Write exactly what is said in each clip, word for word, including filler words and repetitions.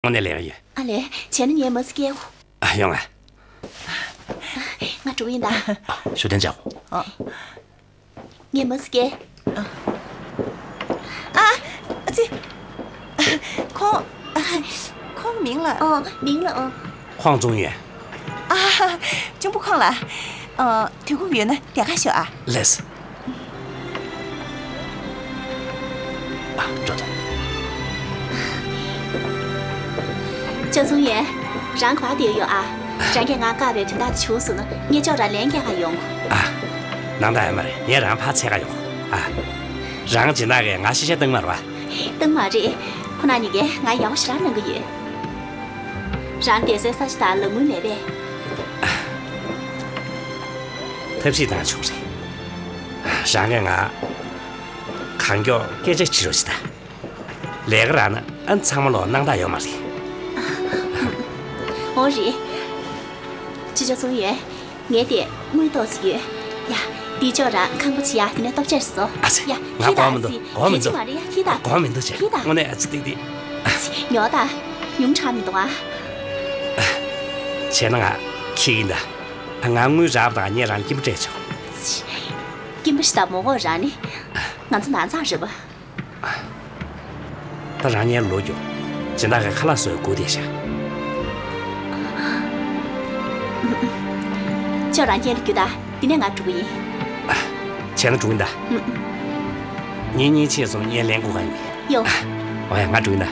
དངོས་གནས་ལས་ཀ་ཡོད། ཨ་ལས། བྱས་ན་ངས་མ་སི་ཀའི། ཨ། ཡོང་ང་། ང་འགྲོ་གི་ཡིན་ད། ཨ། ཞུ་དན་བྱ། ཨ། ངས་མ་སི་ཀའི། ཨ། ཨ་ཙི། ཁོང་། ཨ་ཙི། ཁོང་མིང་ལ། ཨོ། མིང་ལ། ཨོ། ཁོང་ཙུང་ཡོན། ཨ། གཅུང་པོ་ཁོང་ལ། ཨ། དུས་ཁོམ་ཡོད་ན་དེ་ག་ཤོག་ཨ། ལགས། ཨ། འགྲོ་དང་། ཅོ་ཙུང་ཡོན། རང་ག་པར་བསྡད་ཡོད་ཨ། རང་གིས་ང་བཀག་པའི་དོན་དག་བྱུང་སོང་ན་ངས་ཅོག་ར་ལན་རྒྱག་ག་ཡོང་། ཨ། ནང་ད་ཡོད་མ་རེད། ངས་རང་ཕར་འཚོལ་ག་ཡོང་། ཨ། རང་སྦྱིན་བདག་གིས་ང་ཤེས་བྱ་བཏང་མ་རེད་པ། བཏང་མ་རེད། ཁོ་རང་གཉིས་ཀས་ང་ཡག་པོ་ཞེ་དྲག་གནང་གི་ཡོད། རང་བསྡད་སའི་ས་ཆ་དང་ལམ་སང་མེད་པས། ཐབས་ཤེས་བཏང་བྱུང་རེད། རང་གིས་ང་གང་མགྱོགས་སྐད་ཆ་བྱེད་རོགས་བྱེད་ད། ལས་ཀ་རག་ན་ཨ་ཚང་མ་ལོག་སྣང་དག་ཡོད་མ་རེད། འོ་རེད། ཅོ་ཅོ་ཙུང་ཡོན། ངས་དེ་དངུལ་ཏོག་ཙམ་ཡོད། ཡ། འདི་ཅོག་ར་ཁང་པ་ཕྱེ་ཡ། དེ་ནས་ལྟོ་ཆས་བཟོ། ཨ་ཙི། ཡ། ང་ཁྱི་དགོས་མི་འདུག་ད་དགོས་མི་ཁྱི་འདུག་མ་རེད་ཡ། ཁྱི་ད། དགོས་མི་འདུག་ཅེས། ཁྱི་ད། དངོས་གནས་ཨ་ཙི། ཏིག་ཏིག་ཉོ་ད། ཉུང་དྲགས་མི་འདུག་ཨ། བྱས་ན་ང་ཁྱི་ཡིན་ད། ང་དངུལ་རག་པ་དང་ངས་རང་སྐྱིན་པ་སྤྲད་ཆོག་སྐྱིན་པ་ཞིག་ད་མོ་གོ་རང་ནི། ང་ཚོ་ནང་ཚང་རེད་པ། ད་རང་ཉལ་ལོག་རྒྱུ། སྦྱིན་བདག་གི་ཁ་ལག་བཟོས་སྒུག་བསྡད་ཤག་ཅོག་ར་ཉལ་ལ་རྒྱུགས་ད། དེ་ནས་ང་འགྲོ་གི་ཡིན། བྱས་ན་འགྲོ་གི་ཡིན་ད། ངེད་གཉིས་ཆེད་སོང་ངས་ལན་སྒུག་ག་ཡིན། ཡོ། འོ་ཡ། ང་འགྲོ་གི་ཡིན་ད།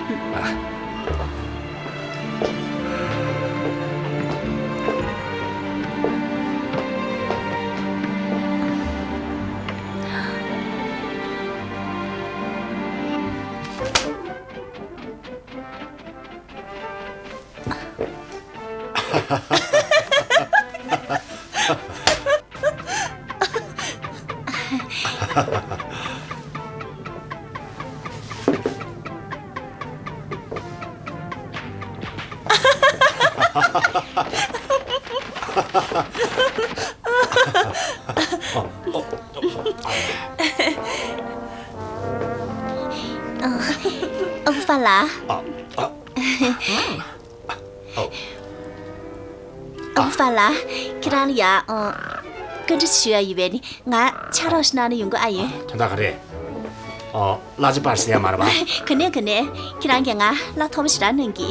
ཨ་ཁུ་ཧྥ་ལགས། ཨ། ཨ། ཨ། ཨ་ཁུ་ཧྥ་ལགས། ཁྱེད་རང་ལ་ཡ། ཨ། བཀའ་འདྲི་ཞུ་ཡ་ཡོད་པས་ནི། ང་ཕྱག་རོགས་ཤིག་གནང་ན་ཡོང་གི་ཨ་ཡོད། དོན་དག་ག་རེ། ཨོ། གླ་ཆ་སྤར་ཟེར་ཡ་མ་རེད་པ། ག་ནས་ག་ནས། ཁྱེད་རང་གིས་ང་གླ་མཐོ་པོ་ཞེ་དྲག་གནང་གི།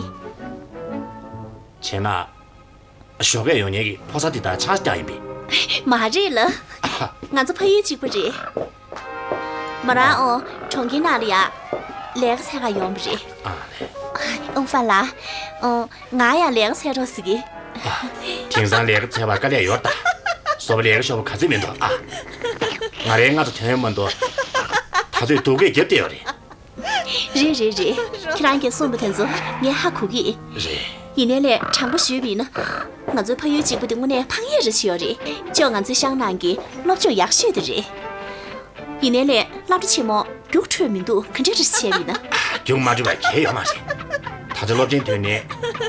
བྱས་ན། ཞོགས་ཀས་ཡོང་མཁན་གྱི་ཕོ་གསར་དེ་དག་ཆང་རྐྱང་ཡིན་པས། མ་རེད་ལ། ང་ཚོ་ཕ་ཡུལ་གཅིག་པ་རེད། མོ་རང་ཨོ་གྲོང་ཁྱེར་ནང་ལ་ཡ་ལས་ཀ་འཚོལ་ག་ཡོང་བ་རེད། ཨ་ལས། ཨ་ཁུ་ཧྥ་ལགས། ཨོ་ང་ཡང་ལས་ཀ་འཚོལ་རོགས་ཟེར་གི། ཨ། དེང་སང་ལས་ཀ་འཚོལ་བར་དཀའ་ལས་ཡོད་ད། བཟོ་པ་ལས་ཀ་ཤོར་བ་ག་ཚོད་མི་འདུག་ཨ། ང་རའི་སྔ་ཚོ་ཐོན་ཡོད་མ་འདུག་ད་ཚོད་སྡུག་སྐད་རྒྱབ་བསྡད་ཡོད་རེད། རེད་རེད་རེད། ཁྱེད་རང་གིས་གསུངས་པ་དེ་ཚོ་ངས་ཧ་གོ་གི། རེད། ཡིན་ནའི་ལས་དྲང་པོ་ཞུས་པ་ཡིན་ན། ང་ཚོའི་ཕ་ཡུལ་གཅིག་པ་དེ་དངོས་གནས་ཕངས་ཡས་རེ་ཞིག་ཡོད་རེད། ཅོག་ང་ཚོའི་ཤང་ནང་གི་སློབ་སྦྱོང་ཡག་ཤོས་དེ་རེད། ཡིན་ནའི་ལས་སློབ་གྲྭ་ཆེན་མོ་རྒྱུགས་འཕྲོད་མི་འདུག་ག་འདྲ་རེ་བྱས་པ་ཡིན་ན། རྒྱུགས་མ་འཕྲོད་པ་གང་ཡང་ཡོད་མ་རེད། ད་ཆ་སློབ་ཆེན་ཐོན་ནས་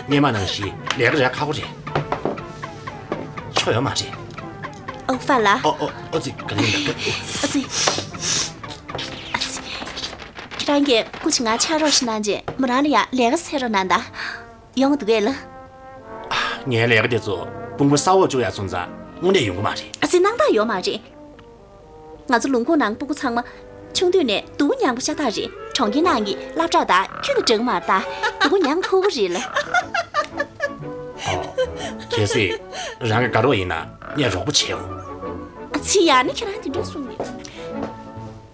སྔོན་མ་ནང་བཞིན་ལས་ཀ་རག་ཁག་པོ་རེད། ཆོ་ཡོད་མ་རེད། ཨ་ཁུ་ཧྥ་ལགས། ཨོ་ཨོ་ཨོ་ཙི། ག་རེ་ཡིན་ད། ཨ་ཙི། ཨ་ཙི། ཁྱེད་རང་གིས་སྐུ་མཁྱེན་ང་ཕྱག་རོགས་ཤིག་གནང་རྗེས་མོ་རང་ལ་ཡང་ལས་ཀ་འཚོལ་རོགས་གནང་དང་། ཡོང་འདུག་གས་ལ། ངའི་ལས་ཀ་དེ་ཚོ་དཔུང་པ་ས་འོག་བཅུག་ཡ་སོང་ཙང་དངོས་གནས་ཡོང་གི་མ་རེད། ཨ་ཙི། སྣང་དག་ཡོད་མ་རེད། ང་ཚོ་ལུང་ཁུག་ནང་སྤུ་གུ་ཚང་མ་ཆུང་དུས་ནས་སྡུག་གུ་མྱངས་པ་ཤ་སྟག་རེད། གྲོང་ཁྱེར་ནང་གི་སློབ་གྲྭ་དང་ཁྱོན་ནས་འདྲ་གི་མ་རེད་ད། སྡུག་གུ་མྱངས་ཐུབ་ཀྱི་རེད་ལ། ཨོ། གལ་སྲིད་རང་གི་དགའ་རོགས་ཡིན་ན་ངས་རོགས་པ་བྱེད་འོང་། ཨ་ཙི། ཡ་ནི་ཁྱེད་རང་དེ་འདྲ་གསུངས་ནས།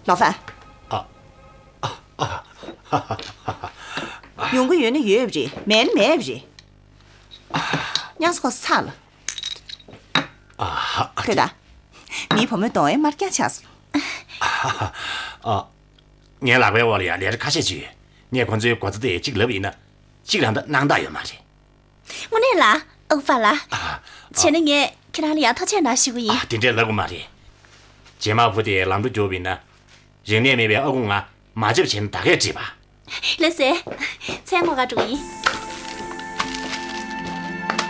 ལའོ་ཧྥན། ཨ། ཡོང་གི་ཡོད་ན་ཡོད་པ་རེད། མེད་ན་མེད་པ་རེད། ཉང་སོ་ཁོ་ཚ་ལ། ཨ་ཧ། ཁོས་ད། མིའི་བུ་མོའི་གདོང་ཡང་དམར་རྐྱང་ཆགས་སོང་། ཨ། ངའི་ལག་པའི་འོག་ལ་ཡང་ལས་ར་ཁ་ཤས་ཅིག་ཡོད། ངས་ཁོ་ཚོའི་སྒོ་རྩ་དེ་གཅིག་ལབ་ཡིན་ན། གཅིག་རང་ད་སྣང་དག་ཡོད་མ་རེད། དངོས་གནས་ལ། ཨ་ཁུ་ཧྥ་ལགས། ཨ། བྱས་ན་ངས་ཁྱེད་རང་ལ་ཡང་ཐུགས་རྗེ་གནང་ཞུ་གི་ཡིན། ཨ། དེ་འདྲས་ལབ་དགོས་མ་རེད། རྗེས་མ་བུ་དེ་ལམ་འགྲོ་རྒྱུགས་པ་ཡིན་ན། རིག་གནས་མེད་པའི་ཨ་ཁུ་ང་མ་བརྗེད་པ་བྱས་ན་ད་གས་བྲིས་པ། ལགས་སེ། མཚན་ངོ་ག་འགྲོ་གི་ཡིན།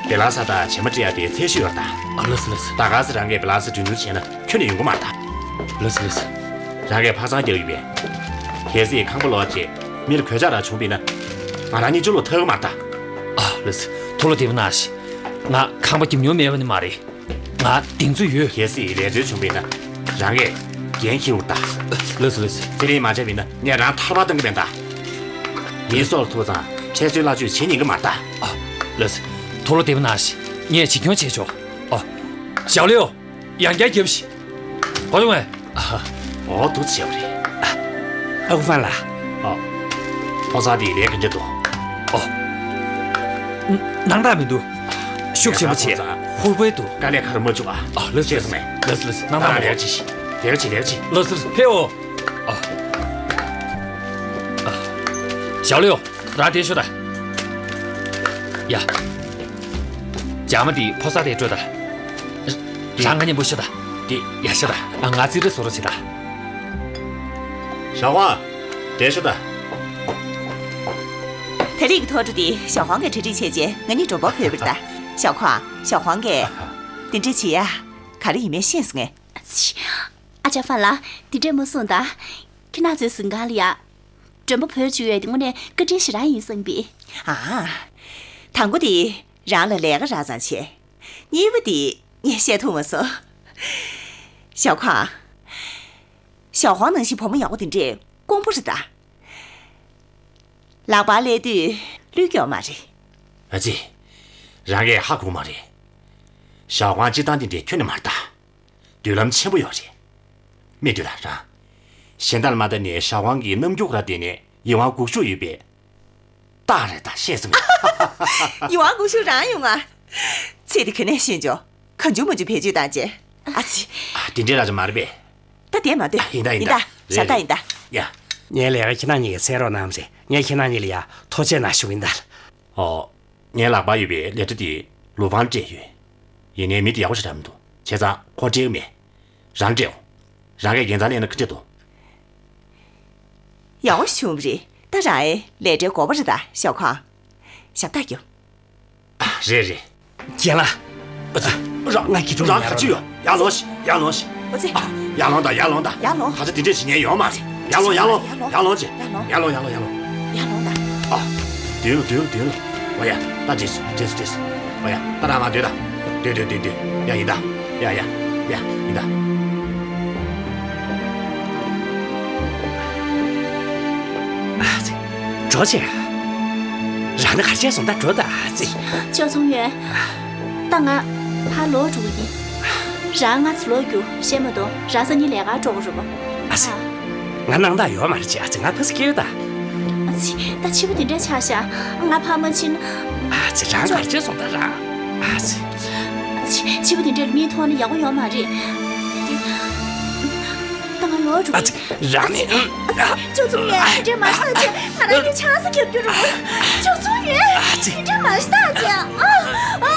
བེ་ལ་ས་དང་བྱེ་མ་སྤྲད་ཡ་དེ་ཚད་ཤོས་ཡོད་ད། ཨ། ལགས་སེ་ལགས་སེ། ད་ག་སེ་རང་གིས་བེ་ལ་ས་འགྲིམ་འགྲུལ་བྱས་ན་ཁྱོན་ནས་ཡོང་གི་མ་རེད་ད། ལགས་སེ་ལགས་སེ། རང་གིས་ཕག་ཚང་རྒྱག་ཡོད་པས། གལ་སྲིད་ཁང་པ་ལོག་རྗེས་མིར་གོད་ཆག་རང་བྱུང་བ་ཡིན་ན། ང་རང་གཉིས་ཆུ་ལོག་ཐར་གི་མ་རེད་ད། ཨ། ལགས་སེ། ཐུགས་བློ་བདེ་པོ་གནང་ཞིག་ང་ཁང་པ་རྒྱབ་མྱོང་མེད་པ་ནི་མ་རེད། ང་གདེང་ཚོད་ཡོད། གལ་སྲིད་ལས་འཛོལ་བྱུང་བས་ན་རང་གིས་འགན་འཁྱེར་རོགས་གདའ། ལགས་སོ་ལགས་སོ། རྩིས་ལེན་མ་བྱས་པས་ན་ངས་རང་ཐར་པ་གཏང་གི་མེད་ད། མི་སྲོག་ལ་ཐུག་ཙང་ཁྲལ་གསོའི་གླ་ཆོད་བྱེད་ཉན་གི་མ་རེད་ད། ཨ། ལགས་སོ། ཐུགས་བློ་བདེ་པོ་གནང་ཞིག་ངས་ཇི་འཁྱོངས་བྱས་ཆོག་ཨ། ཞའོ་ལིའུ། ཡང་བསྐྱར་རྒྱབ་ཤིག་གོ་བྱུང་ངས། ཨ། འོ་འདུག་བྱས་པ་རེད། ཨ་ཁུ་ཧྥང་ལགས། ཨ། ཕོ་གསར་དེའི་ལས་ག་འདྲ་འདུག་ཨོ། ནང་རྟགས་མི་འདུག་ཤུགས་ཆེན་པོ་བྱས། ཧུར་པོའི་འདུག་དཀའ་ལས་ཁག་མ་བཅུག་ཨ། ཨ། ལགས་སོ་ལགས་སོ། ལགས་སོ་ལགས་སོ། ནང་རྟགས་མི་འདུག་ལས་ཀ་བྱེད་ཤིག་ལས་ཀ་བྱེད་ལས་ཀ་བྱེད། ལགས་སོ་ལགས་སོ། ཕེའོ། ཨ། ཨ། ཞའོ་ལིའུ། རང་དེར་ཤོག་དང་། ཡ། ཇག་མ་དེ་ཕོ་གསར་དེར་སྤྲོད་དང་། རང་ང་མཉམ་པོ་ཤོག་དང་། དེ། ཡ་ཤོག་དང་། ཨ། ང་རྩིས་རེ་བཟོ་རོགས་བྱེད་དང་། ཞའོ་ཧུང་། དེར་ཤོག་དང་། དེ་རིང་གི་ཐོག་འཕྲོ་དེ་ཞའོ་ཧུང་གིས་གྲ་སྒྲིག་བྱས་རྗེས་ང་གཉིས་མགྲོན་པོ་ཕེབས་པ་རེད་ད། ཞའོ་ཧུང་། ཞའོ་ཧུང་གིས་དེ་འདྲས་བྱེད་ཡ་ག་རེ་ཡིན་མིན་ཤེས་སོང་ངས། ཨ་ཅག་ཧྥང་ལགས། དེ་འདྲས་མ་གསུངས་དང་། ཁྱེད་རང་ཚོའི་གཟིམ་ཁང་ལ་ཡ། མགྲོན་པོ་བོད་བཅུག་ཡོད་དེ་དངོས་གནས་བཀའ་དྲིན་ཞེ་དྲག་ཡིན་བསམ་པས། ཨ། དང་པོ་དེ་རང་ལ་ལས་ཀ་རག་ཙང་བྱས། གཉིས་པ་དེ་ངས་བཤད་ཐུབ་མ་སོང་། ཞའོ་ཧུང་། ཞའོ་ཧུང་ནང་བཞིན་བུ་མོ་ཡག་པོ་དེ་འདྲས་དཀོན་པོ་རེད་ད། ལག་པར་སླེབས་དུས་བླུས་ཀྱི་ཡོད་མ་རེད། ཨ་ཙི། རང་གིས་ཧ་གོ་མ་རེད། ཞའོ་ཧུང་སྤྱིར་བཏང་དེ་འདྲས་ཁྱོན་ནས་མ་རེད་ད། མདུན་ལམ་ཆེན་པོ་ཡོད་རེད། མི་འདུག་ད་རང་། གཞན་དག་ལ་མ་ལྟ་ནས་ཞའོ་ཧུང་གི་རྣམ་འགྱུར་ར་བལྟས་ནས་ཡིད་དབང་འགུག་ཤུགས་ཡོད་པའི་རྟགས་རེད་ད། ཤེས་སོང་ངས། ཡིད་དབང་འགུག་ཤུགས་རང་ཡོང་ང་། ཚིག་དེ་ག་ནས་ཤེས་བྱུང་། གང་བྱུང་མང་བྱུང་བེད་སྤྱོད་བཏང་བྱས། ཨ་ཙི། ཨ། དེ་འདྲའི་ར་ཅིག་མ་རེད་པས། ད་བསྡད་མ་སྡོད། ཡིན་ད་ཡིན་ད། ཡིན་ད། རེད་ཞབས་ཏག་རེད། ཡིན་ད། ཡ། ངའི་ལས་ཀ་ཁྱེད་རང་གཉིས་ཀྱིས་འཚོལ་རོགས་གནང་རེད། ངས་ཁྱེད་རང་གཉིས་ལ་ཡ་ཐུགས་རྗེ་གནང་ཞུ་གི་ཡིན་ད། ཨོ། ངའི་ལག་པར་ཡོད་པའི་ལས་གྲྭ་དེ་ལུའུ་ཧྥང་སྤྲད་ཡོད། ཡིན་ནའི་མི་དེ་ཡག་པོ་ཞེ་དྲག་མི་འདུག་བྱས་ཙང་ཁོ་སྤྲད་ཀྱི་མེད། རང་སྤྲད་འོང་། རང་གིས་འགན་རྩ་ལེན་ན་ག་འདྲ་འདུག་ཡག་པོ་བྱུང་བ་རེད། ད་རང་ཨེ་ལས་གྲྭའི་འགོ་པ་རེད་ད། ཞའོ་ཧུང་། ཞབས་ཏག་རྒྱོབ། ཨ། རེད་རེད། རྒན་ལགས། ཨ་ཙི། རང་ང་གི་སྒྲུང་རང་ག་ཅི་ཡོད། ཡར་ལོངས་ཤིག་ཡར་ལོངས་ཤིག་ཨ་ཙི། ཡར་ལོངས་དང་། ཡར་ལོངས་དང་། ཡར་ལོངས། ད་ཆ་དེ་འདྲས་བྱེད་ཉན་ཡོད་མ་རེད། ཡར་ལོངས། ཡར་ལོངས། ཡར་ལོངས་ཅིག་ཡར་ལོངས། ཡར་ལོངས། ཡར་ལོངས། ཡར་ལོངས་དང་། ཨ། སྡོད་ལ་སྡོད་ལ་སྡོད་ལ། ཨོ་ཡ། ད་འགྲིག་སོང་འགྲིག་སོང་འགྲིག་སོང་། ཨོ་ཡ། ད་རང་མར་སྡོད་དང་། སྡོད་སྡོད་སྡོད་སྡོད། ཡ་ཡིན་ད། ཡ་ཡ། ཡ་ཡིན་ད། ཨ་ཙི། འགྲོ་ཅིག་རང་ད་ག་རེ་བྱས་སོང་། ད་འགྲོ་ད། ཨ་ཙི། ཅོ་ཙུང་ཡོན། ད་ང་ཕར་ལོག་འགྲོ་གི་ཡིན། རང་ང་ཚོ་ལོག་རྒྱུ་ཤེས་མ་གཏོགས་རང་སང་ཉིན་ལས་ཀར་འགྲོ་དགོས་རེད་པ། ཨ་ཙི། ང་སྣང་དག་ཡོད་མ་རེད་ཅེ། ཨ་ཙི། ང་ཕ་སི་སྐྱེ་ཡོད་ད། ཨ་ཙི། ད་ཕྱི་པོ་དེ་འདྲ་ཆགས་ཤག་ང་ཕར་མ་ཕྱིན། ཨ་ཙི། རང་ག་རེ་བྱས་སོང་ད་རང་། ཨ་ཙི། ཨ་ཙི། ཕྱི་པོ་དེ་འདྲར་མིས་མཐོང་ན་ཡག་པོ་ཡོད་མ་རེད། ད་ང་ལོག་འགྲོ། ཨ་ཙི། རང་ནི། ཨ་ཙི། ཅོ་ཙུང་ཡོན། དེ་འདྲ་མ་བྱེད་ཅེ། ང་རང་གི་ཆང་ས་རྒྱབ་རྒྱུ་རེད། ཅོ་ཙུང་ཡོན། ཨ་ཙི། དེ་འདྲ་མ་བྱེད་ཅེ། ཨ། ཨ།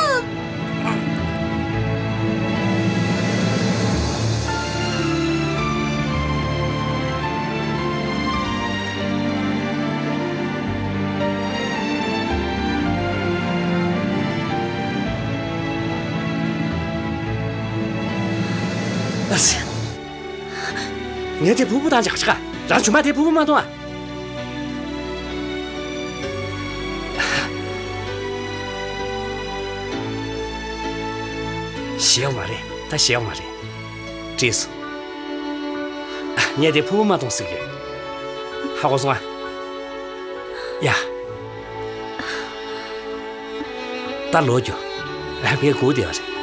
ཨ་ཙི། ངས་དེ་ཕུར་བུ་བཏང་བྱ་ག་རང་ཇུ་མ་དེ་ཕུར་བུ་མ་གཏོང་ཨ། ཞེད་ཡོང་མ་རེད། ད་ཞེད་ཡོང་མ་རེད། འགྲིག་སོང་། ངས་དེ་ཕུར་བུ་མ་གཏོང་ཟེར་གི། ཧ་གོ་སོང་ཨ། ཡ། ད་ལོག་རྒྱུ། ངས་སྒུག་བསྡད་པ་རེད།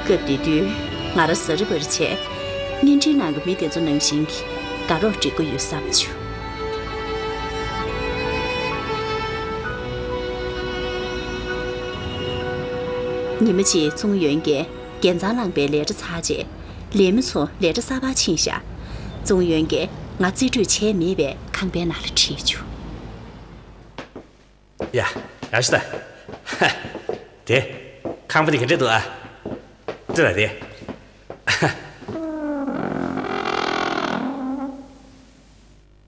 སྐབས་དེ་དུས་ང་རང་ཟ་རི་བ་རི་བྱས། བརྙན་འཕྲིན་ནང་གི་མི་དེ་ཚོ་ནང་བཞིན་གྱི་དགའ་རོགས་སྒྲིག་གི་ཡོད་བསམ་བྱུང་། ཉི་མ་གཅིག་ཙུང་ཡོན་གྱིས་རྒྱལ་མཚམས་ལངས་པའི་ལས་གྲྭ་ཚར་རྗེས། ལས་མི་ཚོ་ལས་གྲྭ་གསར་པར་ཕྱིན་ཤག་ཙུང་ཡོན་གྱིས་ང་རྩིས་སྤྲོད་བྱས་མེད་པའི་ཁང་པའི་ནང་ལ་ཁྲིད་བྱུང་། ཡ། ཡག་ཤོས་ད། ཧ། དེ། ཁང་པ་དེ་ག་འདྲས་འདུག་ཨ། ལྟོས་དང་དེ།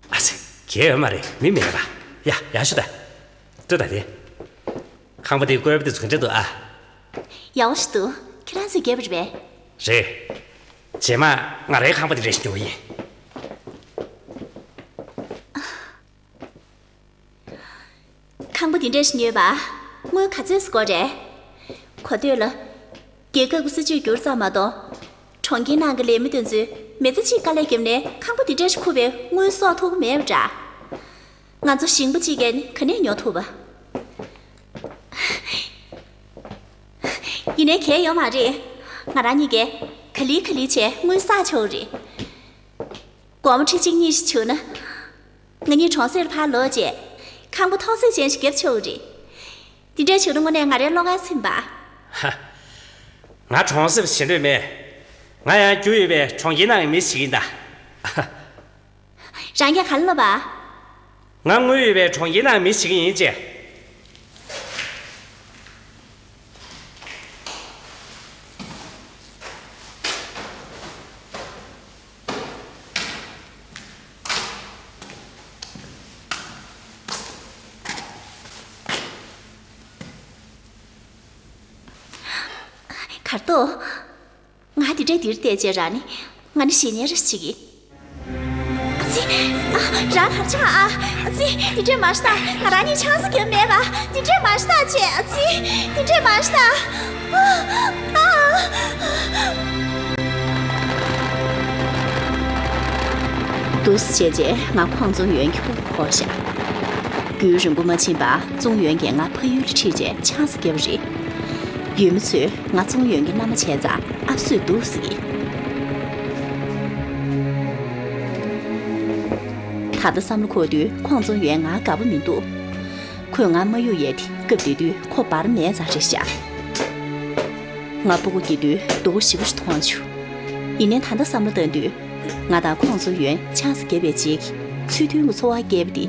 ཨ་ཙི། གས་ཡོད་མ་རེད། མི་མེད་པ། ཡ། ཡག་ཤོས་ད། ལྟོས་དང་དེ། ཁང་པ་དེའི་བཀོད་པ་དེ་ཚོ་ག་འདྲས་འདུག་ཨ། ཡག་པོ་ཞིག་འདུག་ཁྱེད་རང་ཚོས་བརྒྱབ་པ་རེད་པས། རེད། རྗེས་མ་ང་རའི་ཁང་པ་དེ་འདྲས་ཤིག་ཉོ་གི་ཡིན། ཁང་པ་འདི་འདྲས་ཉོས་པ་དངུལ་ག་ཚོད་ཙམ་དགོས་རེད། གོ་ཐོས་ལ། རྒྱལ་ཁབ་ཀྱི་སྲིད་ཇུས་བསྒྱུར་ཙམ་མ་གཏོགས། གྲོང་ཁྱེར་ནང་གི་ལས་མི་དེ་ཚོས་མི་ཚེ་གཅིག་དཀའ་ལས་བརྒྱབ་ནས་ཁང་པ་འདི་འདྲས་ཁུར་བའི་དངུལ་གསོག་ཐུབ་ཀྱི་མེད་པ་འདྲ། ང་ཚོ་ཞིང་པ་གཅིག་གིས་ག་ནས་ཉོ་ཐུབ་པ། ཡིན་ནའི་གལ་ཡོད་མ་རེད། ང་རང་གཉིས་ཀས་ག་ལེ་ག་ལེ་བྱས་དངུལ་བསགས་ཆོག་རེད། སྒོར་མོ་ཁྲི་གཅིག་གཉིས་ཤིག་བྱུང་ན། ང་གཉིས་གྲོང་གསེབ་ལ་ཕར་ལོག་བྱས། ཁང་པ་ཐོག་བརྩེགས་ཅན་ཞིག་བརྒྱབ་ཆོག་རེད། དེ་འདྲས་བྱུང་ན་དངོས་གནས་ང་རའི་བློ་ཁ་ཚིམ་པ། ཧ། ང་གྲོང་གསེབ་བྱེད་འདོད་མེད། ང་ཡང་རྒྱུ་ཡོད་པའི་གྲོང་ཁྱེར་ནང་གི་མི་ཞིག་ཡིན་ད། རང་གིས་ག་རེ་ལབ་པ། ང་དངུལ་ཡོད་པའི་གྲོང་ཁྱེར་ནང་མི་ཞིག་ཡིན་ཅེས། གར་ཏོ། ང་དེ་འདྲའི་འདིར་བལྟས་བྱས་རང་ནི་ང་ནི་ཞེ་ཉེ་རེ་ཞིག་གིས། ཨ་ཙི། ཨ། རང་གར་ཆགས་ཨ། ཨ་ཙི། དེ་འདྲས་མ་ཤི་ད། ང་རང་གཉིས་ཆང་ས་རྒྱབ་མེད་པ། དེ་འདྲས་མ་ཤི་ད་ཅེས། ཨ་ཙི། དེ་འདྲས་མ་ཤི་ད། ཨ། ཨ། འདུག་སེ་བྱས་རྗེས་ང་ཁོང་ཚོ་ཡོན་གྱི་ཕུ་བོ་འཁོར་བཞག་རྒྱུན་རིང་པོ་མ་ཕྱིན་པར་ཙུང་ཡོན་གྱིས་ང་ཕ་ཡུལ་ལ་ཁྲིད་བྱས་ཆང་ས་བརྒྱབ་པ་རེད། ཡུལ་མི་ཚོས་ང་ཙུང་ཡོན་གྱི་མནའ་མ་བྱས་ཙང་ཨ་ཕ་གསོས་འདུག་ཟེར་གི། ད་ལྟ་བསམ་བློ་འཁོར་དུས་ཁོང་ཙུང་ཡོན་ང་དགའ་པོ་མི་འདུག་ཁོས་ང་མ་གཡུག་ཡས་དེ་སྐབས་དེ་དུས་ཁོ་བར་མེད་ཙང་རེད་ཤག་ང་སྤུ་གུ་སྐྱེས་དུས་སྡུག་པོ་ཞེ་པོ་ཞིག་མཐོང་བྱུང་། ཡིན་ནའི་ད་ལྟ་བསམ་བློ་བཏང་དུས། ང་དང་ཁོང་ཚོ་ཡོན་ཆང་ས་བརྒྱབ་པའི་རྗེས་ཀྱི་ཚུལ་མཐུན་གྱི་འཚོ་བ་སྐྱེལ་བ་དེ་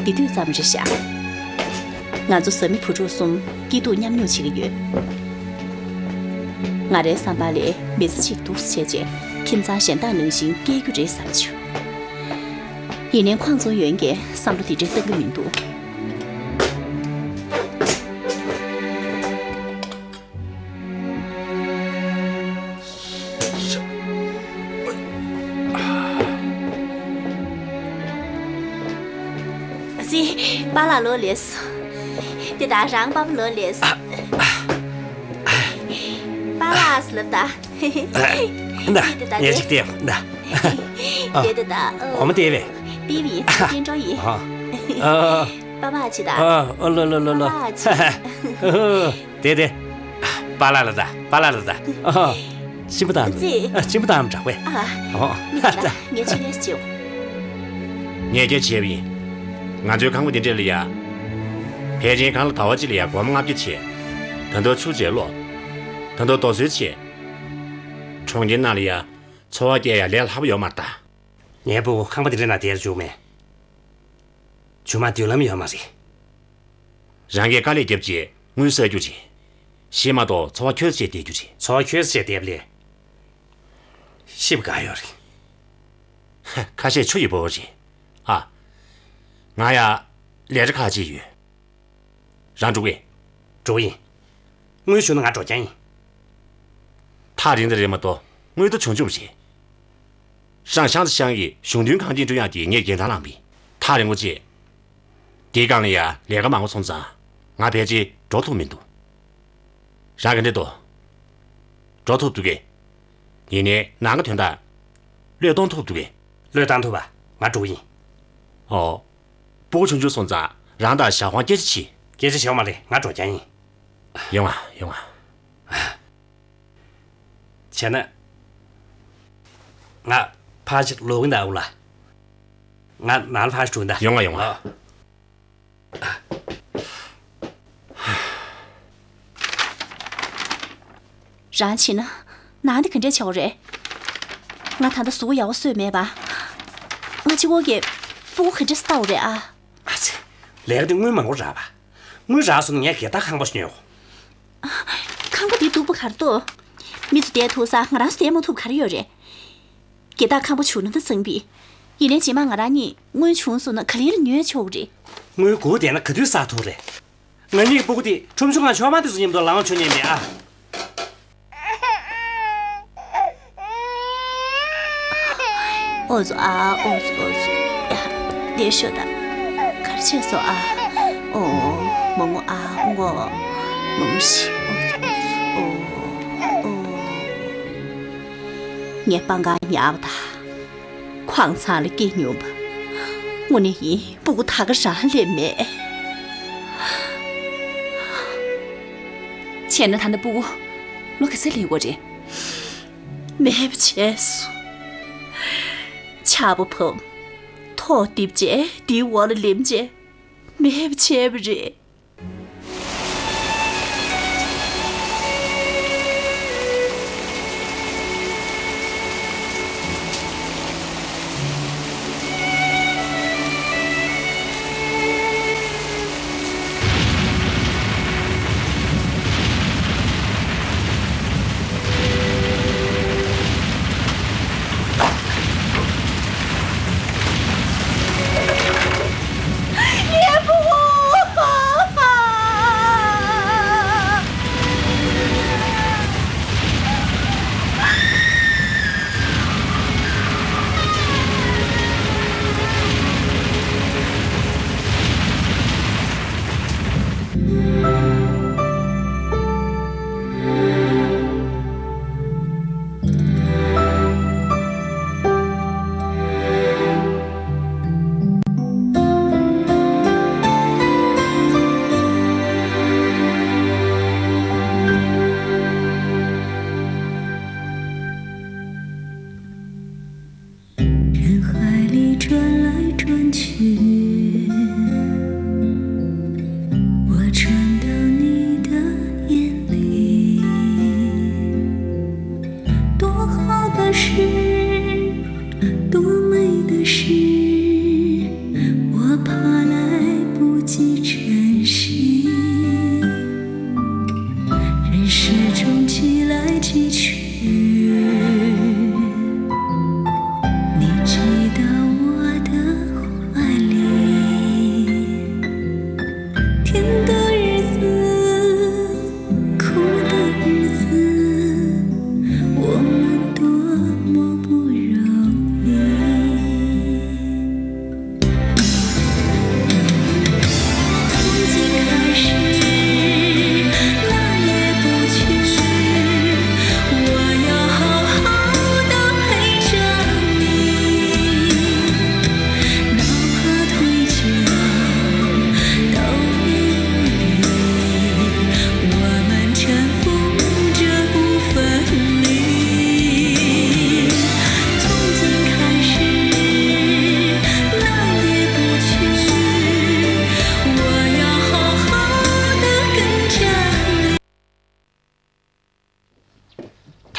འདི་དུས་ཙམ་རེད་ཤག་ང་ཚོ་བཟའ་མི་བུ་ཕྲུག་གསུམ་སྐྱིད་སྡུག་མཉམ་མྱོང་བྱེད་ཀྱི་ཡོད། ང་རའི་བསམ་པ་ལས་མི་ཚེ་གཅིག་འདུག་སེ་བྱས་རྗེས་ཁྱིམ་ཚང་གཞན་དག་ནང་བཞིན་སྐྱེལ་རྒྱུ་རེད་བསམ་བྱུང་། ཡིན་ནའི་ཁོང་ཚོ་ཡོན་གྱིས་བསམ་བློ་དེ་འདྲའི་གཏང་གི་མི་འདུག་ཨ་ཙི། པཱ་ལགས་ལོག་སླེབས་སོང་། དེ་དང་རང་པཱ་ཕ་ལོག་སླེབས་སོང་། པཱ་ལགས་ལབ་ད། ཨ། ད། དེ་ད་ངས་ཅིག་བལྟས་ཡོང་ད། ཨ། དེ་ད་ད། འོ་མ་དེ་བས། པི་བི་ཡིན། ཨ། ཅིན་ཀྲོ་ཡིན། ཨ། ཨ། པཱ་ཕ་ཅི་ད། ཨ། ཨ་ལོ་ལོ་ལོ་ལོ། པཱ་ཕ་ཅི། དེ་དེ། པཱ་ལགས་ལ་ད། པཱ་ལགས་ལ་ད། ཨ། གཅིན་པ་དང་། ཙི། ཨ། གཅིན་པ་དང་འདྲ་བས། ཨ། ཨོ། མི་དེ་ད་ངས་ཆེད་ལས་བྱེད། ངས་སྐད་བྱས་པ་ཡིན། ང་ཚོའི་ཁང་པ་འདི་འདྲ་ལ་ཡ། ཕལ་ཆེར་གང་ལ་ཟླ་བ་གཅིག་ལ་ཡ་སྒོར་མོ་ལྔ་བརྒྱ་བྱས། ད་དུང་ཆུ་བྱས་སློག་ད་དུང་རྡོ་སོལ་བྱས། གྲོང་ཁྱེར་ནང་ལ་ཡ། འཚོ་བ་སྐྱེལ་ཡ་ལས་སླ་པོ་ཡོད་མ་རེད་ད། ངའི་སྤུ་གུ་ཁང་པ་འདི་འདྲའི་ནང་བསྡད་བཅུག་མེད། རྗེས་མ་མདུན་ལམ་ཡོད་མ་རེད། རང་གིས་དཀའ་ལས་བརྒྱབ་རྗེས་དངུལ་བསགས་རྒྱུ་རེད། གཞས་མ་གཏོགས་འཚོ་བ་ཁྱོད་ཚོས་བསྡད་རྒྱུ་རེད། འཚོ་བ་ཁྱོད་ཚོས་བསྡད་པ་ལས། ཤི་བ་དགའ་ཡོད་རེད། ཁ་ཤས་ཆུ་ཡི་ཕོ་བོ་རེད། ཨ། ང་ཡ། ལས་ཀ་ཁག་ཅིག་ཡོད། རང་འགྲོ་གི། འགྲོ་གི་ཡིན། དངུལ་བྱུང་ན་ང་འགྲོ་རྐྱང་ཡིན། ཐག་རིང་ཙམ་རེད་མ་གཏོགས་དངུལ་ད་བྱུང་བྱུང་རེད། ཧྲང་ཤང་ཙི་ཤང་གི་གཞུང་དོན་ཁང་གི་ཀྲུང་དབྱང་དེ་ངས་འགན་ཐག་བླངས་པས་ཐག་རིང་པོ་བྱས། དེའི་སྒང་ལ་ཡ་ལས་ཀ་མང་པོ་སོང་ཙང་ང་ཕལ་ཆེར་འགྲོ་ཐུབ་མི་འདུག་རང་ག་འདྲ་འདུག་འགྲོ་ཐུབ་འདུག་གས། ཡིན་ནའི་ནང་གི་དོན་དག་བློས་གཏོང་ཐུབ་འདུག་གས། བློས་བཏང་ཐུབ་པ་ང་འགྲོ་གི་ཡིན། ཨོ། སྤུ་གུ་ཆུང་ཆུང་སོང་ཙང་རང་དང་ཞའོ་ཧུང་སྐད་ཆ་བྱེད། སྐད་ཆ་བྱེད་མ་རེད། ང་འགྲོ་རྐྱང་ཡིན། ཡོང་ང་ཡོང་ང་། བྱས་ན། ང་ཕར་ཕྱིར་ལོག་གི་འདུག་ཨུ་ལགས། ང་ནང་ལ་ཕར་ཕྱིར་འགྲོ་གི་འདུག་ཡོང་ང་ཡོང་ང་། ཨ། རང་ཕྱིན་ན། ནང་དེ་ག་འདྲས་བྱེད་དགོས་རེད། ང་ད་ལྟ་གཟུགས་ཡག་པོ་བཟོས་མེད་པ། ང་གཅིག་པོ་གིས་སྤུ་གུ་ག་འདྲས་ལྟ་དགོས་རེད་ཨ། ཨ་ཙི། ལས་ཀ་དེ་དངུལ་མང་པོ་རག་པ། དངུལ་རག་སོང་ན་ངས་དགེ་རྟགས་ཁང་པ་ཞིག་ཉོ། ཁང་པ་འདི་སྡུག་པོ་ག་རེ་འདུག་མི་ཚོ་བསྡད་ཐུབ་ས་ང་རང་ཚོ་བསྡད་མ་ཐུབ་ག་རེ་ཡོད་རེད། དགེ་རྟགས་ཁང་པ་བྱུང་ན་ད་བཟང་པས། ཡིན་ནའི་རྗེས་མ་ང་རང་གཉིས་དངུལ་བྱུང་སོང་ན་ག་ལེར་ཉོས་ཆོག་གི་རེད། དངུལ་སྒུག་བསྡད་ན་ག་དུས་བསགས་ཐུབ་རེད། ང་གཉིས་ཀྱི་སྤུ་གུ་དེ་ཁྲོམ་གཞུང་ཁང་ཆུང་མ་དེ་ཚོ་མཉམ་དུ་ལངས་བྱུང་ཉན་པས་ཨ། ཨོ་ཙོ་ཨ། ཨོ་ཙོ་ཨོ་ཙོ། ཡ། བསྡད་ཤོག་ད། ག་རེ་བྱས་སོང་ཨ། ཨོ། མ་ངུ་ཨ། མ་ངུ། མ་ངུ་ཤི། ཨོ། ཨོ། ངས་སྤང་ཁ་ཉར་བ་དང་། ཁོ་ཨང་ཚང་ལ་སྐྱེས་མྱོང་བ། དངོས་གནས་ཡིན། སྤུ་གུ་ད་ག་རང་སླེབས་མེད། བྱས་ན་ད་ལྟ་སྤུ་གུ་ལོ་ག་ཚོད་སླེབས་ཡོད་རེད། མེད་པ་བྱས་སོང་། ཆར་པ་བབས། ཐོག་རྡིབ་བྱས་དེའི་འོག་ལ་ལེབ་བྱས་མེད་པ་བྱས་པ་རེད།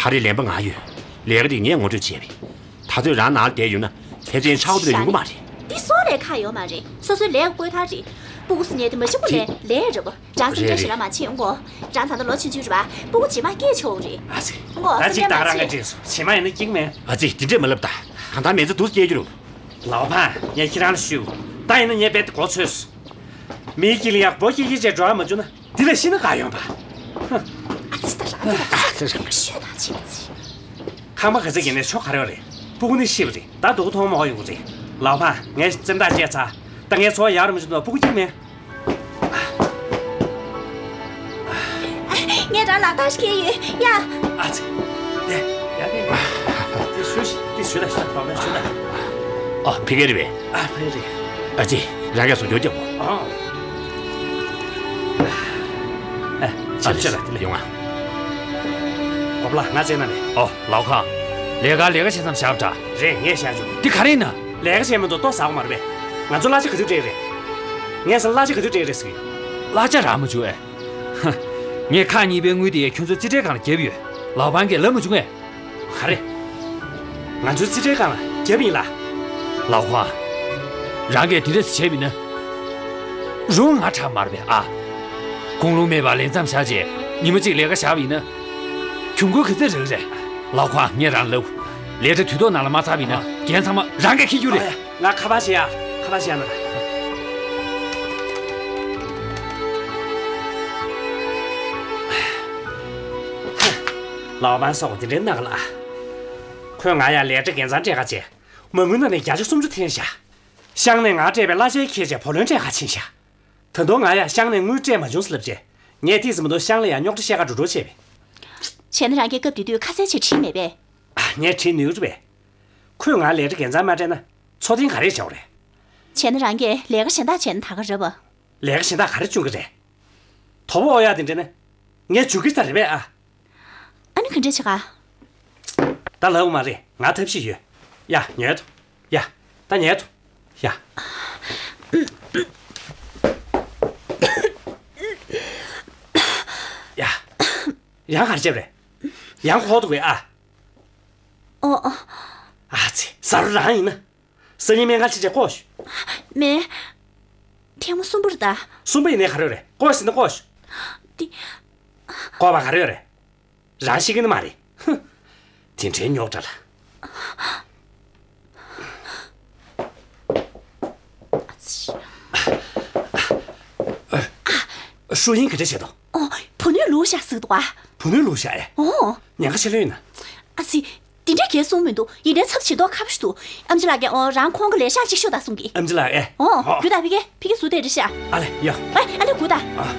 ད་རེས་ལན་པ་ང་ཡོད། ལས་ཀ་དེ་ངས་ངོ་སྤྲོད་བྱས་པས། ད་ཚོད་རང་ནང་ལ་བསྡད་ཡོད་ན་ཕལ་ཆེར་ཆག་སྒོ་དེ་ལ་ཡོང་གི་མ་རེད། འདི་སོག་ལས་ཁག་ཡོད་མ་རེད། སོ་སོའི་ལས་ཀ་བཀོལ་ཐབས་རེད། སྤུ་གུ་སུ་ཉལ་དེ་མ་ཤི་གོ་ལས་ལས་རེད་པ། རང་སེམས་ཁྲལ་ཞེ་དྲག་མ་བྱེད་ཨང་གོ། རང་ད་ལྟ་ལོ་ཆུང་ཆུང་རེད་པ། སྤུ་གུ་རྗེས་མ་སྐྱེས་ཆོག་རེད། ཨ་ཙི། ཨང་གོ། ད་སེམས་ཅིག་ཁྲལ་ད་མ་རང་ག་བྱེད། འདྲེས་སོ། རྗེས་མ་ཡིན་ན་སྐྱིད་མེད། ཨ་ཙི། དེ་འདྲས་མ་ལབ་ད། གང་ལྟར་མི་ཚེ་འདུག་སེ་སྐྱེལ་རྒྱུ་རེད། ལའོ་ཕང་། ངས་ཁྱེད་རང་ལ་ཞུ། ད་ཡིན་ན་ངས་རྦད་དེ་མགོ་ཚོས་སོང་། མིའི་དཀྱིལ་ལ་ཡག་པོ་སྐྱིད་སྐྱིད་བྱས་འགྲོ་བ་མ་བྱུང་ན་འདི་ལས་ཤི་ན་ག་ཡོང་པ། ཧ། ཨ་ཙི། ད་རང་འདི་ལ་ཤོད་དང་། ཅིག་ཅིག་ཁང་པ་ག་ཚོད་བརྒྱབ་ནས་ཆོ་ག་རེ་བ་རེད། སྤུ་གུ་ནི་ཤི་བ་རེད། ད་སྡུག་ཐོག་མ་ཡོང་གི་རེད། ལའོ་ཕང་། ངས་སེམས་ཐག་བཅད་ཚར། ད་ངས་འཚོ་བ་ཡག་རུ་མ་བྱུང་ན་སྤུ་གུ་སྐྱིད་མེད། ངས་རང་ལག་རྟགས་ཤིག་ཡོད་ཡ། ཨ་ཙི། ཡ་ཡ་ཡ། དེ་ཞུ་ཞིག་དེ་ཞུ་ད་ཞུ་ད་ལོ་མ་ཞུ་ད། ཨ། ཕ་གི་རེད་པས། ཨ། ཕ་གི་རེད། ཨ་ཙི། རང་གིས་བཟོ་སྐྱོར་རྒྱབ་པོ། ཨ། ཨ། ཆབ་ཆབ་ལ་དེ་ལས་ཡོང་ང་། གོ་པ་ལ་ང་བཙལ་ན་མེད། ཨོ། ལའོ་ཁང་། ལས་ཀ་ལས་ཀ་བྱེད་མཚམས་བཞག་པ་འདྲ། རེད། ངས་བཞག་བཅུག་འདི་ག་རེ་ཡིན་ན། ལས་ཀ་བྱེད་མི་འདུག་ལྟོ་ཟ་དགོས་མ་རེད་པས། ང་ཚོ་གླ་ཆ་ག་ཚོད་སྤྲད་རེད། ངས་ཟ་གླ་ཆ་ག་ཚོད་སྤྲད་རེད་ཟེར་གི། གླ་ཆ་རག་མ་བྱུང་ཨེ། ཧ། ངས་ཁག་གཉིས་པའི་དངུལ་དེ་ཁྱོད་ཚོའི་རྩིས་ཁྲའི་སྒང་ལ་བརྒྱབ་ཡོད། ལའོ་ཕང་གིས་ལབ་མ་བྱུང་ངས། ག་རེ། ང་ཚོའི་རྩིས་ཁྲའི་སྒང་ལ་བརྒྱབ་ཡིན་ལ། ལའོ་ཁང་། རང་གིས་དེ་འདྲ་ཞིག་བྱས་པ་ཡིན་ན། རུང་ང་དྲག་མ་རེད་པས་ཨ། དགུང་ལོ་མེད་པར་ལས་མཚམས་བཞག་རྗེས་ཉི་མ་གཅིག་ལས་ཀ་བཞག་པ་ཡིན་ན། གྱོང་གུན་ག་ཚོད་རག་གི་རེད། ལའོ་ཁང་། ངས་རང་ལབ། ལས་གྲྭ་དུས་ཐོག་ནང་ལ་མ་ཚར་བ་ཡིན་ན། ཨ། འགན་ཚང་མ་རང་གིས་འཁྱེར་རྒྱུ་རེད། ཨ། ང་ཁ་པར་བྱེད་ཡ། ཁ་པར་བྱེད་ཡ་ན། ལའོ་ཕང་སོགས་པ་དེ་འདྲའི་གནག་ལ། ཁོས་ང་ཡང་ལས་གྲྭ་འགན་གཙང་སྤྲད་ག་བྱས། མ་དངུལ་ནང་ནས་བརྒྱ་ཆ་སུམ་ཅུ་འཐེན་བཞག་ཤང་ནས་ང་སྤྲད་པའི་གླ་ཆའི་ཁྱད་ཆོས་བུ་ལོན་སྤྲད་ག་ཕྱིན་བཞག་ད་དུང་ང་ཡང་ཤང་ནས་དངུལ་སྤྲད་མ་བྱུང་ཟེར་ལབ་བྱས། ངས་ཏིས་མ་གཏོགས་ཤང་ལ་ཡང་རྙོག་དྲ་བཤད་ག་འགྲོ་འགྲོ་བྱས་པས། བྱས་ན་རང་གིས་སྐབས་དེ་དུས་ཁ་གསལ་བྱས་དྲིས་མེད་པས། ཨ། ངས་དྲིས་ནུས་རེད་པས། ཁོས་ང་ལས་ཀ་འགན་གཙང་མ་སྤྲད་ན་འཚོ་རྟེན་ག་རེ་བྱའོ་རེད། བྱས་ན་རང་གིས་ལས་ཀ་གཞན་དག་བྱས་ན་ད་ག་རེད་པ། ལས་ཀ་གཞན་དག་ག་རེ་བྱུང་གི་རེད། དོ་པོ་ཨོ་ཡག་དེ་འདྲ་ན། ངས་འཇུ་གི་ད་རེད་པས་ཨ། ཨ་ནི་ག་འདྲ་བྱེད་ག། ད་ལབ་མ་རེད། ང་ཐབས་ཤེས་ཡོད། ཡ། ཉལ་ཐུབ། ཡ། ད་ཉལ་ཐུབ། ཡ། ཡ། ཡང་ག་རེ་བྱས་པ་རེད། ཡང་ཁོག་འདུག་གས་ཨ། ཨོ། ཨ་ཙི། ཟ་རོ་རང་ཡིན་ན། སང་ཉིན་སྨན་ཁང་ཕྱིན་བྱས་བསྐོ་ཤོག། མེད། ཐེངས་མ་གསུམ་པ་རེད་ད། གསུམ་པ་ཡིན་ནའི་ག་རེ་ཡོད་རེད། བསྐོ་ཟེར་ན་བསྐོ་ཤོག། འདི། བསྐོ་བ་ག་རེ་ཡོད་རེད། རང་ཤེས་ཀྱི་ནི་མ་རེད། ཧུ། དེ་འདྲའི་རྙོག་དྲ་ལ། ཧྲུའུ་ཡིན་ག་འདྲ་བྱས་འདུག། ཨོ། བུ་སྣོད་ལུག་བཞག་ཟེར་འདུག་ཨ། བུ་སྣོད་ལུག་བཞག་ཨེ། ཨོ། ཉེན་ཁ་ཆེ་ལོས་ཡིན་ན། ཨ་ཙི། དེ་འདྲ་གས་གསུངས་མི་འདུག། ཡིན་ནའི་ཚབ་བྱེད་མདོག་ཁ་པོ་ཞིག་འདུག། ཨེམ་ཆི་ལགས་ཀྱིས། ཨོ། རང་ཁོང་གི་ལས་ཤག་ཅིག་ཤོག་ད་གསུང་གི། ཨེམ་ཆི་ལགས་ཨེ། ཨོ། ཨོ། རྒྱུགས་དང་ཕ་གི། ཕ་གི་ཟུར་དེ་རེད་ཤག། ཨ་ལེ་ཡོ། ཨེ། ཨ་ལེ་སྒུག་ད། ཨ།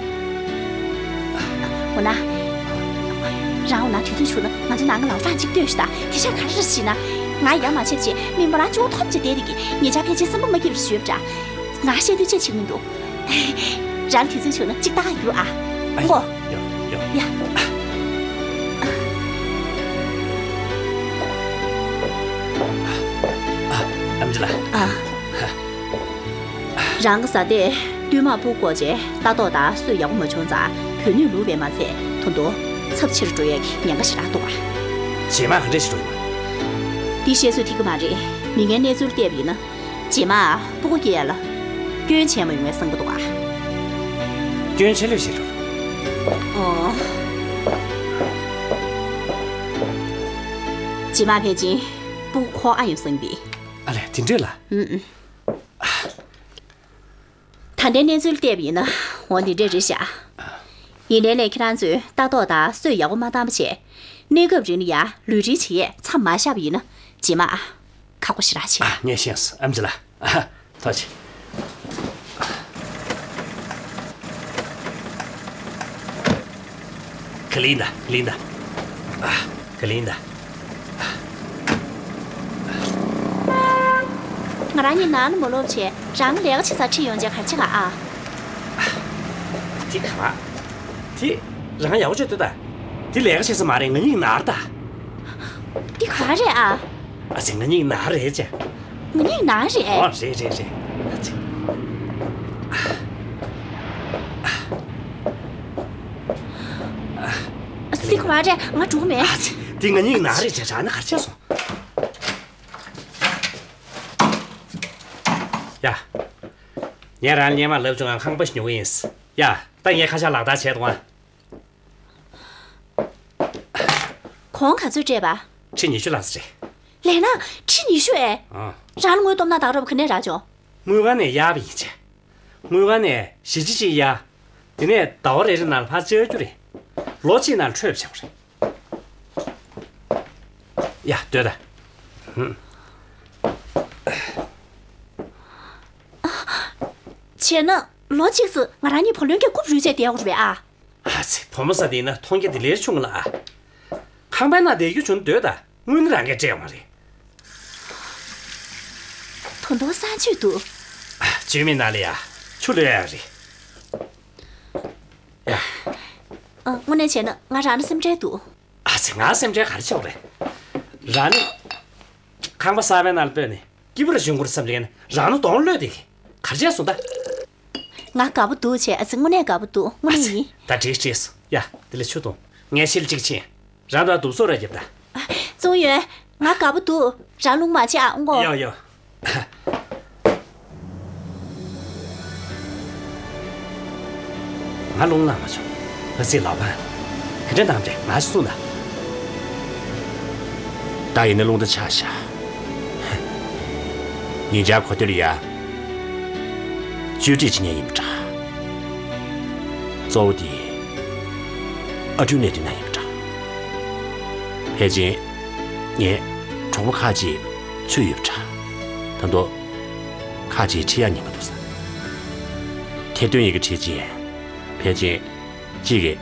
འོ་ན། རང་འོ་ན་དུས་ཚོད་བྱུང་ན་ང་ཚོ་ནང་གི་ལམ་སང་གཅིག་སྡོད་ཤོག་ད། དེ་ཤག་ག་རེ་རེད་ཟེར་ན། ང་ཡར་མར་བྱས་བྱས་མི་མོ་རང་ཅུང་འཐོམ་བྱས་བསྡད་དེ་གི། ཉེ་ཆར་ཕལ་ཆེར་སེམས་པ་མ་སྐྱིད་པ་ཞིག་ཡོད་པ་འདྲ། ང་བཤད་དུས་བཤད་བྱེད་མི་འདུག། རང་དུས་ཚོད་བྱུང་ན་གཅིག་ལྟ་ག་རྒྱུགས་ཨ། ཨ། ཨོ། ཡོ་ཡོ། ཡ། ཨ། ཨེམ་ཆི་ལགས། ཨ། རང་གི་བཟའ་ཟླས་བསྟུད་མར་སྤུ་གུ་བསྐོ་བྱས་ལྟ་རྟོག་དང་གསོ་ཡག་པོ་མ་བྱུང་ཙང་བུ་སྣོད་ལུག་པས་མ་ཚད་ད་དུང་ཚབས་ཆེར་འགྲོ་ཡག་གི་ཉེན་ཁ་ཞེ་དྲག་འདུག་ཨ། རྗེས་མ་ག་འདྲ་ཞིག་འགྲོ་ཡོད་པ། འདི་བཤད་ཚོད་ཐིག་གི་མ་རེད། མི་ངན་གནས་ཚུལ་བལྟས་པ་ཡིན་ན། རྗེས་མ་སྤུ་གུ་སྐྱེ་ཡ་ལ་སྐྱོན་བྱས་མ་ཡོང་བའི་བསམ་གྱི་འདུག་ཨ། སྐྱོན་ཆེ་ལོས་བྱེད་འགྲོ། ཨོ། རྗེས་མ་ཕལ་ཆེར་སྤུ་གུ་ཁོག་ཨ་ཡོང་བསམ་པས། ཨ་ལས། དེ་འདྲས་ལ། ཨུམ་ཨུམ། ད་ལྟའི་གནས་ཚུལ་བལྟས་པ་ཡིན་ན་འོ་འདི་འདྲས་རེད་ཤག། ཡིན་ནའི་ལས་ཁྱེད་རང་ཚོས་ལྟ་རྟོག་དང་གསོས་ཡག་པོ་མ་བཏང་པ་བྱས། གནས་སྐབས་རིང་ལ་ཡ་ལུས་འབྲེལ་བྱེད་ཡས་མཚམས་མ་བཞག་པ་ཡིན་ན་རྗེས་མ་ཨ། ཁག་པོ་ཞེ་དྲག་ཆེ། ཨ། ངས་ཤེས་སོང་། ཨེམ་ཆི་ལགས། ཨ། ཐུགས་རྗེ་ཆེ། ག་ལེ་ཡིན་ད། ག་ལེ་ཡིན་ད། ཨ། ག་ལེ་ཡིན་ད། ང་རང་གཉིས་ནང་ལ་མ་ལོག་བྱས་རང་ལས་ཀ་བྱེད་སར་ཁྲིད་ཡོང་བྱས་ག་རེ་བྱེད་ག་ཨ། དེ་ག་པ། དེ་རང་ཡག་པོ་བྱས་སྡོད་ད། དེ་ལས་ཀ་བྱེད་ས་མ་རེད། ང་གཉིས་ནང་རེད་ད། འདི་ག་རེད་ཨ། ཨ་ཙི། ང་གཉིས་ནང་རེད་ཅེ། ང་གཉིས་ནང་རེད། ཨོ། རེད་རེད་རེད། ཨ་ཙི། ཨ་ཙི། འདི་ག་རེད། ང་འགྲོ་གི་མེད། ཨ་ཙི། འདི་ང་གཉིས་ནང་རེད་ཅེ། རང་ནི་ག་རེ་བྱས་སོང་། ཡ། ངས་རང་སྔོན་མ་ལབ་བྱུང་། ང་ཁང་པ་ཞིག་ཉོ་གི་ཡིན། ཡ། ད་ངས་ཁ་བྱང་ལག་བསྟར་བྱས་འདུག་ཨ། གོང་ག་ཚོད་སྤྲད་པ། ཁྲི་ཉི་ཤུ་ལྷག་ཙམ་རེད། ལས་ན་ཁྲི་ཉི་ཤུ་ཨེ། ཨང་། རང་ལ་དངུལ་སྟོབས་ན་བདག་རོགས་ག་ནས་རག་བྱུང་། དངུལ་ཁང་ནས་གཡར་བ་ཡིན་ཅེ། དངུལ་ཁང་ནས་གཞིས་བྱེས་གཅིག་གཡར། དེ་ནས་ཟླ་བ་རེ་རེ་ནང་ལ་ཕར་བཅར་རྒྱུ་རེད། ལོ་གཅིག་ནང་ལ་འཕྲོད་པ་བྱེད་དགོས་རེད། ཡ། སྡོད་ད། ཧུམ། བྱས་ན་ལོ་གཅིག་ཙམ་ང་རང་གཉིས་བུ་ལོན་གྱི་རྐུབ་རུལ་བྱས་བསྡད་དགོས་རེད་པས་ཨ། ཨ་ཙི། བུ་མོ་ས་དེ་ཡིན་ན་མཐོང་རྒྱ་དེ་ལས་ཆུང་ལ་ཨ། ཁང་པའི་ནང་བསྡད་རྒྱུ་བྱུང་སྡོད་ད། དངུལ་ནི་རང་གིས་སྤྲད་ཡོང་བ་རེད། ད་དུང་གསང་སྤྱོད་འདུག། ཨ། སྤྱོད་མི་ནང་ལ་ཡ་ཆུ་ལོས་ཡ་རེད། ཡ། ཨ། དངོས་གནས་བྱས་ན་ང་རང་ལ་སེམས་ཁྲལ་འདུག། ཨ་ཙི། ང་སེམས་ཁྲལ་ག་རེ་བྱེད་དགོས་རེད། རང་ནི་ཁང་པ་གསར་པའི་ནང་ལ་སྤོས་ནས་སྐྱིད་པོ་རེ་བྱུང་དགོས་རེད་བསམ་གྱི་ཡིན། རང་ནི་གདོང་བློས་དེ་ག་རེ་བྱས་སོང་ད། ང་དགའ་པོ་འདུག་བྱས། ཨ་ཙི། དངོས་གནས་དགའ་པོ་འདུག། དངོས་གནས་ཡིན། ད་འགྲིག་འགྲིག་སོང་། ཡ། དེ་ལས་ཆུ་འཐུང་། ངས་ཕྱི་ལ་གཅིག་ཕྱིན། རང་དང་དུབ་སོ་ར་རྒྱབ་ད། ཙུང་ཡོན། ང་དགའ་པོ་འདུག། རང་རླུང་མ་བྱེད་ཨ། ཨོང་གོ། ཡོ་ཡོ། ང་རླུང་ལངས་མ་བྱུང་། ཨ་ཙི། ལགས་པ། ག་འདྲ་གནང་རེད། ང་གསུངས་ན། ད་ཡིན་ན་རླུང་རྟ་ཆག་ཤག། ཉིན་ཆར་གོ་ཐོས་ལ་ཡ། བཅོས་སྒྲིག་བྱེད་མཁན་ཡིན་པ་འདྲ། གཙོ་བོ་དེ་ཨ་སྤྲུལ་གནས་དེ་ན་ཡིན་པ་འདྲ། ཕལ་ཆེར་ངའི་གྲོགས་པོ་ཁ་ཅིག་ཚུད་ཡོད་པ་འདྲ། ད་དུང་ཁ་ཅིག་ཁྲིད་ཡག་ཉེན་ཁ་འདུག་ས། ཐེར་འདོན་ཡི་གེ་བྲིས་རྗེས། ཕལ་ཆེར་གཅིག་གིས་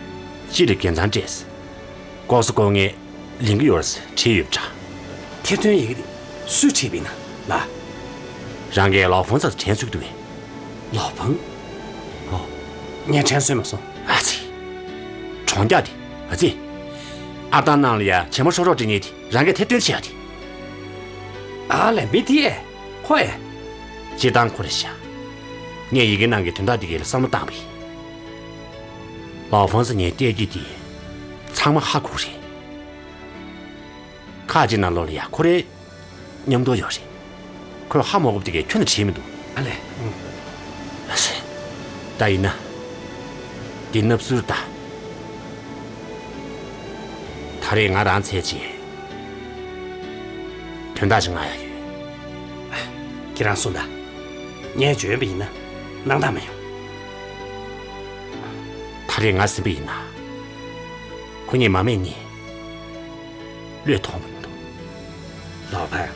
གཅིག་ལ་རྒྱལ་མཚམས་སྤྲད། ལྐོག་ཟ་ལྐོག་ངན་ལེན་གྱི་ཡོད་རེད་བྲིས་ཡོད་པ་འདྲ། ཐེར་འདོན་ཡི་གེ་དེ་སུས་བྲིས་པ་ཡིན་ན་ལགས། རང་གིས་ལའོ་ཧྥང་ཙི་ལ་དྲན་གསོས་ཀྱི་འདུག་གས། ལའོ་ཧྥང་། ཨོ། ངས་དྲན་གསོས་མ་སོང་། ཨ་ཙི། གྲོང་རྒྱག་དེ། ཨ་ཙི། ཨར་ཏང་ནང་ལ་ཡ་བྱེ་མ་ཧྲོག་ཧྲོག་འདྲ་མཉེས་དེ་རང་གིས་ཐེར་འདོན་བྱེད་ཡ་དེ། ཨ་ལས་མི་དེ་ཁོ་ཡ། སྤྱིར་བཏང་ཁོ་རེད་ཤག་ངས་ཡི་གེ་ནང་གི་དོན་དག་དེ་ག་ལ་བསམ་བློ་བཏང་བས། ལའོ་ཧྥང་ཙི་ངའི་བལྟས་ཀྱི་དེ་ཚང་མ་ཧ་གོ་རེད། ཁ་ཅིག་ནང་ལོགས་ལ་ཡ་ཁོ་རེ་མཉམ་དུ་ཡོད་རེད། ཁོས་ཧ་མ་གོ་བ་དེ་གས་ཁྱོན་ནས་བྲིས་མི་འདུག་ཨ་ལས། ཨ་ཙི། ད་ཡིན་ན། འདི་སྣབས་ཚུལ་ད། ད་རེས་ང་རང་འཚོལ་བྱས། དོན་དག་ཅིག་ང་ཡ་ཡོད། ཁྱེད་རང་གསུངས་དང་། ངས་འཇོན་པ་ཡིན་ན་སྣང་དག་མ་ཡོང་། ད་རེས་ང་ཟིན་པ་ཡིན་ན། ཁོ་གཉིས་མ་སྨད་གཉིས། བློས་ཐོངས་པ་མི་འདུག་ལའོ་ཧྥང་།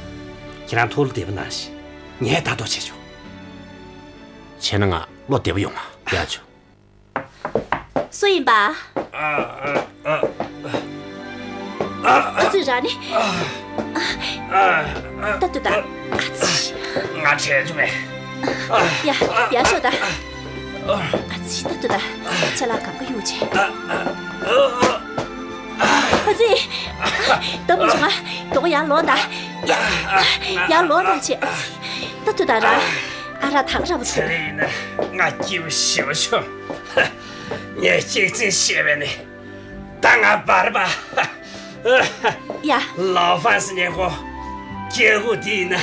ཁྱེད་རང་ཐུགས་བློ་བདེ་པོ་གནང་ཞིག་ངས་ལྟ་རྟོག་བྱེད་ཆོག་བྱས་ན་ང་བློ་བདེ་པོ་ཡོང་ང་ཡ་ཆོག་སུ་ཡིན་པ། ཨ་ཨ་ཨ་ཨ་ཨ་ཙི་ར་ནི། ཨ་ཨ་ད་དུ་ད། ཨ་ཙི། ང་བྲལ་བྱུང་བས། ཡ་ཡ་ཤོག་ད། ཨ་ཙི་ད་དུ་ད། ཅ་ལག་གང་ག་གཡུག་བྱས། ཨ་ཙི། ད་མི་བྱུང་ང་། མགྱོགས་ཡར་ལོངས་ད། ཡ་ཡར་ལོངས་ད་བྱས། ཨ་ཙི། ད་དུ་ད་ར། ཨ་ར་ཐག་ར་བུ་ཚ། དེ་རིང་ནི་ང་སྐྱིད་པོ་ཞེ་པོ་བྱུང་། ངས་གཅིག་རྩིས་བྱས་པས་ནི། ད་ང་འབར་བ། ཡ། ལའོ་ཧྥང་ཙི་ཉེ་ཁོ། སྐྱེ་དགུ་འདི་ཡིན་ན།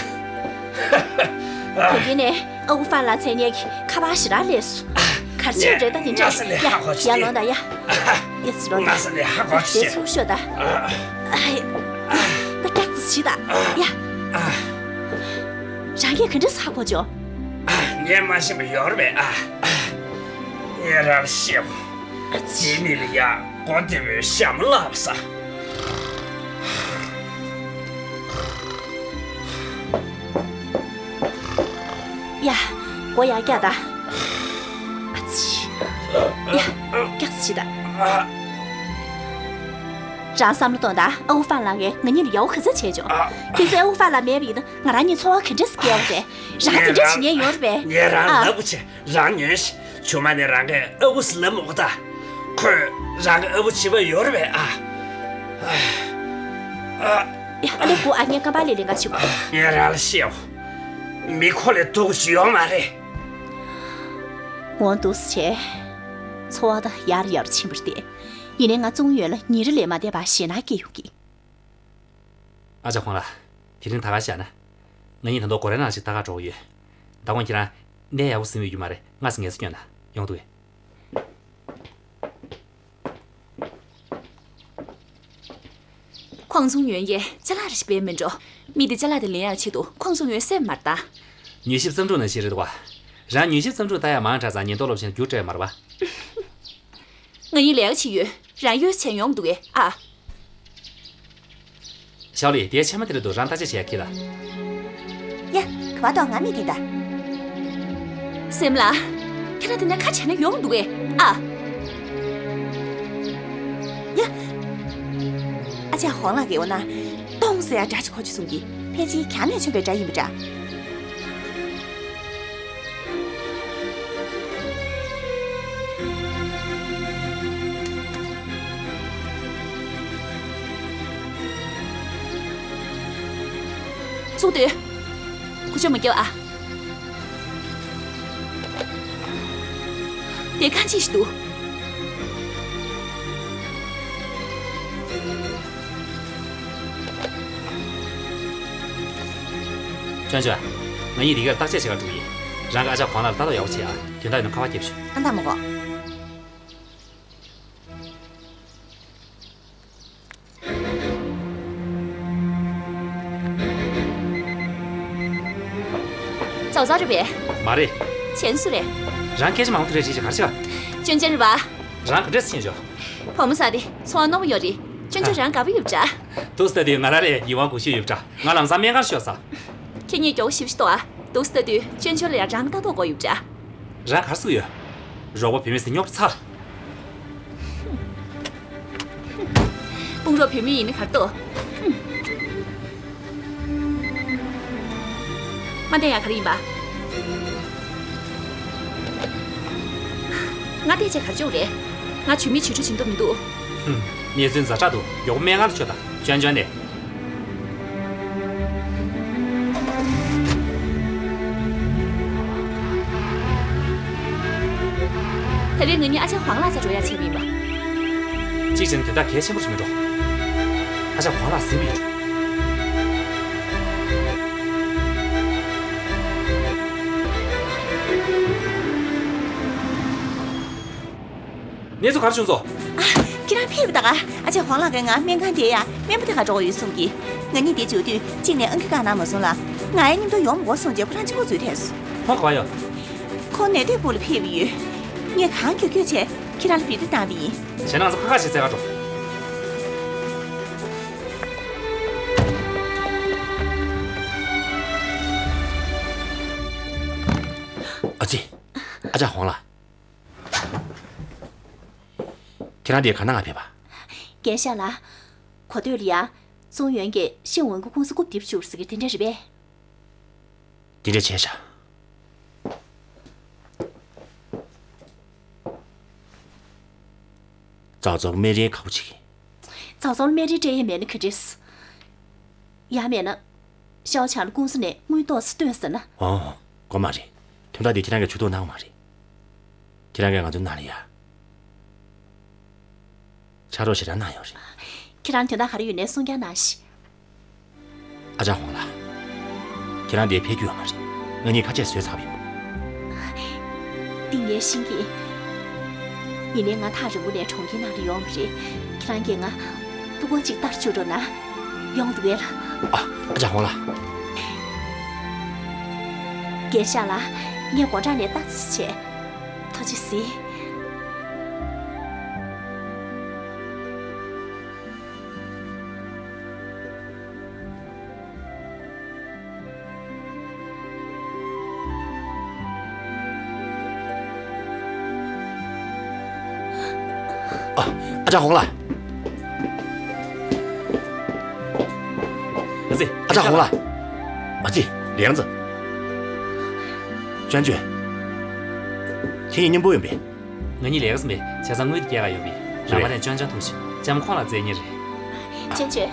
དེ་རིང་ནས་ཨ་ཁུ་ཧྥང་ལགས་མཚན་སྙན་གྱི་ཁ་པར་ཞེ་དྲག་སླེབས་སོང་། གར་ཆེན་རེད་ད་དེ་འདྲ། ཡ་ཡ་ལོངས་ད་ཡ། ཡ་ཙི་ལོངས་ད། ང་ས་ནས་ཧ་གོ་ཤེས། དེ་ཚུར་ཤོག་ད། ད་སྐྱག་ཙི་བྱེད་ད། ཡ། རང་གིས་ག་འདྲས་ཧ་གོ་བྱུང་། ངས་མ་ཤེས་པ་ཡོད་རེད་པས་ཨ། ངས་རང་ལ་བཤད་པ། ཨ་ཙི། དེ་ནི་ལ་ཡ་མགོ་བདེ་པོའི་ཞྭ་མོ་ལབ་ས། ཡ། མགོ་ཡར་བཀྱག་ད། ཨ་ཙི། ཡ། སྐྱག་ཙི་བྱེད་ད། རང་བསམ་བློ་གཏོང་ད། ཨ་ཁུ་ཧྥང་ལགས་ཀྱིས་ང་གཉིས་ལ་ཡག་པོ་ག་ཚོད་བྱས་བྱུང་། དེ་ཚོ་ཨ་ཁུ་ཧྥང་ལགས་མེད་པ་ཡིན་ན་ང་རང་གཉིས་འཚོ་བ་ག་འདྲས་སྐྱེལ་བ་རེད། རང་དེ་འདྲས་བྱེད་མཁན་ཡོད་རེད་པས། ངས་རང་ཨ། ལབ་པོ་ཆེ་རང་ཉོན་ཞིག་ཆུང་མ་ནས་རང་གིས་ཨ་ཁུ་ཟེར་ལབ་མི་དགོས་ད། ཁོས་རང་གི་ཨ་ཁུ་བྱེད་པ་ཡོད་རེད་པས་ཨ། ཨ། ཡ། ཨ་ལེ་སྒུག་ཨ། ངས་ཀ་པ་ལེ་ལེ་འགའ་ཞིག་ངས་རང་ལ་བཤད་འོ། མི་ཁོ་ལས་སྡུག་ཅིག་ཡོད་མ་རེད། འོ་འདུག་སེ་བྱས། འཚོ་བ་ད་ཡར་ཡར་ཕྱིན་པ་རེད་དེ། ཡིན་ནའི་ང་ཙུང་ཡོན་ལ་ཉིན་རེ་ལས་མ་བསྡད་པར་ཞེད་སྣང་སྐྱེ་ཡོང་གི། ཨ་ཅག་ཁོང་ལགས། དེ་རིང་ད་ག་བཞག་ན། ང་གཉིས་ད་དུང་སྒོ་རའི་ནང་ཞིག་ལྟ་གར་འགྲོ་གི་ཡོད། ད་དགོང་ཁྱེད་རང་གནས་ཡག་པོ་ཟིན་ཡོད་རྒྱུ་མ་རེད། སྔ་སེ་ངལ་གསོ་སྐྱོན་ན་ཡོང་འདུག་གས། ཁོང་ཙུང་ཡོན་ཡས་ཅ་ལག་རེ་ཞིག་སྤེལ་མི་འགྲོ། མི་དེ་ཅ་ལག་དེ་ལེན་ཡག་ཆེད་དུ་ཁོང་ཙུང་ཡོན་སེམས་མར་བཏང་། མྱུལ་ཞིབ་བརྩམས་སྒྲུང་ནང་བཞིན་རེད་འདུག་བ། རང་མྱུལ་ཞིབ་བརྩམས་སྒྲུང་ལྟ་ཡག་མང་དྲགས་ཙང་ཉེན་རྟོག་སློབ་ཆེན་རྒྱུགས་སྤྲད་མ་རེད་བ། ང་གཉིས་ལས་ཀ་བྱེད་ཡོད། རང་ཡོད་བྱས་ཡོང་འདུག་གས་ཨ། ཞའོ་ལི། དེའི་ཕྱེ་མ་དེ་རེད་འདུག་རང་བརྟག་དཔྱད་བྱེད་ཡ་ཁྱེད་ལ། ཡ། ག་པར་གཏོང་ང་མི་དེ་ད། སེམས་ལ། ཁྱེད་རང་དེ་ནས་ཁ་བྱས་ན་ཡོང་འདུག་གས་ཨ། ཡ། ཨ་ཅག་ཧོང་ལགས་ཀྱིས་འོ་ན། གཏོང་ཟེར་ཡ་འདྲ་ཅིག་གོ་རྒྱུ་གསུང་གི། ཕལ་ཆེར་གྱང་ནས་མཆོངས་པའི་སྒྲ་ཡིན་པ་འདྲ། ཚུགས་སྡོད། གུ་ཅོ་མ་རྒྱབ་ཨ། དེ་གང་ཅི་ཞིག་འདུག་ཅོན་ཅོན། ང་གཉིས་འདི་གར་བརྟག་དཔྱད་བྱེད་གར་འགྲོ་གི་ཡིན། རང་གི་ཨ་ཅག་ཁོང་ལ་ལྟ་རྟོག་ཡག་པོ་བྱེད་ཨ། དོན་དག་ཡིན་ན་ཁ་པར་རྒྱབ་ཤོག་ཨ་ད་མ་གོ། ཙའོ་ཙའོ་རེད་པས། མ་རེད། ཅན་སུ་རེད། རང་སྐད་ཆ་མང་པོ་དེ་འདྲ་དྲིས་བྱས་ག་རེ་བྱེད་པ། ཅོན་ཅོན་རེད་པ། རང་ག་འདྲས་སེ་ཕྱིན་བྱུང་། བུ་མོ་ས་དེ་ཚོང་བ་རྣོ་པོ་ཡོད་རེད། ཅོན་ཅོན་རང་དགའ་པོ་ཡོད་པ་འདྲ། འདུག་སེ་ལྟ་དུས་ང་རང་ལས་ཡིད་དབང་འགུག་ཤོས་ཡོད་པ་འདྲ། ང་ལམ་སང་སྨན་ཁང་ཤོག་ས། ཁྱེད་གཉིས་མགྱོགས་ཞིབ་ཞིག་གཏོང་ཨ། འདུག་སེ་ལྟ་དུས་ཅོན་ཅོན་ལ་ཡང་རང་ལྟ་རྟོག་དགོས་ཡོད་པ་འདྲ། རང་ག་རེ་ཟེར་གྱི་ཡོད། རོགས་པ་བུད་མེད་ཟེར་རྙོག་དྲ་ཚ། དཔུང་རོགས་བུད་མེད་ཡིན་ན་གར་ལྟོས། མ་བསྡད་ཡ་ག་རེ་ཡིན་པ། ང་བསྡད་བྱས་ག་རེ་བྱེད་དགོས་རེད། ང་ཇུས་མེད་ཇུས་འཕྲུལ་བྱེད་འདོད་མི་འདུག། ཧུམ། གནས་ཚུལ་ཛ་དྲག་འདུག། མགྱོགས་པོ་སྨན་ཁང་ལ་བཅར་དང་། ཅོན་ཅོན་ནས། ད་རེས་ང་གཉིས་ཨ་ཅག་ཧོང་ལགས་རྩར་འགྲོ་ཡ་བྱས་པ་ཡིན་པ། གཅིག་བྱས་ན་དོན་དག་གལ་ཆེན་པོ་ཞིག་མིན་འགྲོ། ཨ་ཅག་ཧོང་ལགས་ཟིན་པ་ཡིན་འགྲོ། གནས་ཚུལ་ག་རེ་བྱུང་སོང་། ཨ། ཁྱེད་རང་ཕེབས་ད་ག། ཨ་ཅག་ཧོང་ལགས་ཀྱིས་ང་སྨན་ཁང་དེ་ཡ་སྨན་པ་དེ་ག་འགྲོ་དགོས་ཡོད་གསུངས་ཀྱིས། ང་གཉིས་དེ་འཇུག་དུས་གཅིག་ནས་ཨང་ཀི་བཀག་གནང་མ་སོང་ལ། ང་ཡ་མཉམ་དུ་ཡོང་མི་དགོས་གསུངས་རྗེས་ཁོ་རང་གཅིག་པོ་འཛུལ་ཐལ་སོང་། ཁོང་ག་པར་ཡོད། ཁོང་ནད་སྡོད་སྦུག་ལ་ཕེབས་ཡོད། ངས་གང་མགྱོགས་མགྱོགས་བྱས་ཁྱེད་རང་ལ་འབུལ་རྒྱུ་བཏང་བ་ཡིན། བྱས་ན་ང་ཚོ་ཁ་ཁ་བྱས་བཙལ་ག་འགྲོ། ཨ་ཙི། ཨ་ཅག་ཧོང་ལགས། ཁྱེད་རང་འདིར་ག་རེ་གནང་ག་ཕེབས་པ། རྒན་ཤཱཀ་ལགས། གོ་ཐོས་ལ་ཡ། ཙུང་ཡོན་གྱིས་ཤིན་ཝུན་གྱི་ཀུང་སི་རྐུབ་རྡིབ་བཅུག་ཟེར་གི་དེ་འདྲ་རེད་པས། དེ་འདྲ་བྱས་ཤག། ཙའོ་ཙའོ་སྨན་རིན་ཁག་པོ་བྱེད་ཀྱི། ཙའོ་ཙའོ་ལ་སྨན་རིན་སྤྲད་ཡས་མེད་ན་ག་འདྲས། ཡང་མེད་ན། ཤའོ་ཆང་ལ་ཀུང་སི་ནས་དངུལ་ཏོག་ཙམ་སྟོན་ཟེར་ན། འོ། དགོས་མ་རེད། དོན་དག་འདི་ཁྱེད་རང་གིས་ཇུས་གཏོགས་གནང་དགོས་མ་རེད། ཁྱེད་རང་གིས་ང་ཚོའི་ནང་ལ་ཡ། ཕྱག་རོགས་ཞེ་དྲག་གནང་ཡོད་རེད། ཁྱེད་རང་དོན་དག་ག་རེ་ཡོད་ནའི་གསུང་རྐྱང་གནང་ཞིག། ཨ་ཅག་ཧོང་ལགས། ཁྱེད་རང་འདིར་ཕེབས་རྒྱུ་ཡོད་མ་རེད། ང་གཉིས་ཁ་ཆད་བཟོས་ཚར་བ་ཡིན། འདི་ངས་ཤེས་ཀྱི། ཡིན་ནའི་ང་ཐག་རིང་པོ་ནས་གྲོང་ཁྱེར་ནང་ལ་ཡོང་བ་རེད། ཁྱེད་རང་གིས་ང་སྤུ་གུ་གཅིག་ལྟར་བཅུག་རོགས་གནང་། ཡོང་འདུག་གས་ལགས། ཨ། ཨ་ཅག་ཧོང་ལགས། རྒན་ཤཱཀ་ལགས། ངས་སྒོ་འགྲམ་ནས་ལྟ་ཙམ་བྱས། ཐུགས་རྗེ་གཟིགས། ཨ། ཨ་ཅག་ཧོང་ལགས། ཨ་ཙི། ཨ་ཅག་ཧོང་ལགས། ཨ་ཙི། ལེགས་ཙི། ཅོན་ཅོན། ཁྱེད་གཉིས་མཉམ་པོ་ཡིན་པས། ང་གཉིས་ལས་ཀ་ཟིན་པས་བྱས་ཙང་དངུལ་དེ་སྐྱེལ་ག་ཡོང་པས། རེད། རང་མ་ནས་ཅོན་ཅོན་ཐུག་ཤིག། ལྕམ་ཁོང་ལ་བཙལ་ཉེ་རེད། ཅོན་ཅོན།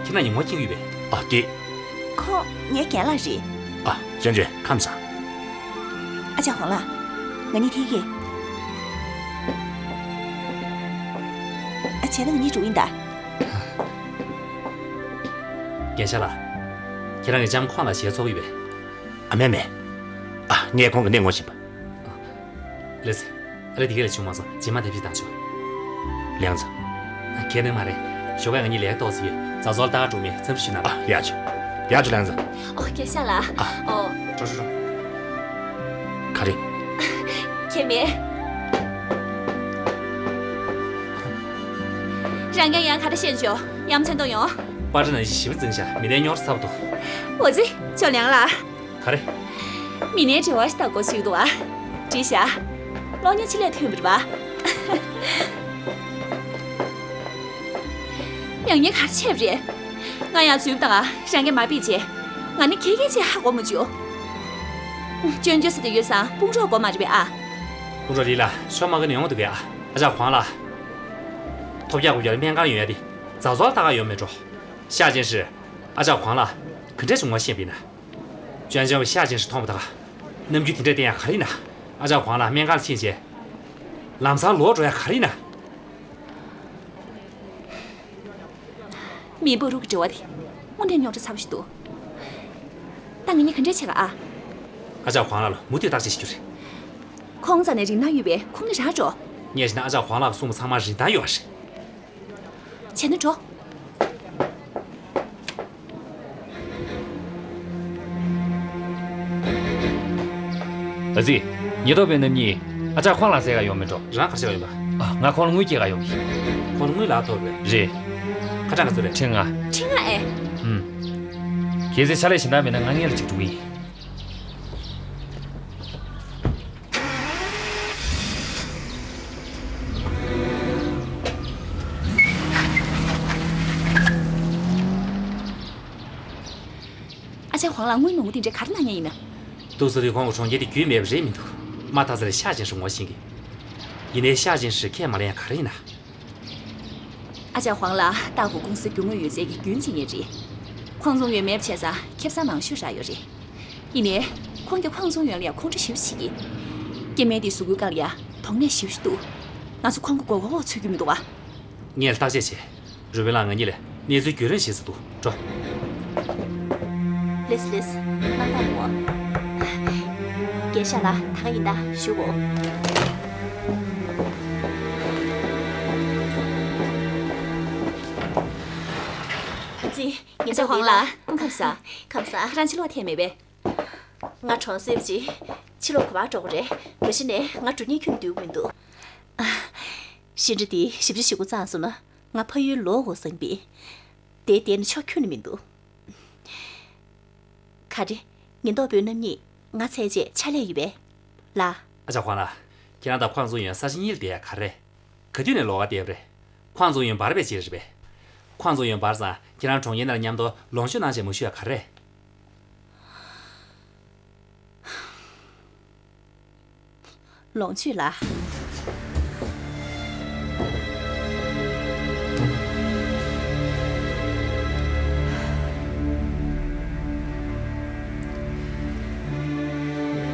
ཁྱེད་རང་གཉིས་ངོ་མཁྱེན་གྱི་ཡོད་པས། ཨ། དེ། ཁོང་ངའི་རྒན་ལགས་རེད། ཨ། ཅོན་ཅོན་ཁམས་བཟང་། ཨ་ཅག་ཧོང་ལགས། ང་གཉིས་འཐེན་གྱི། ཨ། བྱས་ན་ང་གཉིས་འགྲོ་ཡིན་ད། རྒན་ཤཱཀ་ལགས། ཁྱེད་རང་གིས་ལྕམ་ཁོང་ལ་ཞལ་འཚོ་གི་ཡོད་པས། ཨ། མེད་མེད། ཨ། ངས་ཁོང་གི་གནས་ངོ་ཤེས་པ། ལགས་སེ། ཨ་ལས་དེ་ག་ལས་བྱུང་མ་སོང་། རྗེས་མ་ཐབས་ཤིག་བཏང་ཆོག། ལེགས་ཙི། གལ་གནད་མ་རེད། ཞོགས་ཀས་ང་གཉིས་ལས་ཀ་ཏོག་ཙམ་ཡོད། ཙའོ་ཙའོ་ལ་ལྟ་ག་འགྲོ་མེད། འཚམས་ཞུ་གནང་། ཨ། ཡག་བྱུང་། ཡག་བྱུང་ལེགས་ཙི། ཨོ། རྒན་ཤཱཀ་ལགས། ཨ། ཨོ། འགྲོ་འགྲོ་འགྲོ། ག་རེ། གལ་མེད། རང་རྒྱལ་ཡང་ག་རེ་བཤད་ཆོག། ཡ་མཚན་གཏོང་ཡོང་། པར་ཊི་ནང་བཞིན་ཞིབ་པ་འཛིན་བྱ། མི་སྣའི་རྙོག་དྲ་ཚ་པོ་འདུག། འོ་ཙི། ཅོ་ལིང་ལགས། ག་རེ། མི་སྣའི་འབྲེལ་བ་ཞིག་ལྟ་དགོས་ཞུས་འདུག་ཨ། འགྲིག་ཤག། གློག་བརྙན་ཆེད་ལས་ཐོན་པ་རེད་པ། ཡང་ཉེས་ག་རེ་བྱས་པ་རེད། ང་ཡང་འཛུལ་བཏང་ཨ། རང་གིས་མ་ཕེབས་བྱས། ང་ནི་ག་གེ་ཅིག་ཧ་གོ་མ་བྱུང་། ཅོན་ཅོན་ཟེར་དེ་ཡོད་ཙང་དཔུང་རོགས་དགོས་མ་རེད་པས་ཨ། དཔུང་རོགས་ལི་ལགས། ཤོག་མ་གི་ནས་ཡོང་འདུག་གས་ཨ། ཨ་ཅག་ཧོང་ལགས། ཐོལ་རྒྱག་དགོས་ཡ་ལ་སྨན་ཁང་ཡོང་ཡ་དེ། ཙའོ་ཙའོ་ལ་ལྟ་ག་ཡོང་མེད་འགྲོ། ཤ་ཅན་ཧྲི། ཨ་ཅག་ཧོང་ལགས། ག་འདྲས་ཅིག་ངོ་ཤེས་པ་ཡིན་ན། ཅོན་ཅོན་གྱིས་ཤ་ཅན་ཧྲི་མཐོང་བ་དང་། རྣམ་འགྱུར་དེ་འདྲས་བསྟན་ཡ་ག་རེ་ཡིན་ན། ཨ་ཅག་ཧོང་ལགས་སྨན་ཁང་ལ་ཕྱིན་བྱས། ལམ་སང་ལོག་འགྲོ་ཡ་ག་རེ་ཡིན་ན། མི་བུ་རུ་གི་འབྲེལ་བ་དེ་དངོས་གནས་རྙོག་དྲ་ཚ་པོ་ཞིག་འདུག། ད་ང་གཉིས་ག་འདྲས་བྱེད་ག་ཨ། ཨ་ཅག་ཧོང་ལགས་ལ་མུ་མཐུད་བརྟག་དཔྱད་བྱེད་རྒྱུ་རེད། ཁོང་རྩ་ནས་རིན་ཐང་ཡོད་པས་ཁོང་ནི་རང་འགྲོ། ངས་བྱས་ན་ཨ་ཅག་ཧོང་ལགས་གསུངས་པ་ཚང་མ་རིན་ཐང་ཡོད་པ་རེད། བྱས་ན་འགྲོ། ཨ་ཙི། ཉེན་རྟོག་པའི་རྣམ་གཉིས་ཨ་ཅག་ཧོང་ལགས་བཙལ་ག་ཡོང་མེད་འགྲོ། རང་ག་རེ་བྱེད་ག་ཡོང་པ། ཨ། ང་ཁོང་ལ་དངུལ་སྐྱེལ་ག་ཡོང་གི། ཁོང་ལ་དངུལ་ལག་ཐོབ་རེད། རེད། ཁ་གྲངས་ག་ཚོད་རེད། ཁྲི་ལྔ། ཁྲི་ལྔ་ཨེ། ཨུམ། གལ་སྲིད་ཕྱག་ལས་གཞན་དག་མེད་ན་ང་སྔོན་ལ་ཅིག་འགྲོ་གི་ཡིན། ཨ་ཅག་ཧོང་ལགས། དངུལ་མང་པོ་དེ་འདྲ་ག་རེ་གནང་མཁན་ཡིན་ན། ཏུའུ་ཧྥུ་ཧྲི་ཁོང་གི་གྲོང་ཁྱེར་དེ་རྒྱུས་མེད་པ་རེད་མི་འདུག་མ་མཐའ་ས་ལ་ཤ་ཅན་ཧྲི་ངོ་ཤེས་ཀྱི། ཡིན་ནའི་ཤ་ཅན་ཧྲི་ཁས་མ་ལེན་ཡ་ག་རེ་ཡིན་ན། ཨ་ཅག་ཧོང་ལགས་ཏཱ་ཧུ་ཀུང་སི་རྒྱུ་དངོས་ཡོད་ཚད་ཀྱི་རྒྱུན་འཛིན་མཁན་རེད། ཁོང་ཙུང་ཡོན་མེད་པ་བྱས་ཙང་ཁེ་བཟང་མང་ཤོས་རག་ཡོད་རེད། ཡིན་ནའི། ཁོང་གིས་ཁོང་ཙུང་ཡོན་ལ་ཡང་ཁོང་ཁྲོ་ཞེ་པོ་བྱེད་ཀྱི། སྐྱེ་དམན་དེའི་གཟུགས་པོའི་སྒང་ལ་ཡང་དོགས་གནས་ཞེ་པོ་ཞིག་འདུག་ང་ཚོ་ཁོང་གི་མགོ་སྐོར་འོག་ཚུད་རྒྱུ་མི་འདུག་བ། ངས་བརྟག་དཔྱད་བྱས། རུས་པའི་ལགས། ང་གཉིས་ལ་གནས་ཚུལ་རྒྱུན་རིང་ཞིག་ཟེར་འདུག་འགྲོ། ལེས་ལེས། གནང་དང་ངོ་། རྒན་ཤག་ལགས། ད་ག་ཡིན་ད་ཞུ་གོ། ཨ་ཙི། ངེད་ཅག་ཧོང་ལགས། སྐུ་ཁམས་བཟང་། ཁམས་བཟང་། ཁྱེད་རང་ཕྱི་ལོགས་ཐད་མེད་པས། ང་གྲོང་གསེབ་ཅིག་ཕྱི་ལོགས་ག་པར་འགྲོ་གི་རེད། མ་གཞི་ནས་ང་འགྲོ་སྙིང་ཁྱོན་ནས་འདོད་ཀྱི་མི་འདུག་ཨ། ཤིང་འབྲས་འདི་ཞིབ་ཆ་ཞིག་གོ་ཙང་སོང་ན་ང་ཕ་ཡུལ་ལོག་དགོས་བསམ་པས། དེ་བསྡད་ན་ཆོ་ཁྱོན་ནས་མི་འདུག་ག་རེ། ཉེན་རྟོག་པའི་རྣམ་གཉིས་ང་འཚོལ་ཆེད་ཕྱག་ལས་ཡོད་པས། ལགས། ཨ་ཅག་ཧོང་ལགས། ཁྱེད་རང་དང་ཁོང་ཙུང་ཡོན་ས་ཆ་གཉིས་ལ་བསྡད་ཡ་ག་རེ། ག་དུས་ནས་ལོགས་ཀ་བསྡད་པ་རེད། ཁོང་ཙུང་ཡོན་འབར་བའི་རྗེས་རེད་པས། ཁོང་ཙུང་ཡོན་འབར་ཙང་ཁྱེད་རང་གྲོང་ཁྱེར་ནང་མཉམ་དུ་ལོངས་སྤྱོད་གནང་བྱས་མ་བཞུགས་ཡ་ག་རེ། ལོངས་སྤྱོད་ལ།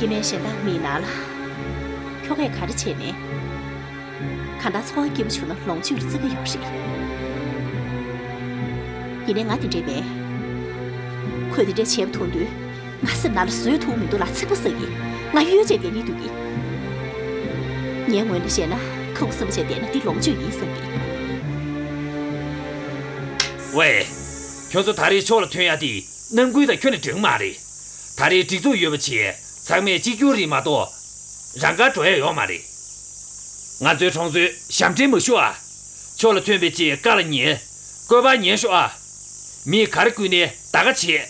སྐྱེ་དམན་གཞན་དག་མིན་ན་ལ། ཁྱོ་གས་ག་རེ་བྱས་ནས། གང་ལྟར་འཚོ་བ་སྐྱིད་པོ་བྱུང་ན་ལོངས་སྤྱོད་ལ་བརྩི་གི་ཡོད་རེད། ཡིན་ནའི་ང་དེ་འདྲས་མིན། ཁོས་དེ་འདྲས་བྱས་པ་མཐོང་དུས། ང་སེམས་ནང་ལ་བཟོད་ཐུབ་མི་འདུག་ལ། ཚིག་པ་ཟ་གི། ང་གཡོལ་བྱས་བསྡད་ནི་འདུག་གི། ངའི་ངོས་ནས་བཤད་ན་ཁ་ཁུ་སིམ་བྱས་བསྡད་ན་འདི་ལོངས་སྤྱོད་ཡིན་བསམ་གི། ཝེ། ཁྱོད་ཚོ་ད་རེས་ཕྱོགས་ལ་ཐོན་ཡ་དེ་རྣམ་ཀུན་དང་ཁྱོན་ནས་འགྲིག་མ་རེད། ད་རེས་སྒྲིག་འཛུགས་ཡོད་པ་བྱས་ཚང་མས་གཅིག་གྱུར་རེད་མ་གཏོགས། རང་དགར་འགྲོ་ཡ་ཡོད་མ་རེད། ང་ཚོའི་གྲོང་ཚོས་ཞབས་འདྲེན་མ་ཞུ་ཨ། ཕྱོགས་ལ་ཐོན་པའི་ཅིག་བཀའ་ལ་ཉན། བཀོད་པ་ཉན་ཤོག་ཨ། མི་ག་རེ་བསྐུལ་ནའི་ད་ག་བྱེད།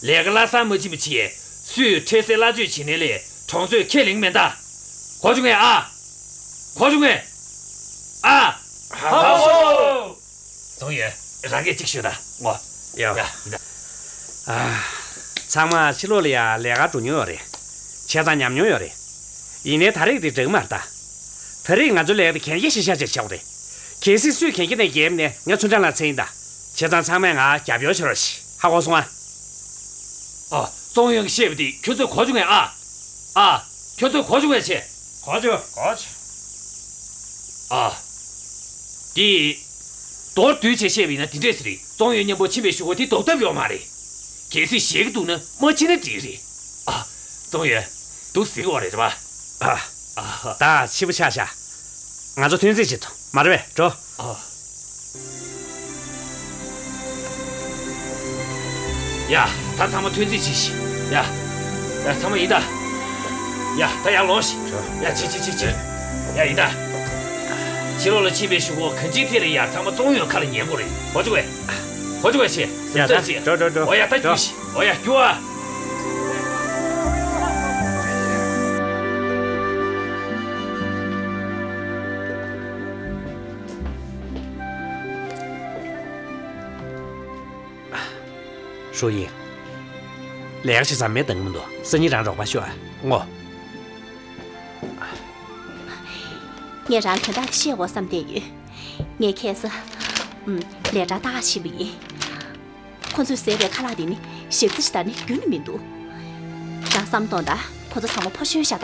ལས་ཀ་ལྷག་བསམ་མ་བྱེད་མི་བྱེད། སུས་འཕྲལ་སེལ་གླ་སྤྱོད་བྱེད་ནའི་ལས་གྲོང་ཚོས་ཁས་ལེན་མེད་ད། གོ་བྱུང་ངས་ཨ། གོ་བྱུང་ངས་ཨ། ཧ་ཧོ། ཙུང་ཡོན། རང་གིས་གཅིག་ཤོད་ད་ངོ་། ཡ། ཡ། ཡིན་ད། ཨ། ཚང་མ་ཕྱི་ལོགས་ལ་ཡ་ལས་ཀ་འགྲོ་མྱོང་ཡོད་རེད། བྱས་ཙང་ཉམས་མྱོང་ཡོད་རེད། ཡིན་ནའི་ད་རེས་དེ་འགྲིག་མ་རེད་ད། ད་རེས་ང་ཚོའི་ལས་ཀ་དེ་གན་རྒྱ་ཞིག་ཤར་ཆེར་ཆགས་པ་རེད། གལ་སྲིད་སུས་གན་རྒྱ་ནས་བརྒལ་ནས་ངས་ཚུར་འགྲམ་ལ་འཚེར་ཡིན་ད། བྱས་ཙང་ཚང་མས་ང་རྒྱབ་སྐྱོར་བྱེད་རོགས་ཞེས་ཧ་གོ་སོང་ཨ། ཨ། ཙུང་ཡོན་གྱིས་བཤད་པ་དེ་ཁྱོད་ཚོས་གོ་བྱུང་ངས་ཨ། ཨ། ཁྱོད་ཚོས་གོ་བྱུང་ངས་བྱས། གོ་བྱུང་། གོ་བྱུང་། ཨ། དེ། མདོར་བསྡུས་བྱས་བཤད་པ་ཡིན་ན་དེ་འདྲས་ཟེར་རེད། ཙུང་ཡོན་མཉམ་པོ་ཕྱིན་པའི་གཞུག་གུ་དེ་ལྡོག་ཐབས་ཡོད་མ་རེད། གལ་སྲིད་ཞེད་ཀྱི་འདུག་ན་མ་ཕྱིན་ན་འགྲིག་རེད། ཨ། ཙུང་ཡོན། འདུག་ཟེར་གི་ཡོད་རེད་པ། ཨ། ཨ། ད་ཕྱི་པོ་ཆགས་ཤག་ང་ཚོ་ཐོན་རྩིས་བྱེད་དོ་མ་རེད་པས། འགྲོ། ཨ། ཡ། ད་ཚང་མ་ཐོན་རྩིས་བྱེད་ཤིག་ཡ། ཡ། ཚང་མ་ཡིན་ད། ཡ། ད་ཡར་ལོངས་ཤིག་ཡ། བྱེད་བྱེད་བྱེད་བྱེད། ཡ། ཡིན་ད། ཕྱི་ལོགས་ལ་ཕྱིན་པའི་གཞུག་གུ་གང་ཅིའི་ཐད་ལ་ཡ་ཚང་མ་ཙུང་ཡོན་ཁ་ལ་ཉན་དགོས་རེད། གོ་བྱུང་ངས། གོ་བྱུང་ངས་བྱས། ཡ། ད་འགྲོ་འགྲོ་འགྲོ། འོ་ཡ། ད་འགྲོ། རྒྱུགས་ཤིག་འོ་ཡ། རྒྱུགས་ཨ། ཧྲུའུ་ཡིན། ལས་ཀ་བྱེད་མཚམས་མེད་བཏང་གི་མི་འདུག་སང་ཉིན་རང་རོགས་པ་ཤོག་ཨ། ངོ་། ངས་རང་དོན་དག་ཅིག་བཤད་དགོས་བསམ་བསྡད་ཡོད། ངས་ཁ་སང་། ཨུམ། ལས་གྲྭ་ལྟ་ག་ཕྱིན་པ་ཡིན། ཁོ་ཚོས་བཟས་པའི་ཁ་ལག་དེ་ནི་ཞག་རྩི་ཞིག་ལྟར་ནི་རྒྱུན་ནས་མི་འདུག་རང་བསམ་གཏོང་དང་། ཁོ་ཚོ་ཚང་མ་ཕོ་གཞོན་ཤ་སྟག་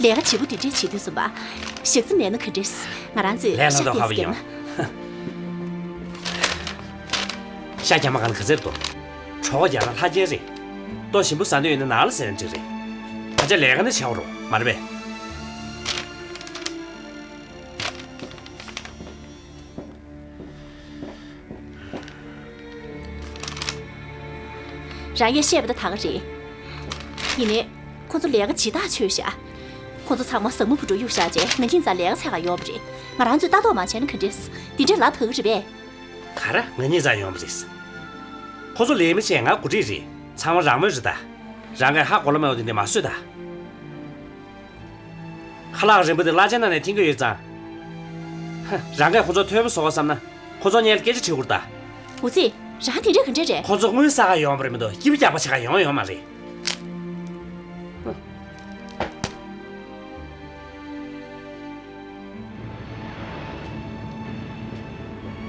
རེད། ལས་ཀ་བྱེད་པོ་དེ་འདྲས་བྱེད་དུས་ཙམ་པ། ཞག་རྩི་མེད་ན་ག་འདྲས། ང་རང་ཚོས་ལས་སྣ་ཤ་ཚ་ཁ་བ་ཡིན། ཤ་རྒྱ་མ་གང་ག་ཚེར་འདུག་གྲོད་ཁོག་རྒྱག་ན་ལྷ་རྒྱལ་རེད། ལྟོ་ཞིམ་པོ་ཟ་འདོད་ཡོད་ན་ནང་ལ་ཟས་ན་འགྲིག་རེད། ད་ཆ་ལས་ཀ་ནི་བྱ་བ་རོགས་མ་རེད་པས། རང་ཡས་བཤད་པ་ད་ད་ག་རེད། ཡིན་ནའི། ཁོ་ཚོ་ལས་ཀ་ཇི་ལྟར་འཆོལ་ཤག་ཁོ་ཚོ་ཚང་མ་ཟ་མ་བུ་ཕྲུག་གཡུག་བཞག་རྗེས་ང་གཉིས་རྩར་ལས་ཀ་འཚོལ་ག་ཡོང་བ་རེད། ང་རང་ཚོས་ལྟ་རྟོག་མ་བྱས་ན་ག་འདྲས། འདི་འདྲས་ལབ་ད་གི་རེད་པས། ག་རེ་ང་གཉིས་རྩར་ཡོང་བ་རེད། ཁོ་ཚོ་ལས་མི་བྱེད། ང་འགོ་ཁྲིད་རེད། ཚང་མ་རང་མོས་རེད་ད། རང་གིས་ཧ་གོ་ལ་མེད་པ་དེ་འདྲས་མ་བཟོས་ད། ཁ་ལག་རིན་པོ་དེ་གླ་ཆའི་ནང་ནས་འཐེན་གྱི་ཡོད་ཙང་། ཧ། རང་གིས་ཁོ་ཚོར་ཐོས་པ་བཟོ་དགོས་བསམ་ན། ཁོ་ཚོར་སྔོན་ལ་སྐད་ཆ་དྲི་དགོས་རེད་ད། འུ་ཙི། རང་དེ་འདྲས་ག་འདྲས་རེད། ཁོ་ཚོ་དངུལ་བསག་ག་ཡོང་བ་རེད་མི་འདུག་སྐྱིད་པོ་རྒྱག་པ་བྱེད་ག་ཡོང་ཡོད་མ་རེད།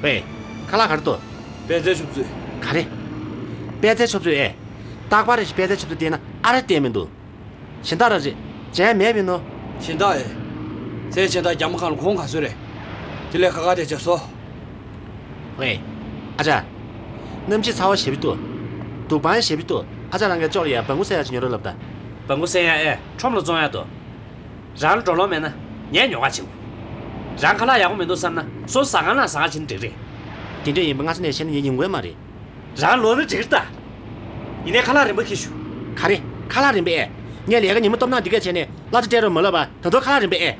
ཝེ། ཁ་ལག་ག་རེ་འདུག་པད་ཚལ་ཆུ་བཙོས། ག་རེ། པད་ཚལ་ཆུ་བཙོས་ཨེ། རྟག་པར་རེ་བཞིན་པད་ཚལ་ཆུ་བཙོས་བསྟན་ན་ཨ་ར་བསྟན་མི་འདུག་གཞན་དག་རང་རེད། ཅན་མེད་པའི་ནོ། གཞན་དག་ཨེ། ཚེ་གཞན་དག་རྒྱ་མོ་ཁང་ལ་གོང་ག་ཚོད་རེད། དེ་ལས་ཁ་ཁ་དེ་བྱས་སོ། ཝེ། ཨ་ཅག་གནམ་གཤིས་ཚ་བ་ཞེ་པོ་འདུག་སྡུག་པང་ཞེ་པོ་འདུག་ཨ་ཅག་རང་གིས་ཅོག་ལ་ཡ་སྦྲང་བུ་བསད་ཡག་ཅིག་ཉོ་རོགས་ལབ་ད། སྦྲང་བུ་བསད་ཡག་ཨེ། ཁྲོམ་ལ་བཙོང་ཡག་འདུག་རང་ལ་འགྲོ་ལོང་མེད་ན་ངས་ཉོ་ག་བྱེད་དགོས། རང་ཁ་ལག་ཡག་པོ་མི་འདུག་བསམ་ན་སོ་སོ་ཟ་ཁང་ནང་ཟ་ཁང་ཕྱིན་ན་འགྲིག་རེད། དེ་འདྲ་ཡིན་པ་སྔ་ས་ནས་བཤད་ན་ངས་ཉན་དགོས་མ་རེད། རང་ལོག་ན་འགྲིག་རེད་ད། ཡིན་ནའི་ཁ་ལག་རིན་པ་ཁྱེར་ཤོག་ག་རེ། ཁ་ལག་རིན་པ་ཨེ། ངས་ལས་ཀ་ཉིན་མོ་སྟོབས་ན་འདི་གས་བྱས་ནས་གླ་ཆ་སྤྲད་རོགས་མ་ལབ་པ་ད་དུང་ཁ་ལག་རིན་པ་ཨེ།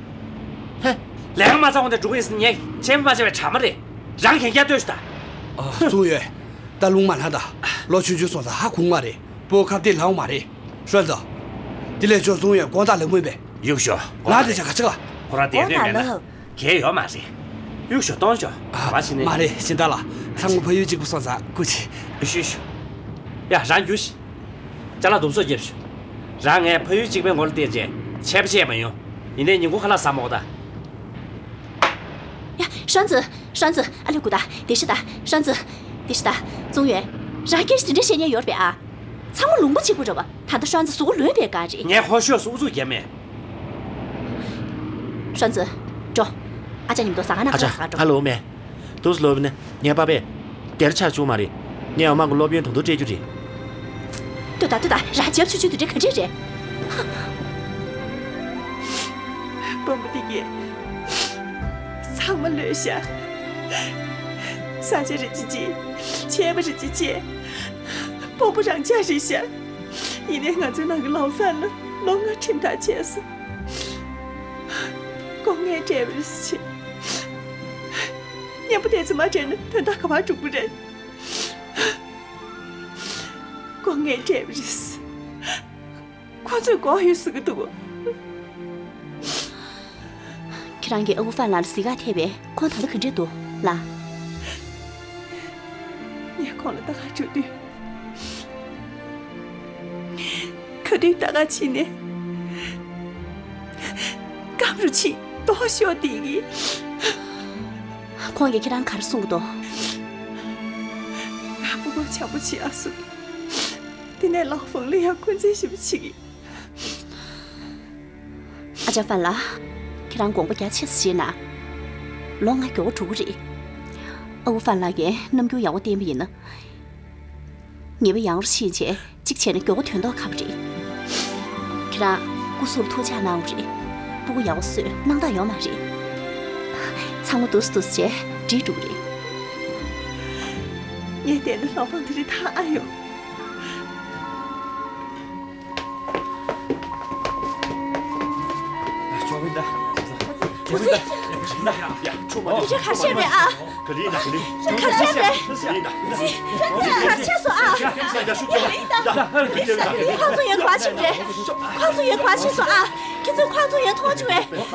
ཧེ། ལས་ཀ་མ་ཚར་གོང་དེ་འགྲོ་གི་ཡིན་ཟེར་ནས་ངས་ཆད་པ་མ་བྱས་པའི་གྲ་མ་རེད། རང་གན་རྒྱ་ལྟོས་ཤོག་ད། ཨ། བཙུགས་ཡོད། ད་རླུང་མ་ལངས་ད། ལོ་ཆུང་ཆུང་སོང་ཙང་ཧ་གོ་མ་རེད། སྤོ་ཁ་བདེ་ལངས་མ་རེད། ཧྲོལ་ཙོ། དེ་ལས་ཇོ་བཙུགས་ཡོད་དགོང་དག་ལ་མུན་པས། གཡུག་ཤོག་ལ་དེ་ཆ་ག་ཆ་ག་ཁོ་རང་དེ་རེད་མེད་ན། གལ་ཡོད་མ་རེད། གཡུག་ཞོ་གཏོང་ཞོ། ཨ། ག་བྱེད་ནས། མ་རེད་སྦྱིན་བདག་ལགས། ཚང་མ་ཕ་ཡུལ་གཅིག་པུ་སོང་ཙང་སྐུ་མཁྱེན། ཞུ་ཞུ། ཡ་རང་རྒྱུགས་ཤིག་ཅ་ལག་འདུམ་གསོག་རྒྱབ་ཤོག་རང་ངས་ཕ་ཡུལ་གཅིག་པའི་ངོ་ལ་བལྟས་རྗེས་ཆད་པ་བཅད་མ་ཡོང་། ཡིན་ནའི་ཉིན་གུང་ཁ་ལག་ཟ་མ་འོག་ད། ཡ་ཧྲན་ཙི། ཧྲན་ཙི། ཨ་ལེ་གུ་ད། བདེ་ཤི་ད། ཧྲན་ཙི། བདེ་ཤི་ད། ཙུང་ཡོན། རང་སྐད་ཆ་དེ་འདྲ་བཤད་མཁན་ཡོད་རེད་པས་ཨ། ཚང་མ་ལུང་པ་གཅིག་པུ་རེད་པ། ད་ལྟ་ཧྲན་ཙི་གཟུགས་པོ་ལོན་པའི་སྒང་རེད། ངས་ཧོ་ཤོད་སུ་ཨུ་ཚུགས་རྒྱབ་མེད། ཧྲན་ཙི། འགྲོ། ཨ་ཅག་མཉམ་དུ་ཟ་ཁང་ནང་ཨ་ཁ་ལག་ཅག་ཟ་འགྲོ། ཧ་ལོ་མེ། དུས་ལོབ་ནི་ངའི་པ་ཕས་དེར་ཆར་བྱུང་མ་རེད། ངས་འོ་མ་གི་སློབ་ཡོན་དུང་དུ་སྤྲད་རྒྱུ་རེད། ལྟོས་ད་ལྟོས་ད་ར་འཇབ་ཆུ་ཆུ་དུ་འདྲེ་ག་འདྲེ་རེད། སྤོམ་པ་འདི་གས། ཚང་མ་ལོས་ཤག་ས་ཆ་རེ་ཅི་ཅི། ཆས་པ་རེ་ཅི་ཅི། སྤོམ་པ་རང་ཆ་རེད་ཤག་ཡིན་ནའི་ང་ཚོའི་ནང་གི་ལའོ་ཧྥན་ལ་ལོ་ལྔ་ཁྲིམས་ཐག་བཅད་སོང་། ལྐོག་རྔན་སྤྲད་པ་རེད་ཟེར་བྱས། མཉམ་པོ་དེ་ཚོ་མ་སྤྲད་ན་དོན་དག་ག་པར་འགྲོ་གི་རེད། ལྐོག་རྔན་སྤྲད་པ་རེད། ཁོ་ཚོས་དགོས་ཡོད་ཟེར་གི་འདུག་ཁྱེད་རང་གིས་ཨ་ཁུ་ཧྥན་ལགས་ལ་གཟིགས་ག་ཐེབས་པས་ཁོང་ད་ལྟ་ག་འདྲས་འདུག་ལགས། ངས་ཁོང་ལ་ལྟ་ག་འགྲོ་དུས། ཁ་ཐུག་ལྟ་ག་ཕྱིན་ནས། སྐམ་རུ་ཕྱིན་ལྟོགས་ཤོར་བསྡད་ཀྱི། ཁོང་གིས་ཁྱེད་རང་ག་རེ་གསུང་གི་འདུག་ང་སྤུ་གུར་བྱམས་པོ་བྱེད་ཨ་སོ། དེ་ནས་ལའོ་ཧྥང་ལ་ཡང་འཁོན་འཛིན་ཞེ་པོ་བྱེད་ཀྱི། ཨ་ཅག་ཧྥན་ལགས། ཁྱེད་རང་དགོངས་པ་རྒྱ་ཆེ་ཙམ་བཞེས་ན། ལོ་ལྔ་མགྱོགས་པོ་འགྲོ་གི་རེད། ཨ་ཁུ་ཧྥན་ལགས་ཀྱིས་རྣམ་འགྱུར་ཡག་པོ་བསྟན་པ་ཡིན་ན། ཉེས་པ་ཡང་རུ་ཕྱིན་བྱས་གཅིག་བྱས་ན་མགྱོགས་པོ་དོན་ཐོག་ཁ་བ་རེད། ཁྱེད་རང་སྐུ་གཟུགས་ལ་ཐུགས་ཅག་གནང་བ་རེད། སྤུ་གུ་ཡག་པོ་བཟོས་སྣང་དག་ཡོད་མ་རེད། ཚང་མ་འདུག་སེ་འདུག་སེ་བྱས་འགྲིག་འགྲོ་གི་རེད། ངས་བལྟས་ན་ལའོ་ཧྥང་དེ་རིང་ཐར་ཨ་ཡོང་། ཨུ་ཚེ། ཡ། ཁྱོད་མ། ཁྱོད་ག་བྱས་པས་ཨ། ག་ལི་ན་ག་ལི། ག་བྱས་པས། ག་ལི་ན། ཙི། ག་བྱས་སོང་ཨ། ཡ་ཤུགས་ཆེ། ཡ། ཁོང་ཚོ་ཡོད་ག་བྱས་པ་རེད། ཁོང་ཚོ་ཡོད་ག་བྱས་སོང་ཨ། ཁྱེད་ཚོས་ཁོང་ཚོ་ཡོད་མཐོང་བྱུང་བས།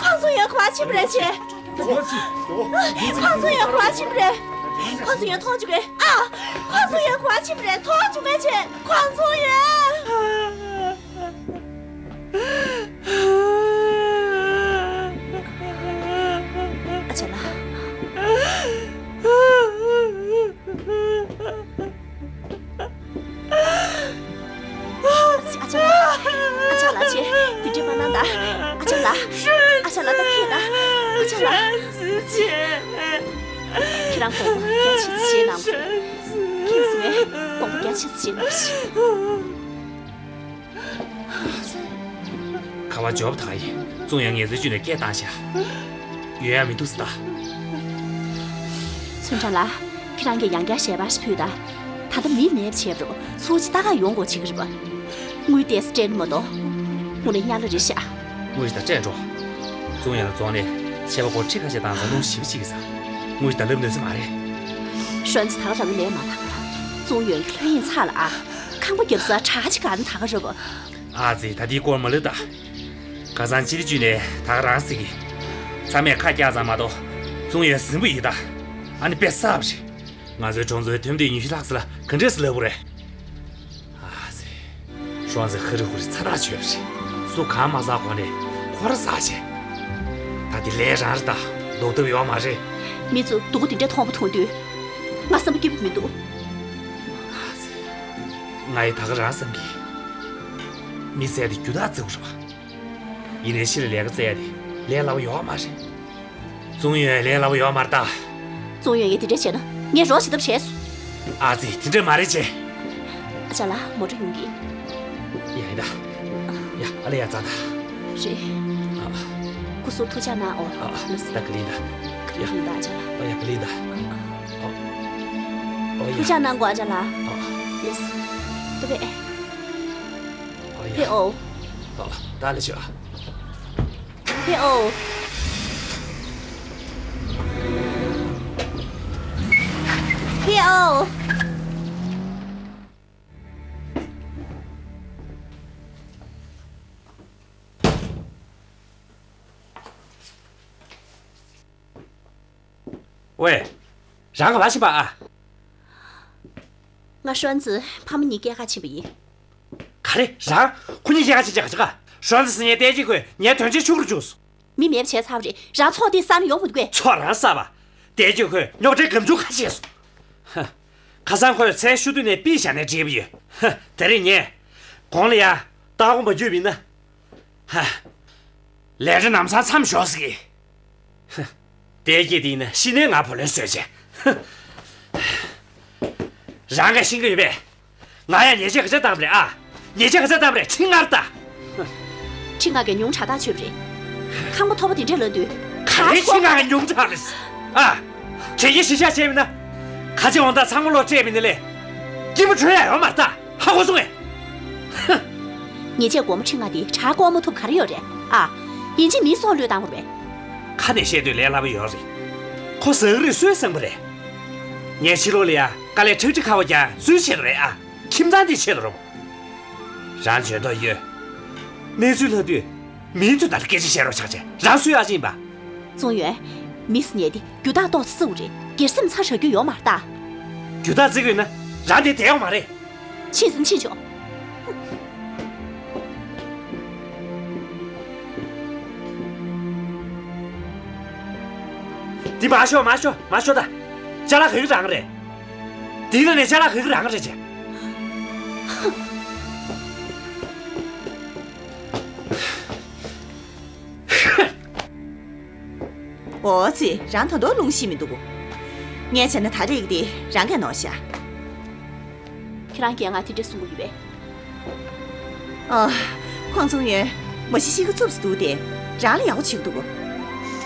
ཁོང་ཚོ་ཡོད་ག་བྱས་པ་རེད་ཅེས། ཁོང་ཚོ་ཡོད་ག་བྱས་པ་རེད། ཁོང་ཚོ་ཡོད་མཐོང་བྱུང་བས། ཨ། ཁོང་ཚོ་ཡོད་ག་བྱས་པ་རེད། མཐོང་བྱུང་བས་ཅེས། ཁོང་ཚོ་ཡོད། ཨ་ཅག་ལགས། ཨ་ཅག་ལགས། ཨ་ཅག་ལགས་ཅེས་དེ་འདྲས་མ་གནང་ད། ཨ་ཅག་ལགས། ཨ་ཅག་ལགས་ད་ཕེབས་ད། ཨ་ཅག་ལགས། ཁྱེད་རང་དགོངས་པ་རྒྱ་ཆེ་ཙམ་བཞེས་གནང་དགོས། ཁྱེད་ཚོས་དགོངས་པ་རྒྱ་ཆེ་ཙམ་བཞེས་གནང་ཞིག་ཁ་བ་འབྱོར་བ་ད་ག་ཡིན། ཙུང་ཡང་ངལ་རྩོལ་བཅུག་ནས་སྐད་བཏང་ཤག་ཡོང་ཡ་མི་འདུག་ཟེར་ད། ཚུན་ཁྲང་ལགས། ཁྱེད་རང་གིས་ཡང་བསྐྱར་ཞལ་པར་ཞིག་ཕུལ་ད། ད་ལྟ་མི་མེད་པ་བྱས་པ་རེད་པ། ཚུར་ཅིག་ལྟ་ག་ཡོང་དགོས་བྱེད་ཀྱི་རེད་པ། དངུལ་ཏོག་ཙམ་སྤྲད་ན་མ་གཏོགས། དངོས་གནས་གཉའ་ལ་རེད་ཤག་དངུལ་ཞིག་ད་སྤྲད་འགྲོ། ཙུང་ཡང་ལ་རྫོང་ནས་ཆད་པ་སྒོར་ཁྲི་ཁ་ཤས་བཏང་ཙང་ལོང་ཞེ་པོ་ཅིག་གི་ཟ། དངུལ་ཞིག་ད་ལབ་ནུས་ས་མ་རེད། ཧྲན་ཙི་ད་ག་རང་ལས་མ་དག་པ། ཙུང་ཡོན་ལྷོད་གཡེང་ཚ་ལ་ཨ། ཁང་པ་རྒྱབ་ས་གྲྭ་ཆས་ག་རེ་ད་ག་རེད་པ། ཨ་ཙི། ད་དེའི་སྐོར་མ་ལབ་ད། ཁ་སང་སྤྱི་བདེ་ཅུས་ནས་ད་ག་རང་ཟེར་གི། ཚང་མས་ཁ་བཀྱག་ཙམ་མ་གཏོགས་ཙུང་ཡོན་གཟིམ་པོ་ཡིན་ད། ཨ་ནི་དཔེ་གསར་པ་རེད། ང་ཚོའི་གྲོང་ཚོའི་ཐོན་སྐྱེད་ཉི་ཤུ་ལྷག་ཙམ་ལ་ག་འདྲས་སེ་ལབ་དགོས་རེད། ཨ་ཙི། ཧྲོན་ཙི་ཧ་རི་ཧུ་རི་ཚ་ཐག་ཆོད་པ་རེད། སུ་གང་མ་ཟ་གོང་ནས་ཁོ་རང་ཟ་བྱས། ད་དེ་ལས་རང་རེད་ད། ལྡོག་ཐབས་ཡོད་མ་རེད། མི་ཚོ་སྡུག་པོ་དེ་འདྲས་མཐོང་པ་མཐོང་དུས། ང་བསམ་པ་སྐྱིད་པོ་མི་འདུག་ཨ་ཙི། ང་ཡི་ད་ག་རང་བསམ་གི། མི་ཟས་དེ་རྒྱུ་དག་བརྩི་དགོས་རེད་པ། ཡིན་ནའི་ཕྱི་ལ་ལས་ཀ་བཙལ་ཡ་དེ་ལས་སླ་པོ་ཡོད་མ་རེད། ཙུང་ཡོན་ལས་སླ་པོ་ཡོད་མ་རེད་ད། ཙུང་ཡོན་གྱིས་དེ་འདྲ་བྱས་ན་ངས་རོགས་བྱེད་ཐབས་བྱས་སོང་། ཨ་ཙི། དེ་འདྲ་མ་རེད་ཅེ། ཨ་ཅག་ལགས། མོ་ཊ་ཡོང་གི། ཡ་ཡིན་ད། ཡ་ཨ་ལས་ཡ་ཙང་ད། རེད། ཨ། སྐུ་གཟུགས་ཐུགས་ཅག་གནང་ཨོ། ཨ། ལགས་སེ། ད་ག་ལེ་ཡིན་ད། ཡ། ག་ལེ་ཡིན་ད་ཨ་ཅག་ལགས། ཨ། ཡ་ག་ལེ་ཡིན་ད། ཨ། ཨ། ཡ། ཐུགས་ཅག་གནང་གོ་ཨ་ཅག་ལགས། ཨ། ལགས་སེ། ཏུ་བེ། ཨ། ཡ། ཕེ་ཨོ། ཨ། ད་ལ་ཆོ། ཕེ་ཨོ། ཕེ་ཨོ། ཝེ། རང་ག་པར་ཕྱིན་པ་ཨ། ང་ཧྲོན་ཙི་ཕ་མ་གཉིས་སྐྱེལ་ག་ཕྱིན་པ་ཡིན། ག་རེ། རང་ཁོ་གཉིས་སྐྱེལ་ག་ཕྱིན་ཅེས་ག་ཅི་ག་ཧྲོན་ཙི་ཟེར་མཁན་བལྟས་ཀྱི་ཁོས་ངའི་དོན་ཆེན་ཕྱུག་རུ་བཅུག་སོང་། མི་མེད་པ་བྱས་ཚར་བ་རེད། རང་ཚོགས་དེ་ས་ནས་ཡོང་མི་འདུག་གས། ཚོགས་རང་ས་པ། བལྟས་ཀྱི་ཁོས་རྙོག་དྲའི་སྒམ་ཆུང་ཁ་ཕྱེས་སོང་། ཧ། ཁ་སང་ཁོས་མཚན་ཤོར་དུས་ནས་པི་བཞག་ནས་བྲིས་པ་ཡོད། ཧ། དེ་རིང་ངས་གོང་ལ་ཡ་ལྟ་སྐོར་མ་བརྒྱུད་པ་ཡིན་ན། ཧ། ལས་གྲྭ་ལམ་སང་མཚམས་ཞོག་ཟེར་གི། ཧ། བལྟས་ཀྱི་དེ་ཡིན་ན་ཤི་ནས་ང་བུ་ལོན་བཟོས་བྱས། ཧ། རང་གིས་ཤེས་ཀྱི་ཡོད་པས། ང་ཡ་ཉེས་ཆད་ག་ཚད་བཏང་བ་རེད་ཨ། ཉེས་ཆད་ག་ཚད་བཏང་བ་རེད། ཁྲི་ལྔ་རེད་ད། ཁྲི་ལྔ་གས་ཉུང་དྲགས་ཐག་ཆོད་པ་རེད། ཁང་པ་མཐོ་པོ་དེ་འདྲས་ལོན་དུས། ག་རེ་ཁྲི་ལྔ་གས་ཉུང་དྲགས་རེད། ཨ། ཁྱེད་ཀྱིས་གཞི་བཞག་བྱས་མིན་ན། ཁ་ཆེ་འོང་དང་ཚང་མ་ལོག་སྤྲད་མིན་ན་ལས། སྐྱིད་པོ་བྲོས་ཡ་ཡོད་མ་རེད་ད། ཧ་གོ་སོང་ངས། ཧ། ཉེས་ཆད་སྒོར་མོ་ཁྲི་ལྔ་དེ་དྲག་སྐོར་མ་ཐུབ་ག་རེ་ཡོད་རེད་ཨ། ཡིན་གཅིག་མིན་གཅིག་སྲོག་བློས་བཏང་དགོས་རེད། ཁ་ནས་བཤད་དུས་ལས་སླ་པོ་ཡོད་རེད། ཁོ་ཟ་གི་རེད་སུས་གསང་པ་རེད། ངས་ཕྱི་ལོགས་ལ་ཡ་དཀའ་ལས་ཁྲག་ཁྲིག་ཁ་བ་རྒྱག་སུའི་ཆེད་དུ་རེད་ཨ། ཁྱིམ་ཚང་དེའི་ཆེད་དུ་རེད། རང་འཇོན་ཐོག་ཡོད། གནས་ཚུལ་ལྷག་དུས་མིའི་དོན་དག་ལ་སྐད་ཆ་བཤད་རོགས་ཆགས་ཆེ། རང་སུའི་ཨ་ཅེ་ཡིན་པ། ཙུང་ཡོན། མི་ཟེར་མཁན་དེ་རྒྱུ་དག་ཏོག་ཙམ་བརྩི་དགོས་རེད། སྒེར་སེམས་ཚ་དྲགས་རྒྱུ་ཡོད་མ་རེད་ད། རྒྱུ་དག་བརྩི་གི་ཡོད་ན་རང་དེར་བསྡད་ཡོད་མ་རེད། ཕྱིན་ཙམ་ཕྱིན་ཆོག་འདི་མ་ཤོར་མ་ཤོར་མ་ཤོར་ད། ཅ་ལག་ག་གི་རང་རེད། འདི་ནང་ནས་ཅ་ལག་ག་གི་རང་རེད་ཅེ། འོ་ཙི། རང་ད་དུང་རླུང་ཤེས་མི་འདུག་ངས་བྱས་ན་ད་རེས་དེ་རང་གིས་ནོར་ཤག་ཁྱེད་རང་གིས་ང་དེ་འདྲ་གསུང་གི་ཡོད་པས། ཨ། ཁོང་ཙུང་ཡོན་མ་གཞི་གཤིས་ཀ་རྩུབ་ཙམ་འདུག་སྟེ། རང་ལ་ཡག་པོ་བྱེད་ཀྱི་འདུག་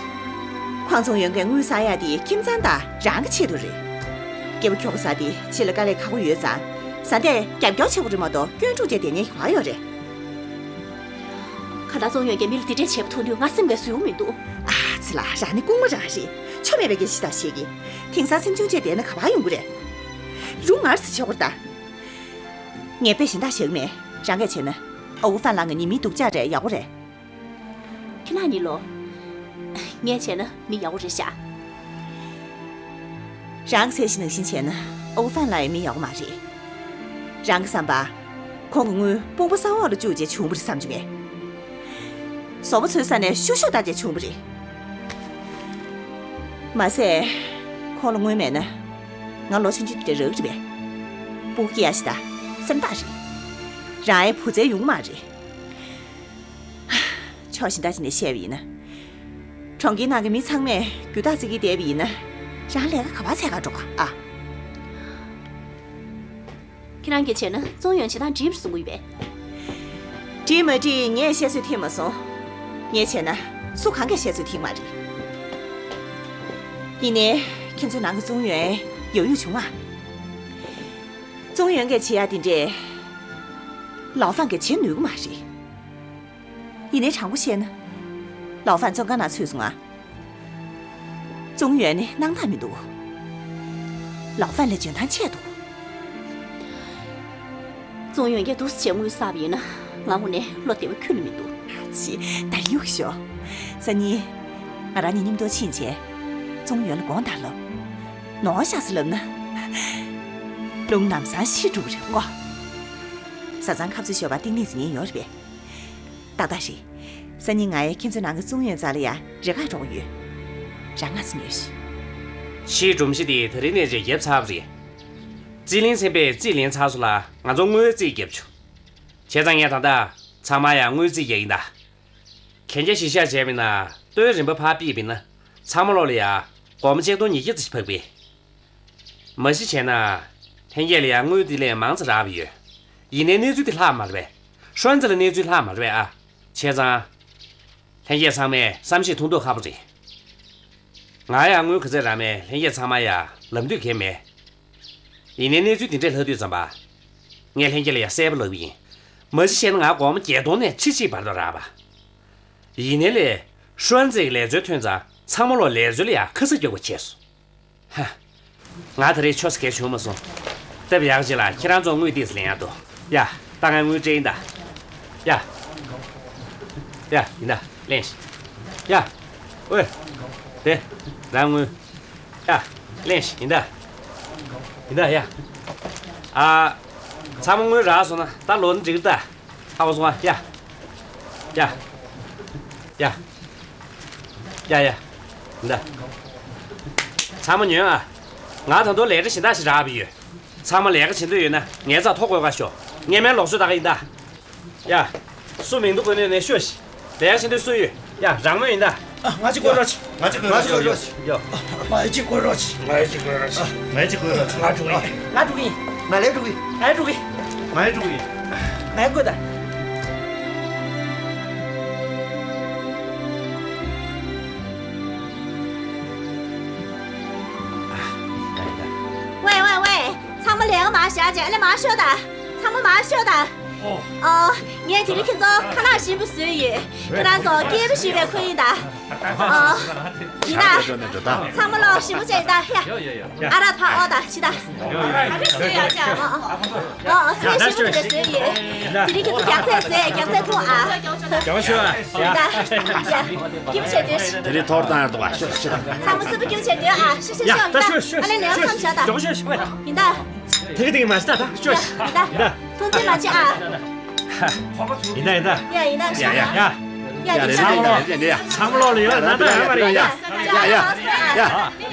ཁོང་ཙུང་ཡོན་གྱིས་དངུལ་བསགས་ཡག་དེ་ཁྱིམ་ཚང་དང་རང་གི་ཆེད་དུ་རེད། སྐྱེ་བོ་ཁྱོ་ག་ཟེར་དེ་ཕྱི་ལ་དཀའ་ལས་ཁག་པོ་ཡོད་ཙང་། ཟ་འདྲ་རྒྱབ་སྐྱོར་བྱེད་དགོས་རེད་མ་གཏོགས་སྐྱོན་འགྲོ་བྱས་བསྡད་ཉན་ག་པར་ཡོད་རེད། གང་ལྟར་ཙུང་ཡོན་གྱིས་མི་ལ་དེ་འདྲས་བྱས་པ་མཐོང་དུས་ང་སེམས་ཀྱིས་བཟོད་པོ་མི་འདུག་ཨ་ཙི་ལགས། རང་ནི་རྐུན་མ་རང་རེད། ཆོ་མེད་པའི་སྐད་ཆ་ཞིག་བཤད་ཀྱི། དེང་སང་སེམས་ཆུང་བྱས་བསྡད་ན་ག་པར་ཡོང་གི་རེད། རུང་ངར་ཟེར་ཆོག་གི་རེད་ད། ངས་དཔེ་གཞན་དག་བཞག་མེད། རང་གིས་བྱས་ན། ཨ་ཁུ་ཧྥན་ལགས་ངེད་གཉིས་མི་སྡུག་ཅག་རེད། ཡག་པོ་རེད། ཁྱེད་རང་གཉིས་ལོ། ངས་བྱས་ན་མི་ཡག་པོ་རེད་ཤག་རང་གི་ཚད་གཞི་ནང་བཞིན་བྱས་ན་ཨ་ཁུ་ཧྥན་ལགས་ཡང་མི་ཡག་པོ་མ་རེད། རང་གི་བསམ་པ། ཁོང་གི་དངུལ་དཔུང་པ་ས་འོག་ལ་བཅུག་བྱས་བྱུང་བ་རེད་བསམ་བྱུང་ངས། བཟོ་པ་ཚོའི་ས་ནས་ཤོག་ཤོག་བཏགས་བྱས་བྱུང་བ་རེད། མ་ཟད། ཁོང་ལ་དངུལ་མེད་ན། ང་ལོ་ཆུང་ཆུང་དེ་འདྲ་རག་གི་རེད་པས། སྤུ་གུ་སྐྱེ་ཡག་ཞིག་དང་སེམས་ཐག་རེད། རང་ཨའི་བུ་བཙའ་ཡོང་གི་མ་རེད། ཕྱོགས་གཞན་དག་ཅིག་ནས་བཤད་པ་ཡིན་ན། གྲོང་ཁྱེར་ནང་གི་མི་ཚང་མས་རྒྱུ་དག་བརྩི་གི་བསྡད་པ་ཡིན་ན། རང་ལས་ཀ་ག་པར་འཚོལ་ག་འགྲོ་ག་ཨ། ཁྱེད་རང་གིས་བྱས་ན་ཙུང་ཡོན་བྱེད་སྟངས་འགྲིག་པ་རེད་བསམ་གྱི་ཡོད་པས། འགྲིག་མ་འགྲིག་ངས་བཤད་ཚོད་ཐིག་མ་སོང་། ངས་བྱས་ན་སུ་གང་གིས་བཤད་ཚོད་ཐིག་མ་རེད། ཡིན་ནའི་ཁྱེད་ཚོའི་ནང་གི་ཙུང་ཡོན་ཡག་ཡོད་བྱུང་ཨ། ཙུང་ཡོན་གྱིས་བྱེད་ཡག་དེ་འདྲས་ལའོ་ཧྥན་གྱིས་བྱེད་ནུས་ཀྱི་མ་རེད། ཡིན་ནའི་དྲང་པོ་བཤད་ན། ལའོ་ཧྥན་བཙོན་ཁང་ནང་ཚུད་སོང་ང་། ཙུང་ཡོན་ནི་སྣང་དག་མི་འདུག་ལའོ་ཧྥན་ལས་འཇོན་ཐང་ཆེ་འདུག་ཙུང་ཡོན་གྱིས་འདུག་སེ་བྱས་དངུལ་བསགས་པ་ཡིན་ན་ང་དངོས་གནས་བློ་བདེ་པོ་ཁྱོན་ནས་མི་འདུག་ཅི། ད་གཡུག་ཞོག་སང་ཉིན། ང་རང་གཉིས་མཉམ་དུ་ཕྱིན་བྱས། ཙུང་ཡོན་ལ་དགོངས་དག་ལབ། ནོར་ཤག་ཟེར་ལབ་ན། རླུང་ལམ་སང་ཤི་འགྲོ་གི་རེད་ངོ་། བཟའ་ཚང་ཁ་རྩོད་ཤོར་བ་ཏིང་ཏིང་ཟིན་ཡས་ཡོད་རེད་པས། ཏག་ཏག་རེད། སང་ཉིན་ང་ཡས་ཁྱེད་ཚོའི་ནང་གི་བཙུན་ཡོད་རྩ་ལ་ཡ་རེ་ཁ་འགྲོ་གི་ཡོད། རང་ང་ཚོ་ཉོས་ཤིག་ཕྱིའི་སྒྲོམ་གཞི་དེ་ད་རིང་ནས་བྱས་བརྒྱབ་ཚར་བ་རེད། རྩིས་ལེན་ཚན་པས་རྩིས་ལེན་ཚར་སོང་ལ་ང་ཚོ་དངུལ་རྩིས་བརྒྱབ་བྱུང་། བྱས་ཙང་ངས་ད་ལྟ་ཚང་མ་ཡ་དངུལ་རྩིས་རྒྱག་ཡིན་ད། གན་རྒྱ་གཞི་བཞག་བྱས་པ་ཡིན་ན་ལྟོའི་རིན་པ་ཕར་ཕུད་པ་ཡིན་ན་ཚང་མ་ལོག་ལ་ཡ་སྒོར་མོ་ཆིག་སྟོང་ཉིས་བརྒྱ་ཙམ་ཞིག་འཕགས་པས། མ་གཞི་བྱས་ན། ལྷན་རྒྱས་ལ་ཡང་དངུལ་དེ་ལས་མང་ཙམ་རག་པ་ཡོད། ཡིན་ནའི་གནས་ཚུལ་དེ་ལྷག་མ་རེད་པས། ཧྲོན་ཙེ་ལ་གནས་ཚུལ་ལྷག་མ་རེད་པས་ཨ། བྱས་ཙང་། ལྷན་རྒྱས་ཚང་མས་བསམ་ཤེས་ཐུང་ཐུང་ཁག་པོ་རེད། ང་ཡང་དངུལ་ག་ཚད་རག་མེད་ལྷན་རྒྱས་ཚང་མ་ཡང་ལབ་འདོད་གང་མེད། ཡིན་ནའི་གནས་ཚུལ་དེ་འདྲས་ལྷག་དུས་ཙམ་པ། ངས་ལྷན་རྒྱས་ལ་ཡང་གསལ་པོ་ལབ་ཀྱི་ཡིན། མ་གཞི་བྱས་ན་ང་སྒོར་མོ་བརྒྱད་སྟོང་ནས་ཁྲི་གཅིག་བར་དུ་རག་པ། ཡིན་ནའི་ལས། ཧྲོན་ཙེ་གི་ལས་རྩོལ་ཐོན་ཙང་ཚང་མ་ལོག་ལས་རྩོལ་ལ་ཡང་ཁ་གསབ་རྒྱག་དགོས་བྱས་སོང་། ཧ། ང་ད་རེས་ཆོས་ཟེར་གལ་བྱུང་མ་སོང་། སྟབས་ཡག་ཅིག་ལ་ཁྱེད་རང་ཚོ་དངུལ་ཏོག་ཙམ་ལེན་ཡག་འདུག་ཡ། ད་ང་དངུལ་སྤྲད་ཡིན་ད། ཡ། ཡ། ཡིན་ད། ལེན་ཤིག་ཡ། ཨོའི། དེ། རང་དངུལ། ཡ། ལེན་ཤིག་ཡིན་ད། ཡིན་ད་ཡ། ཨ། ཚང་མ་དངུལ་རག་སོང་ན་ད་ལོག་ན་འགྲིག་གི་ད། ཧ་གོ་སོང་ཨ། ཡ། ཡ། ཡ། ཡ་ཡ། འདི། ཚང་མ་ཉོན་ཨ། ང་ད་དུང་ལས་ཀ་གཞན་དག་ཞིག་རག་པ་ཡོད། ཚང་མ་ལས་ཀ་བྱེད་འདོད་ཡོད་ན་ངའི་རྩར་ཐོ་འགོད་ག་ཤོག་ངས་མར་ལོག་སྲོལ་ད་ག་ཡིན་ད། ཡ། སུ་མིང་ཐོ་འགོད་འདོད་ཡོད་ན་ཤོག་ཤིག་ལས་ཀ་བྱེད་འདོད་སུ་ཡོད། ཡ། རང་མོས་ཡིན་ད། ཨ། ང་གཅིག་བཀོལ་རོགས་བྱེད། ང་གཅིག་བཀོལ་རོགས་བྱེད། ཡ། ང་གཅིག་བཀོལ་རོགས་བྱེད། ང་གཅིག་བཀོལ་རོགས་བྱེད། ང་གཅིག་བཀོལ་རོགས་བྱེད། ང་འགྲོ་གི་ཡིན། ང་ལས་འགྲོ་གི་ཡིན། ང་ལས་འགྲོ་གི་ཡིན། ང་ལས་འགྲོ་གི་ཡིན། ང་ལས་འགྲོ་གི་ཡིན། ང་ལས་བཀོལ་ད། ཝེ་ཝེ་ཝེ། ཚང་མ་ལས་ཀ་མར་བཞག་བྱས་ཨ་ལས་མར་ཤོག་ད། ཚང་མ་མར་ཤོག་ད། ཨོ། ངས་དེ་རིང་ཁྱེད་ཚོ་ཁ་ལག་ཞིམ་པོ་བཟོས་ཡོད། ཁྱེད་རང་ཚོ་སྐྱིད་པོ་ཞིག་པའི་ཁོ་ཡིན་ད། ཨོ། ཡིན་ད། ཚང་མ་ལོག་ཞིམ་པོ་བྱས་ཡིན་ད་ཡ། ཨ་རག་ཕར་ཨོ་ད་ཕྱི་ད། ཨོ་ཨོ་ཚེ་ཞིམ་པོ་དེ་བཟོས་ཡོད། དེ་རིང་ཁྱེད་ཚོ་རྒྱགས་ཚད་བཟོས་ཡོད། དེ་རིང་ཁྱེད་ཚོ་རྒྱགས་ཚད་བཟོས་རྒྱགས་ཚད་འཐུང་ཨ། རྒྱགས་ཤོག་ཨ། ཡིན་ད། ཡ། སྐྱིད་པོ་བྱས་སྡོད་ཤིག་དེ་རིང་ཐོག་བཏང་ཡར་འདུག་ཨ། ཤོག་ཤོག་ཤོག་ཚང་མ་སུ་པ་སྐྱིད་པོ་བྱས་སྡོད་ཨ། ཤོག་ཤོག་ཡ། ཤོག་ད་ཤོག་ཤོག་ཨ་ལས་ལས་མཚམས་བཞག་ད། རྒྱགས་ཤོག་ཤོག་ཡིན་ད། ཐིག་ཐིག་མ་བྱེད་ད་ད། ཤོག་ཡིན་ད། ཡིན་ད། ཐུགས་འཛེམ་མ་བྱེད་ཨ། ཡིན་ད་ཡིན་ད། ཡ་ཡིན་ད། ཡ་ཡ། ཡ་ཡ། ཡ་ཡ། ཚང་མ་ལོག་ལ་ཡོད་ན་ད་ཡོད་མ་རེད་ཡ། ཡ་ཡ། ཡ་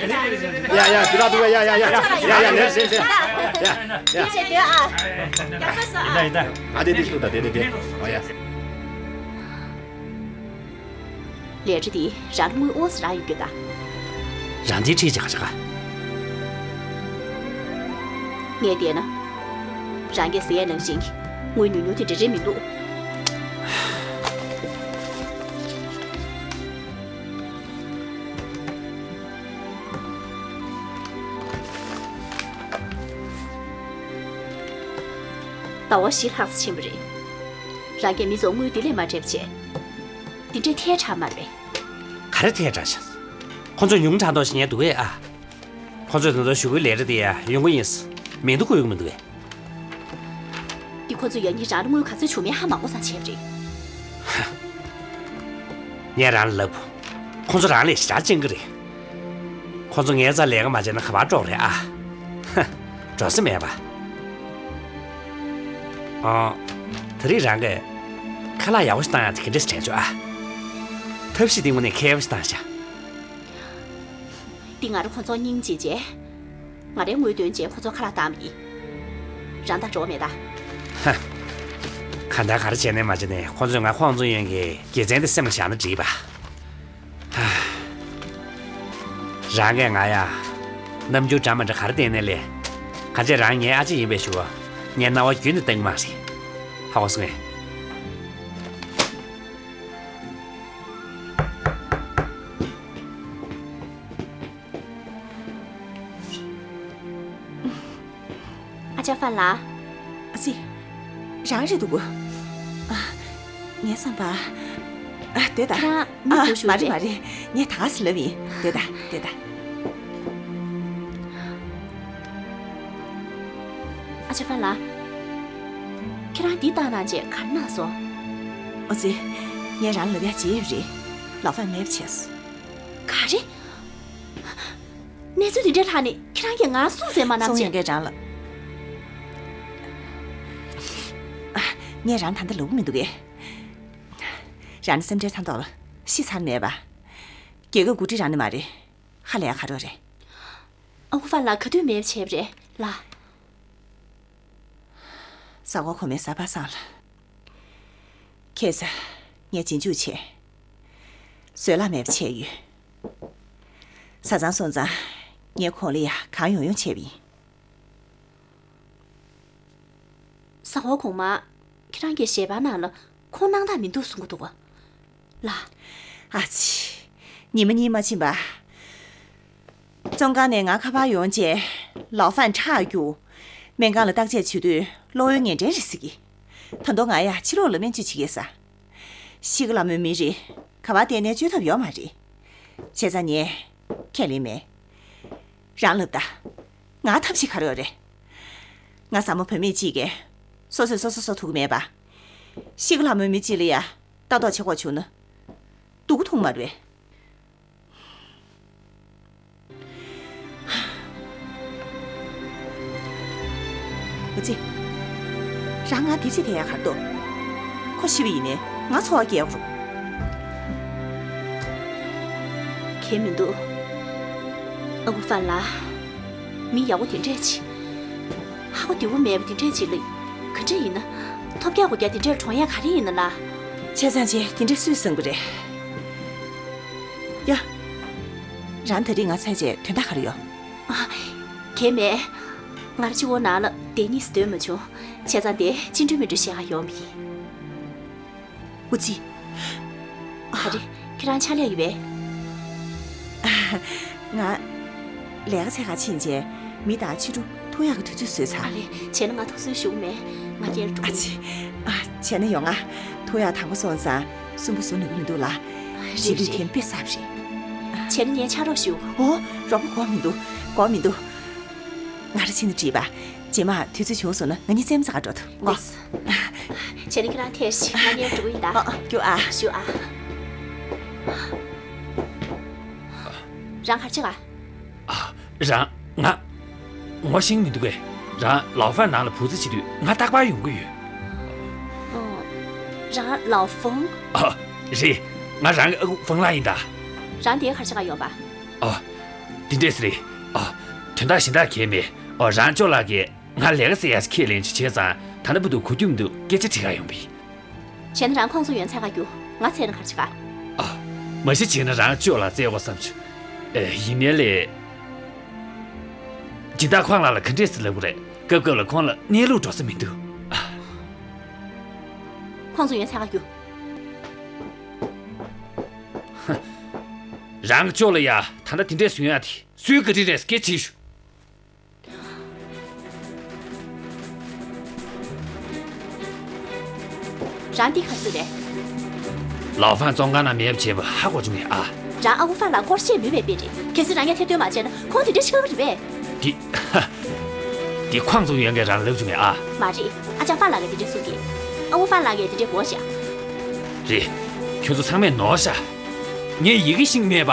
ཡ། ཡ་ཡ། དུ་ར་དུ་ཡ་ཡ་ཡ་ཡ། ཡ་ཡ། ལེ་ལེ་ལེ། ཡ་ཡ། ཡིན་ད་ཡིན་ད། ཨ་དེ་དེ་ཤུ་ད་དེ་དེ་དེ། ཨོ་ཡ། ལས་བྱེད་དེ་རང་ལ་དངུལ་ཨོ་ཙི་རག་ཡོད་རྒྱུ་ད། རང་དེའི་ཁྲིད་བྱ་ག་བྱ་ག་ངས་བལྟས་ན། རང་གིས་ཟེར་ཡས་ནང་བཞིན་དངུལ་ཉུང་ཉུང་དེ་འདྲ་རེད་མི་འདུག་ཟླ་བ་བཞི་ལྷག་ཙམ་ཕྱིན་པ་རེད། རང་གིས་མི་ཚོར་དངུལ་དེ་ལས་མ་སྤྲད་པ་བྱས། འདི་འདྲའི་ཐལ་དྲགས་མ་རེད་པས། ག་རེ་ཐལ་དྲགས་ཤག་ཁོ་ཚོས་ཉུང་དྲགས་མདོག་བྱེད་མཁན་འདུག་གས་ཨ། ཁོ་ཚོས་ད་དུང་གཞུག་གུའི་ལས་རིགས་དེ་ཡང་ཡོང་གི་ཡིན་ཟེར་མིང་ཐོ་བཀོད་ཀྱི་མི་འདུག་གས། འདི་ཁོ་ཚོས་ཡང་སྙིང་རང་ལ་དངུལ་ག་ཚོད་བྱུང་མིན་ཧ་མ་གོ་ཙང་བྱས་པ་རེད། ཧ། ངས་རང་ལ་ལབ། ཁོ་ཚོ་རང་ལས་ཞེ་དྲག་ཅན་གྱི་རེད། ཁོ་ཚོ་ངའི་རྩར་ལས་ཀ་མ་བྱས་ན་ག་པར་འགྲོ་གི་རེད་ཨ། ཧ། འགྲོ་ས་མེད་པ། ཨོ། དེ་རིང་རང་གིས་ཁ་ལག་ཡག་པོ་ཞིག་བཏང་ཡག་དེ་ག་འདྲས་སེ་དྲན་བྱུང་ཨ། ཐབས་ཤེས་དེ་དངོས་གནས་མཁས་པོ་ཞིག་བཏང་ཤག་འདི་ང་རང་ཁོ་ཚོར་སྙིང་རྗེ་བྱས། ང་རའི་དངུལ་འདོན་བྱས་ཁོ་ཚོར་ཁ་ལག་བཏང་བ་ཡིན། རང་ད་འགྲོ་བ་མེད་ད། ཧ། གང་ལྟར་ག་རེ་བྱས་ནས་མ་བྱས་ནས་ཁོ་ཚོས་ང་ཁོང་ཚོ་ཡོན་གྱི་དགེ་མཚན་དེ་སེམས་ལ་བཞག་ན་འགྲིག་པ། ཧ། རང་གིས་ང་ཡ། རྣམ་འགྱུར་འདྲ་མི་འདྲ་ག་རེ་བསྟན་ནའི་ལས། གང་བྱས་རང་ངའི་ཨ་ཅེ་ཡིན་པའི་ཞུ་བ། ངས་རྣ་བ་རྒྱུན་ནས་གཏོང་གི་མ་རེད། ཧ་གོ་སོང་ངས། ཨ་ཅག་ཧྥན་ལགས། ཨ་ཙི། རང་རེད་འདུག་གོ། ཨ། ངའི་བསམ་པ། ཨ། དེ་ད། ཁྱེད་རང་མི་ཨ། འདུག་ཞུ་མ་རེད་རེད། མ་རེད། ངས་ད་ག་སེ་ལབ་ཡིན། དེ་ད། དེ་ད། ཨ་ཅག་ཧྥན་ལགས། ཁྱེད་རང་འདི་བཏང་གནང་རྗེས་ག་རེ་གནང་སོང་། ཨ་ཙི། ངས་རང་ལབ་ཡ་བརྗེད་ཡོད་རེད། ལའོ་ཧྥན་མེད་པ་བྱས་སོང་། ག་རེ། གནས་ཚུལ་དེ་འདྲའི་ལྷག་ནས་ཁྱེད་རང་གིས་ང་སུ་ཟེར་མ་གནང་སོང་བྱས། ཡོད་མཁན་རང་ལ། ཨ། ངས་རང་ད་ལྟ་ལབ་གི་མི་འདུག་གས། རང་ནི་སེམས་ཁྲལ་ཚ་མདོག་ལ་ཤི་ཚར་མེད་པ། རྒྱལ་ཁབ་འགོ་ཁྲིད་རང་ནི་མ་རེད། ཧ་ལས་ཡ་ག་རེ་རེད། ཨ་ཁུ་ཧྥང་ལགས་ག་དུས་མེད་པ་བྱས་པ་རེད་ལགས། གཟའ་འཁོར་གོང་མའི་གཟའ་པ་སངས་ལ། ཁ་སང་ངས་རྗེས་འཇུག་བྱས། བཟོད་གླགས་མེད་པ་བྱས་ཡོད། བཟའ་ཚང་སོང་ཙང་ངས་ཁོང་ལ་ཡ་གང་ཡོང་ཡོང་བྱས་པ་ཡིན། གཟའ་འཁོར་གོང་མ། ཁྱེད་རང་གི་ཞལ་པར་ནང་ལ་ཁོང་སྣང་དག་མི་འདུག་གསུང་གི་འདུག་ག་ལགས། ཨ་ཙི། ཉི་མ་གཉིས་མ་ཕྱིན་པ། བཙོན་ཁང་ནས་ང་ཁ་པར་ཡོང་རྗེས་ལའོ་ཧྥན་ཁྲག་སྐྱུག་སྨན་ཁང་ལ་བརྟག་དཔྱད་བྱེད་དུས་གློ་བོའི་ངན་འབྲས་རེད་ཟེར་གི། ད་དུང་ང་ཡ་ཕྱི་ལོགས་ལ་སྨན་བཅོས་བྱེད་ཀྱི་ཡོད་ས། ཤི་ཀ་ལ་མོའི་མི་རེད། ག་པར་བསྡད་ནའི་བཅོས་ཐབས་ཡོད་མ་རེད། བྱས་ཙང་ངས་ཁས་ལེན་མེད། རང་ལབ་ད། ང་ཐབས་ཤེས་ག་རེ་ཡོད་རེད། ང་བཟའ་མོ་བུད་མེད་གཅིག་གིས་སོ་སོས་སོ་སོ་གསོ་ཐུབ་ཀྱི་མེད་པ། ཤི་ཀ་ལ་མོའི་མི་གཅིག་ལ་ཡ་ལྟ་རྟོག་བྱེད་དགོས་བྱུང་ན། སྡུག་གུ་ཐུག་མ་རེད། འུ་ཙི། རང་ང་འདི་བྱེད་དེ་ཡ་གར་འདུག་ཁོ་ཤི་བ་ཡིན་ནའི་ང་འཚོ་བ་སྐྱེལ་རོགས། གལ་མི་འདུག་ཨ་ཁུ་ཧྥན་ལགས། མི་ཡག་པོ་དེ་འདྲས་ཅིག་ཧ་གོ་བདེ་བོ་མེད་པ་དེ་འདྲས་ཅིག་ལ། ག་འདྲས་ཡིན་ན། ཐོབ་རྒྱག་དགོས་རྒྱག་དེ་འདྲས་གྲོངས་ཡ་ག་རེ་ཡིན་ན་ལ། བྱས་ཙང་ཅི་དེ་འདྲས་སུས་གསུང་གི་རེད། ཡ། རང་ད་རེས་ང་ཚར་རྗེས་དོན་དག་ག་རེ་ཡོད། ཨ། གལ་མེད། ང་རང་གཅིག་པོ་ནང་ལ་བསྡད་སྙིང་སྡོད་མ་བྱུང་། བྱས་ཙང་དེ་ཅི་འགྲོ་མི་འགྲོ་བཤད་ག་ཡོང་བ་ཡིན། འུ་ཙི། ག་རེ། ཁྱེད་རང་ཕྱག་ལས་ཡོད་པས། ང་ལས་ཀ་ཚད་ཁ་ཕྱིན་རྗེས་མི་དང་ཕྱི་དྲོ་ཐུག་ཡག་གི་དུས་ཚོད་བཟོས་ཚར། ཨ་ལེ། བྱས་ན་ང་ཐུགས་སུན་ཞུ་གི་མེད། ང་རྐྱེན་ལ་འགྲོ་གི་ཨ་ཙི། ཨ། བྱས་ན་ཡོང་ང་། ཐུག་ཡག་དང་པོ་སོང་ཙང་སུན་པོ་བཟོ་ནུས་ཀྱི་མི་འདུག་ལ། རེད་རེད། ལུས་ཐེམ་དཔེ་གསར་པ་རེད། བྱས་ན་ངས་ཕྱག་རོགས་ཞུ། ཨོ། རོགས་པ་དགོས་མི་འདུག་དགོས་མི་འདུག་ང་རང་ཕྱིན་ནས་བྲིས་པ། རྗེས་མ་དུས་ཚོད་བྱུང་སོང་ན་ང་གཉིས་རྩེད་མོ་རྩེ་ག་འགྲོ་ཐུབ་ངོ་། ལགས་སོ། བྱས་ན་ཁྱེད་རང་ཐད་ཤིག་ང་གཉིས་འགྲོ་གི་ཡིན་ད། ཨ་ཨ། རྒྱུགས་ཨ། ཞུ་ཨ། རང་ག་རེ་བྱེད་ག་ཨ། རང་། ང་། ངོ་ཤེས་མི་འདུག་གས། རང་ལའོ་ཧྥན་ནང་ལ་བུ་ཚ་བྱེད་དུས་ང་རྟག་པར་ཡོང་གི་ཡོད། ཨོ། རང་ལའོ་ཧྥང་། ཨ། རེད། ང་རང་གི་ཨ་ཁུ་ཧྥང་ལགས་ཡིན་ད། རང་དེ་ག་རེ་བྱེད་ག་ཡོང་པ། ཨ། འདི་འདྲས་རེད། ཨ། དོན་དག་གཞན་དག་གས་མེད། ཨ། རང་ཅོ་ལགས་ཀྱིས་ང་ལས་ཀ་བཙལ་ཡག་ཅིག་ཁས་ལེན་བྱས་བྱས་ཙང་ད་ལྟ་བར་དུ་གོ་རྒྱུ་མི་འདུག་སྐད་ཆ་དྲི་ག་ཡོང་པ་ཡིན། བྱས་ན་རང་ཁོང་ཚོ་ཡོང་ཚད་ག་རྒྱུ། ང་བཙལ་ན་ག་རེ་བྱེད་ག་ཨ། མ་གཞི་བྱས་ན་རང་ཅོ་ལགས་བཙལ་དགོས་བསམ་བྱུང་། ཨེ། ཡིན་ནའི་ལས། སྦྱིན་བདག་ཁོང་ལགས་ལ་ག་འདྲས་སེ་ལབ་དགོས་རེད། སྐབས་སྐབས་ལ་ཁོང་ལ་གནས་ལུགས་འགྲོ་ས་མི་འདུག་ཨ། ཁོང་ཚོ་ཡོང་ཚད་ག་རྒྱུ། རང་གི་ཅོ་ལགས་ཡ་ད་ལྟ་དེ་འདྲས་བཟོ་ཡག་དེ་སུའི་བཀའ་དྲིན་རེད་སྐད་ཆ་དྲིས་ཞུ། རང་འདི་ག་རེ་ཟེར་རེད། ལའོ་ཧྥང་བཙོན་ཁང་ནང་མེད་པ་བྱས་པ་ཧ་གོ་བྱུང་ངས་ཨ། རང་ཨ་ཁུ་ཧྥང་ལགས་སྐོར་བཤད་ནུས་པའི་དཔེ་རེད། གལ་སྲིད་རང་ངས་ཐེར་འདོན་མ་བྱས་ན་ཁོང་དེ་འདྲ་ཤི་ཁ་པོ་རེད་པས། འདི། འདི་ཁོང་ཚོ་ཡོང་མཁན་རང་ལབ་བྱུང་ངས་ཨ། མ་རེད། ཨ་ཅག་ཧྥང་ལགས་ཀྱིས་དེ་འདྲ་གསུང་གི། ཨ་ཁུ་ཧྥང་ལགས་ཀྱིས་དེ་འདྲ་གོ་བཞག་རེད། ཁྱོད་ཚོ་ཚང་མས་ནོར་ཤག་ངས་ཡི་གེ་ཤེས་ཀྱི་མེད་པ།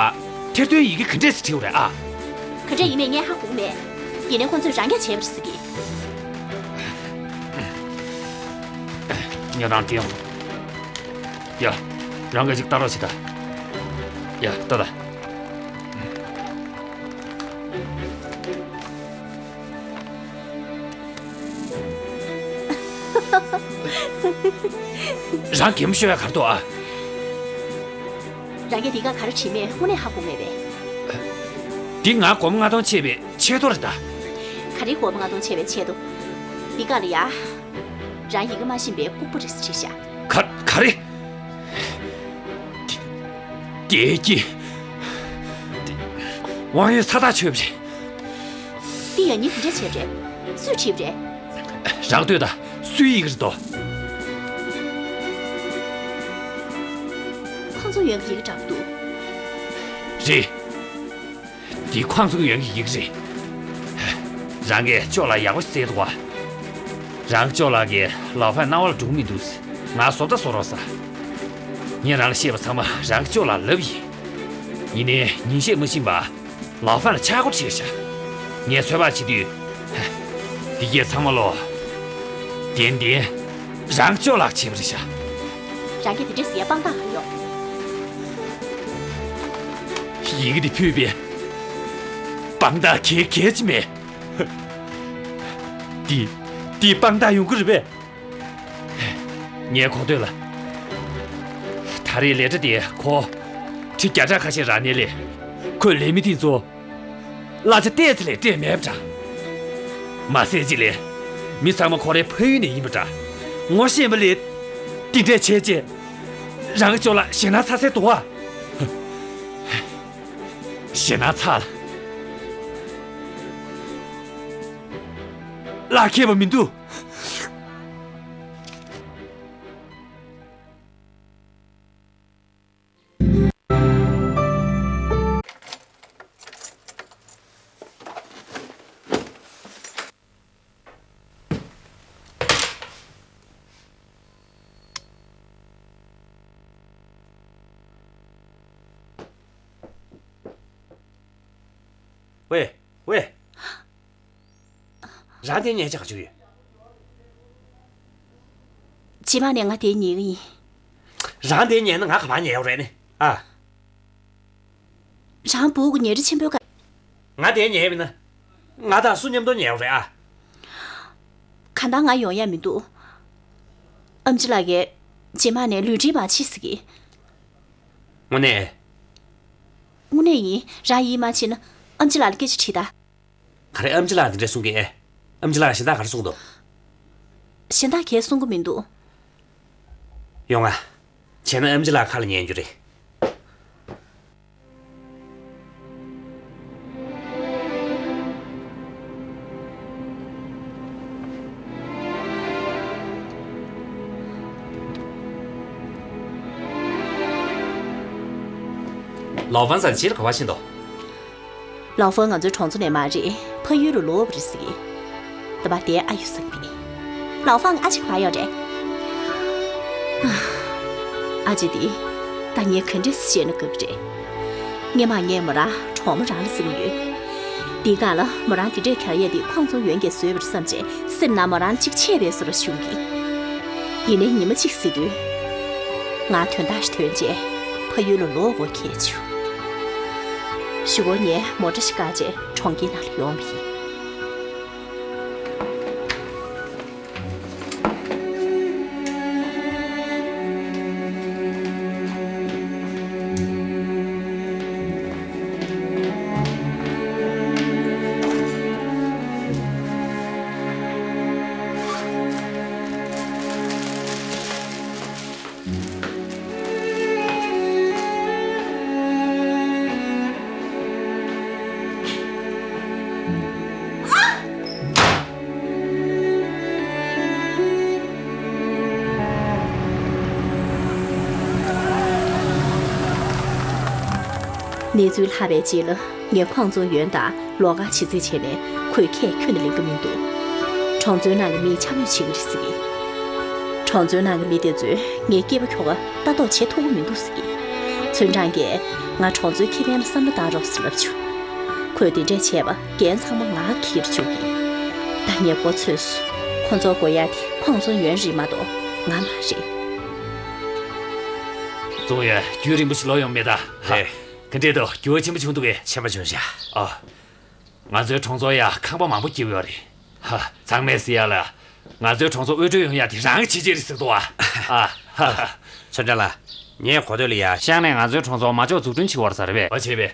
ཐེར་འདོན་ཡི་གེ་ག་འདྲས་སེ་བྲིས་པ་རེད་ཨ། ག་འདྲས་ཡིན་མིན་ངས་ཧ་གོ་གི་མེད། ཡིན་ནའི་ཁོང་ཚོས་རང་རྐྱ་བྱས་པ་རེད་ཟེར་གི། ཉོ་དང་ཏེ་ཡོང་། ཡ། རང་གིས་ཅིག་ལྟ་རོགས་བྱེད་ད། ཡ། ལྟ་ད། རང་གད་མོ་ཤོར་ཡ་ག་རེ་འདུག་ཨ། རང་གིས་འདི་ག་ག་རེ་བྲིས་མེད་དངོས་གནས་ཧ་གོ་མེད་པས། འདི་ང་སྒོར་མོ་ལྔ་སྟོང་ཆད་པའི་ཆད་ཐོ་རེད་ད། ག་རེ་སྒོར་མོ་ལྔ་སྟོང་ཆད་པའི་ཆད་ཐོ། འདི་ག་ལ་ཡ། རང་ཡི་གེ་མ་ཤེས་པའི་ལྐུགས་པ་རེད་ཟེར་བྲིས་ཤག་ག་ག་རེ། དེ་དེ་དབང་ཡོད་ས་ཐག་ཆོད་པ་རེད། འདི་ཡང་སྙིང་ག་འདྲས་བྱས་རེད། སུས་བྲིས་པ་རེད། རང་ལྟོས་དང་སུའི་ཡི་གེ་རེད་དོ། ཁོང་ཚོ་ཡོང་གི་ཡི་གེ་འདྲ་པོ་འདུག་རེད། འདི་ཁོང་ཚོ་ཡོང་གི་ཡི་གེ་རེད། རང་གིས་ཅོ་ལགས་ཡག་པོ་བསད་འདུག་བ། རང་གི་ཅོ་ལགས་ཀྱིས་ལའོ་ཧྥན་རྣ་བ་ལ་འགྲོ་གི་མི་འདུག་ང་བཟོ་ལྟ་བཟོ་རོགས་ས། ངས་རང་ལ་བཤད་པ་ཚང་མ་རང་གི་ཅོ་ལགས་ལབ་ཡིན། ཡིན་ནའི་ཉིན་ཤས་མ་ཕྱིན་པ། ལའོ་ཧྥང་ལ་ཆག་སྒོ་ཁྲིད་ཤག་ངས་ཚོད་དཔག་བྱེད་དུས། འདི་གས་ཚང་མ་ལོ། བདེན་བདེན། རང་ཅོ་ལགས་བྱས་པ་རེད་ཤག་རང་གིས་དེ་འདྲས་ཟེར་ཡ་དཔང་རྟགས་ག་རེ་ཡོད། ཡི་གེ་འདི་ཕུད་པའི་དཔང་རྟགས་ག་ག་ཅིག་མེད། འདི། འདི་དཔང་རྟགས་ཡོང་གི་རེད་པས། ངའི་གོ་ཐོས་ལ། ད་རེས་ལས་གྲྭ་དེ་ཁོ། ཁྲི་བརྒྱ་ཕྲག་ཁ་ཤས་རག་ནའི་ལས། ཁོས་ལས་མི་དེ་ཚོ། གླ་ཆ་བལྟས་ཚེ་ལས་སྤྲད་མེད་པ་འདྲ། མ་ཟད་ཅིག་ལས། མི་ཚང་མ་ཁོ་རའི་ཕ་ཡུལ་ནས་ཡིན་པ་འདྲ། ངོ་ཤེས་པ་ལས། དེ་འདྲས་བྱས་རྗེས། རང་གི་ཅོ་ལགས་ཞེད་སྣང་ཚ་སའི་འདུག་ཨ། ཞེད་སྣང་ཚ་ལ། ལག་ཁྱེར་བ་མི་འདུག་ཝེ། ཝེ། རང་དེ་ཉལ་ཆ་ག་ཚོད་ཡོད། རྗེས་མ་ནས་ང་དེ་ཉལ་གི་ཡིན། རང་དེ་ཉལ་ན་ང་ག་པར་ཉལ་ཡོད་རེད་ནི་ཨ། རང་སྦུག་གི་ཉལ་ཁྲི་ཆེན་པོའི་ཀ་ང་དེ་ཉལ་བ་ན། ང་དང་སུ་མཉམ་དུ་ཉལ་ཡོད་རེད་ཨ། གང་ལྟར་ང་ཡོང་ཡ་མི་འདུག་ཨམ་ཆི་ལགས་ཀྱིས་རྗེས་མ་ནས་ལུས་འབྲེལ་མ་བྱེད་ཟེར་གི། དངོས་གནས། དངོས་གནས་ཡིན། རང་ཡིད་མ་ཆེས་ན་ཨམ་ཆི་ལགས་ལ་སྐད་ཆ་དྲིས་དང་། ག་རེ་ཨམ་ཆི་ལགས་འདི་འདྲ་གསུང་གི་ཨེ། ཨམ་ཆི་ལགས་གཞན་དག་ག་རེ་གསུངས་འདུག་གཞན་དག་གས་གསུང་གི་མི་འདུག་ཡོང་ང་། བྱས་ན་ཨམ་ཆི་ལགས་ཁ་ལ་ཉན་རྒྱུ་རེད། ལའོ་ཧྥང་ཟེར་ཕྱིར་ག་པར་ཕྱིན་འདུག་ལའོ་ཧྥང་ང་ཚོའི་གྲོང་ཚོ་ནས་མ་རེད། ཕ་ཡུལ་ལ་ལོག་པ་རེད་ཟེར་གི། ད་པ་དེ་ཨ་ཡུ་སང་པི། ལའོ་ཧྥང་ཨ་ཅེ་ག་པར་ཡོད་རེད། ཨ་ཅེ་དེ། ད་ངས་ག་འདྲས་བཤད་ན་དགའ་གི་རེད། སྔས་མ་ངས་མོ་རང་གྲོགས་མོ་རང་ལ་བརྩི་གི་ཡོད། འདི་ག་ལ་མོ་རང་དེ་འདྲས་གར་ཡས་དེ་ཁོང་ཚོ་ཡོན་གྱིས་བཟོས་པར་བསམ་བྱས་སེམས་ནང་མོ་རང་ལ་གཅིག་ཆད་པའི་བཟོ་འདྲ་བྱུང་གི། ཡིན་ནའི་ཉི་མ་གཅིག་ཟེར་དུས། ང་དོན་དག་ཞིག་ཐོན་རྗེས་ཕ་ཡུལ་ལ་ལོག་དགོས་ཁེལ་བྱུང་། གཞུག་གུ་ངས་མོ་ཊ་ཞིག་བཀག་རྗེས་གྲོང་ཁྱེར་ནང་ལ་ཡོང་བ་ཡིན། གནས་ཚུལ་ལྷག་པའི་རྗེས་ལ་ངས་ཁོང་ཚོ་ཡོན་དང་ལོགས་ཀ་བྱེད་རྩིས་བྱས་ནས་ཁོས་ཁས་ཁྱོན་ནས་ལེན་གི་མི་འདུག་གྲོང་ཚོའི་ནང་གི་མིས་འཕྱ་སྨོད་བྱེད་ཀྱི་རེད་ཟེར་གི། གྲོང་ཚོའི་ནང་གི་མི་དེ་ཚོས་ངའི་སྐྱེས་པ་ཁྱོ་ག་ལྟ་རྟོག་བྱེད་ཐུབ་ཀྱི་མི་འདུག་ཟེར་གི། ཚུན་ཀྲང་གིས་ང་གྲོང་ཚོའི་ཁེ་ཕན་ལ་བསམ་བློ་བཏང་རོགས་ཟེར་ལབ་བྱུང་། ཁོས་དེ་འདྲས་བྱས་པ་འགན་ཚང་མ་ང་འཁྱེར་བཅུག་གི། ད་ངས་མགོ་ཚོས་སོང་། ཁོ་ཚོར་དགོས་ཡ་དེ་ཁོང་ཚོ་ཡོན་རེད་མ་གཏོགས་ང་མ་རེད། ཙུང་ཡོན་རྒྱུན་རིང་པོ་ཞིག་ལོག་ཡོང་མེད་ད། རེད། ག་འདྲས་འདུག་འགྱུར་བ་ཆེན་པོ་བྱུང་འདུག་གས། ཆེན་པོ་བྱུང་ཤག་ཨ། ང་ཚོའི་གྲོང་ཚོར་ཡ་ཁང་པ་མང་པོ་སྐྱིད་པོ་ཡོད་རེད། ཧ། ཚང་མས་ཟེར་ཡ་ལ། ང་ཚོའི་གྲོང་ཚོ་དབུལ་སྒྲོལ་ཡོང་ཡ་དེ་རང་གི་བྱས་རྗེས་རེད་ཟེར་འདུག་ཨ། ཨ། ཧ་ཧ། ཚོན་ཁྲ་ལགས། ངས་གོ་ཐོས་ལ་ཡ། ཤང་ནས་ང་ཚོའི་གྲོང་ཚོར་མ་འཇོག་འཛུགས་སྐྲུན་བྱེད་དགོས་རེད་ཟེར་རེད་པས། འོ་བྱས་པས།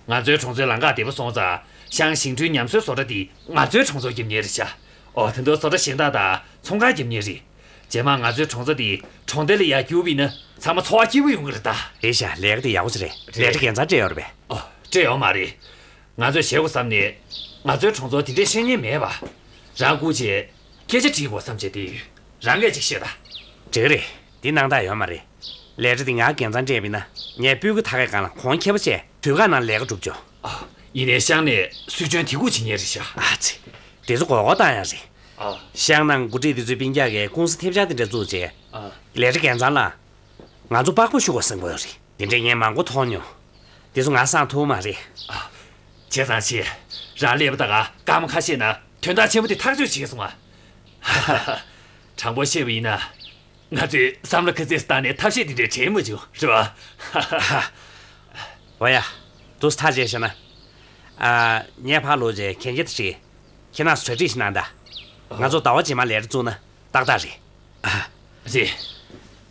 ང་ཚོའི་གྲོང་ཚོའི་ལམ་ཁ་བདེ་པོ་སོང་ཙང་ཤང་ཞིང་འཕྲུལ་ཉམས་གསོའི་བཟོ་གྲྭ་འདི་ང་ཚོའི་གྲོང་ཚོར་རྒྱབ་མཁན་རེད་ཤག་འོ་དེ་ཚོ་བཟོ་གྲྭ་གཞན་དག་དང་ཚོང་ཁང་རྒྱབ་མཁན་རེད། རྗེས་མ་ང་ཚོའི་གྲོང་ཚོ་འདི་གྲོང་རྡལ་ལ་ཡར་བསྒྱུར་བ་ཡིན་ན་ཚང་མ་འཚོ་བ་སྐྱིད་པོ་ཡོང་གི་རེད་ད། རེད་ཤག་ལས་ཀ་དེ་ཡག་པོ་ཞིག་རེད། རེད། ལས་གྲྭ་འགན་གཙང་སྤྲད་ཡོད་རེད་པས། ཨོ། སྤྲད་ཡོད་མ་རེད། ང་ཚོས་བྱེད་དགོས་བསམ་ནས། ང་ཚོའི་གྲོང་ཚོར་དེ་འདྲའི་ཤེས་མཁན་མེད་པ། རང་སྒུག་བྱས། སྐད་ཆ་དྲིས་དགོས་བསམ་བྱས་བསྡད་ཡོད། རང་གིས་ཅིག་བཤད་དང་། འགྲིག་གི་རེད། འདི་སྣང་དག་ཡོད་མ་རེད། ལས་གྲྭ་འདི་ང་འགན་གཙང་སྤྲད་པ་ཡིན་ན། ངས་སྤུས་ཀ་མཐའ་ཁག་སྒང་ལ་གོང་ཁེ་པོ་བྱས་དུས་བཀག་ནང་ལས་ཀ་སྒྲུབ་ཆོག་ཨ། ཡིན་ནའི་ཤང་ནས་སྲིད་སྐྱོང་དེ་སྒུག་བྱེད་མཁན་རེད་ཤག་ཨ་ཙི། དེ་ཚོ་མགོ་སྐོར་བཏང་ཡ་རེད། ཨ། ཤང་ནང་འགོ་ཁྲིད་དེ་ཚོའི་སྤུན་ཀྱག་གིས་ཀུང་སི་ཐེབས་ཆག་དེ་འདྲ་བཙུགས་བྱས། ཨ། ལས་གྲྭ་འགན་གཙང་ལ། ང་ཚོ་སྤགས་པ་བཤུ་དགོས་བསམ་གྱི་ཡོད་རེད། དེ་འདྲས་ངས་མང་པོ་མཐོང་མྱོང་། དེ་ཚོ་ང་བསམ་ཐུབ་མ་རེད། ཨ། བྱས་ཙང་ཞེས། རང་སླེབས་པ་དང་སྐར་མ་ཁ་ཤས་ནང་དོན་དག་ཆེན་པོ་དེ་ཐག་གཅོད་བྱེད་སོང་ང་། དྲང་པོ་བཤད་པ་ཡིན་ན། ང་ཚོས་བསམ་བློ་ག་ཚོད་བཏང་ནས་ཐབས་ཤེས་དེ་འདྲ་དྲན་མ་བྱུང་རེད་བ། འོ་ཡ། དུས་ཐག་བཅད་བཞག་ན། ཨ། ངས་ཕར་ལོག་རྗེས་གན་རྒྱ་དེ་བྲིས། ཁྱེད་རང་ཚོ་གྲ་སྒྲིག་ཞིག་གནང་དང་། ང་ཚོ་ཟླ་བ་རྗེས་མ་ལས་ཀ་བཙུགས་ན་ཏག་ཏག་རེད། ཨ། རེད།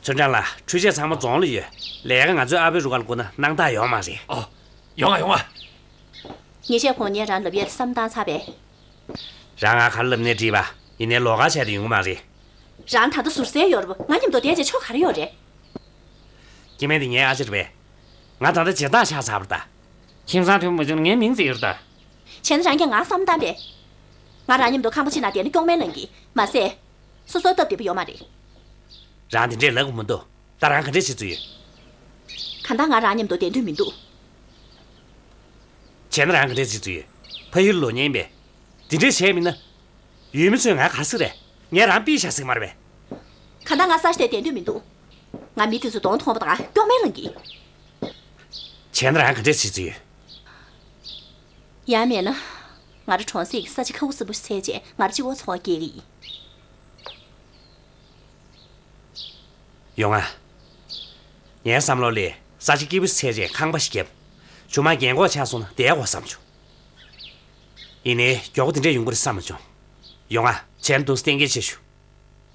ཚུན་ཀྲང་ལགས། འཕྲུལ་ཆས་ཚང་མ་རྫོང་ལ་ཡོད། ལས་ཀ་ང་ཚོའི་ཨ་ཕའི་རུ་ཁག་ལ་བསྐུར་ན་སྣང་དག་ཡོད་མ་རེད། ཨོ། ཡོང་ང་ཡོང་ང་། ཉེས་ཆད་ཁོང་ངས་རང་ལབ་ཡས་བསམ་བཏང་ཚར་པས། རང་ང་ག་རེ་ལབ་ནའི་འགྲིག་པ། ཡིན་ནའི་ལོགས་ཀ་བྱས་ཏེ་ཡོང་གི་མ་རེད། རང་ད་ལྟ་ཟུར་ཟའི་ཡོད་རེད་པ། ང་མཉམ་དུ་བསྡད་བྱས་ཆོ་ག་རེ་ཡོད་རེད། སྐྱེ་དམན་དེ་ངའི་ཨ་ཅེ་རེད་པས། ང་ད་ལྟ་བྱེ་ཐང་ཆགས་ཚར་བ་རེད་ད། ཁྱིམ་ཚང་མཐུན་པོ་བྱུང་ན་ངའི་མིང་བརྩི་གི་རེད་ད། བྱས་ན་རང་གིས་ང་བསམ་བཏང་པས། ང་རང་མཉམ་དུ་ཁང་པ་གཅིག་ནང་བསྡད་ན་སྐྱོ་མེད་ལངས་ཀྱི་མ་ཟད། སོ་སོར་སྟབས་བདེ་པོ་ཡོད་མ་རེད། རང་དེ་འདྲས་ལབ་དགོས་མི་འདུག་ད་རང་ག་འདྲས་བྱེད་རྩིས་ཡོད། གང་ལྟར་ང་རང་མཉམ་དུ་བསྡད་འདོད་མི་འདུག་བྱས་ན་རང་ག་འདྲས་བྱེད་རྩིས་ཡོད། ཕ་ཡུལ་ལོག་མཁན་པས། དེ་འདྲས་བྱས་མིན་ན། ཡུལ་མི་ཚོས་ང་ག་རེ་ཟེར་རེད། ངས་རང་ཕུད་བཞག་ཟེར་གི་མ་རེད་པས། གང་ལྟར་ང་ས་ཆ་དེར་བསྡད་འདོད་མི་འདུག་ང་མི་དེ་ཚོའི་གདོང་མཐོང་བ་དང་སྐྱོ་མེད་ལངས་ཀྱི། བྱས་ན་རང་ག་འདྲས་བྱེད་རྩིས་ཡོད། ཡང་མེད་ན། ང་རང་གྲོང་གསེབ་ཀྱི་ས་ཆ་ཁ་ཁུ་སིམ་པོ་ཞིག་འཚོལ་བྱས་ང་རང་གཅིག་པོ་འཚོ་བ་སྐྱེལ་གི་ཡིན། ཡོང་ང་། ངའི་བསམ་བློ་ལས་ས་ཆ་སྐྱིད་པོ་ཞིག་འཚོལ་བྱས་ཁང་པ་ཞིག་བརྒྱབ། ཆུང་མ་རྒན་གོག་ཆགས་སོང་ན་བསྡད་དགོས་བསམ་བྱུང་། ཡིན་ནའི་མགྱོགས་པོ་དེ་འདྲས་ཡོང་གི་རེད་བསམ་མ་བྱུང་། ཡོང་ང་། བྱས་ན་འདུག་སེ་གཏན་འཁེལ་བྱེད་ཞུ།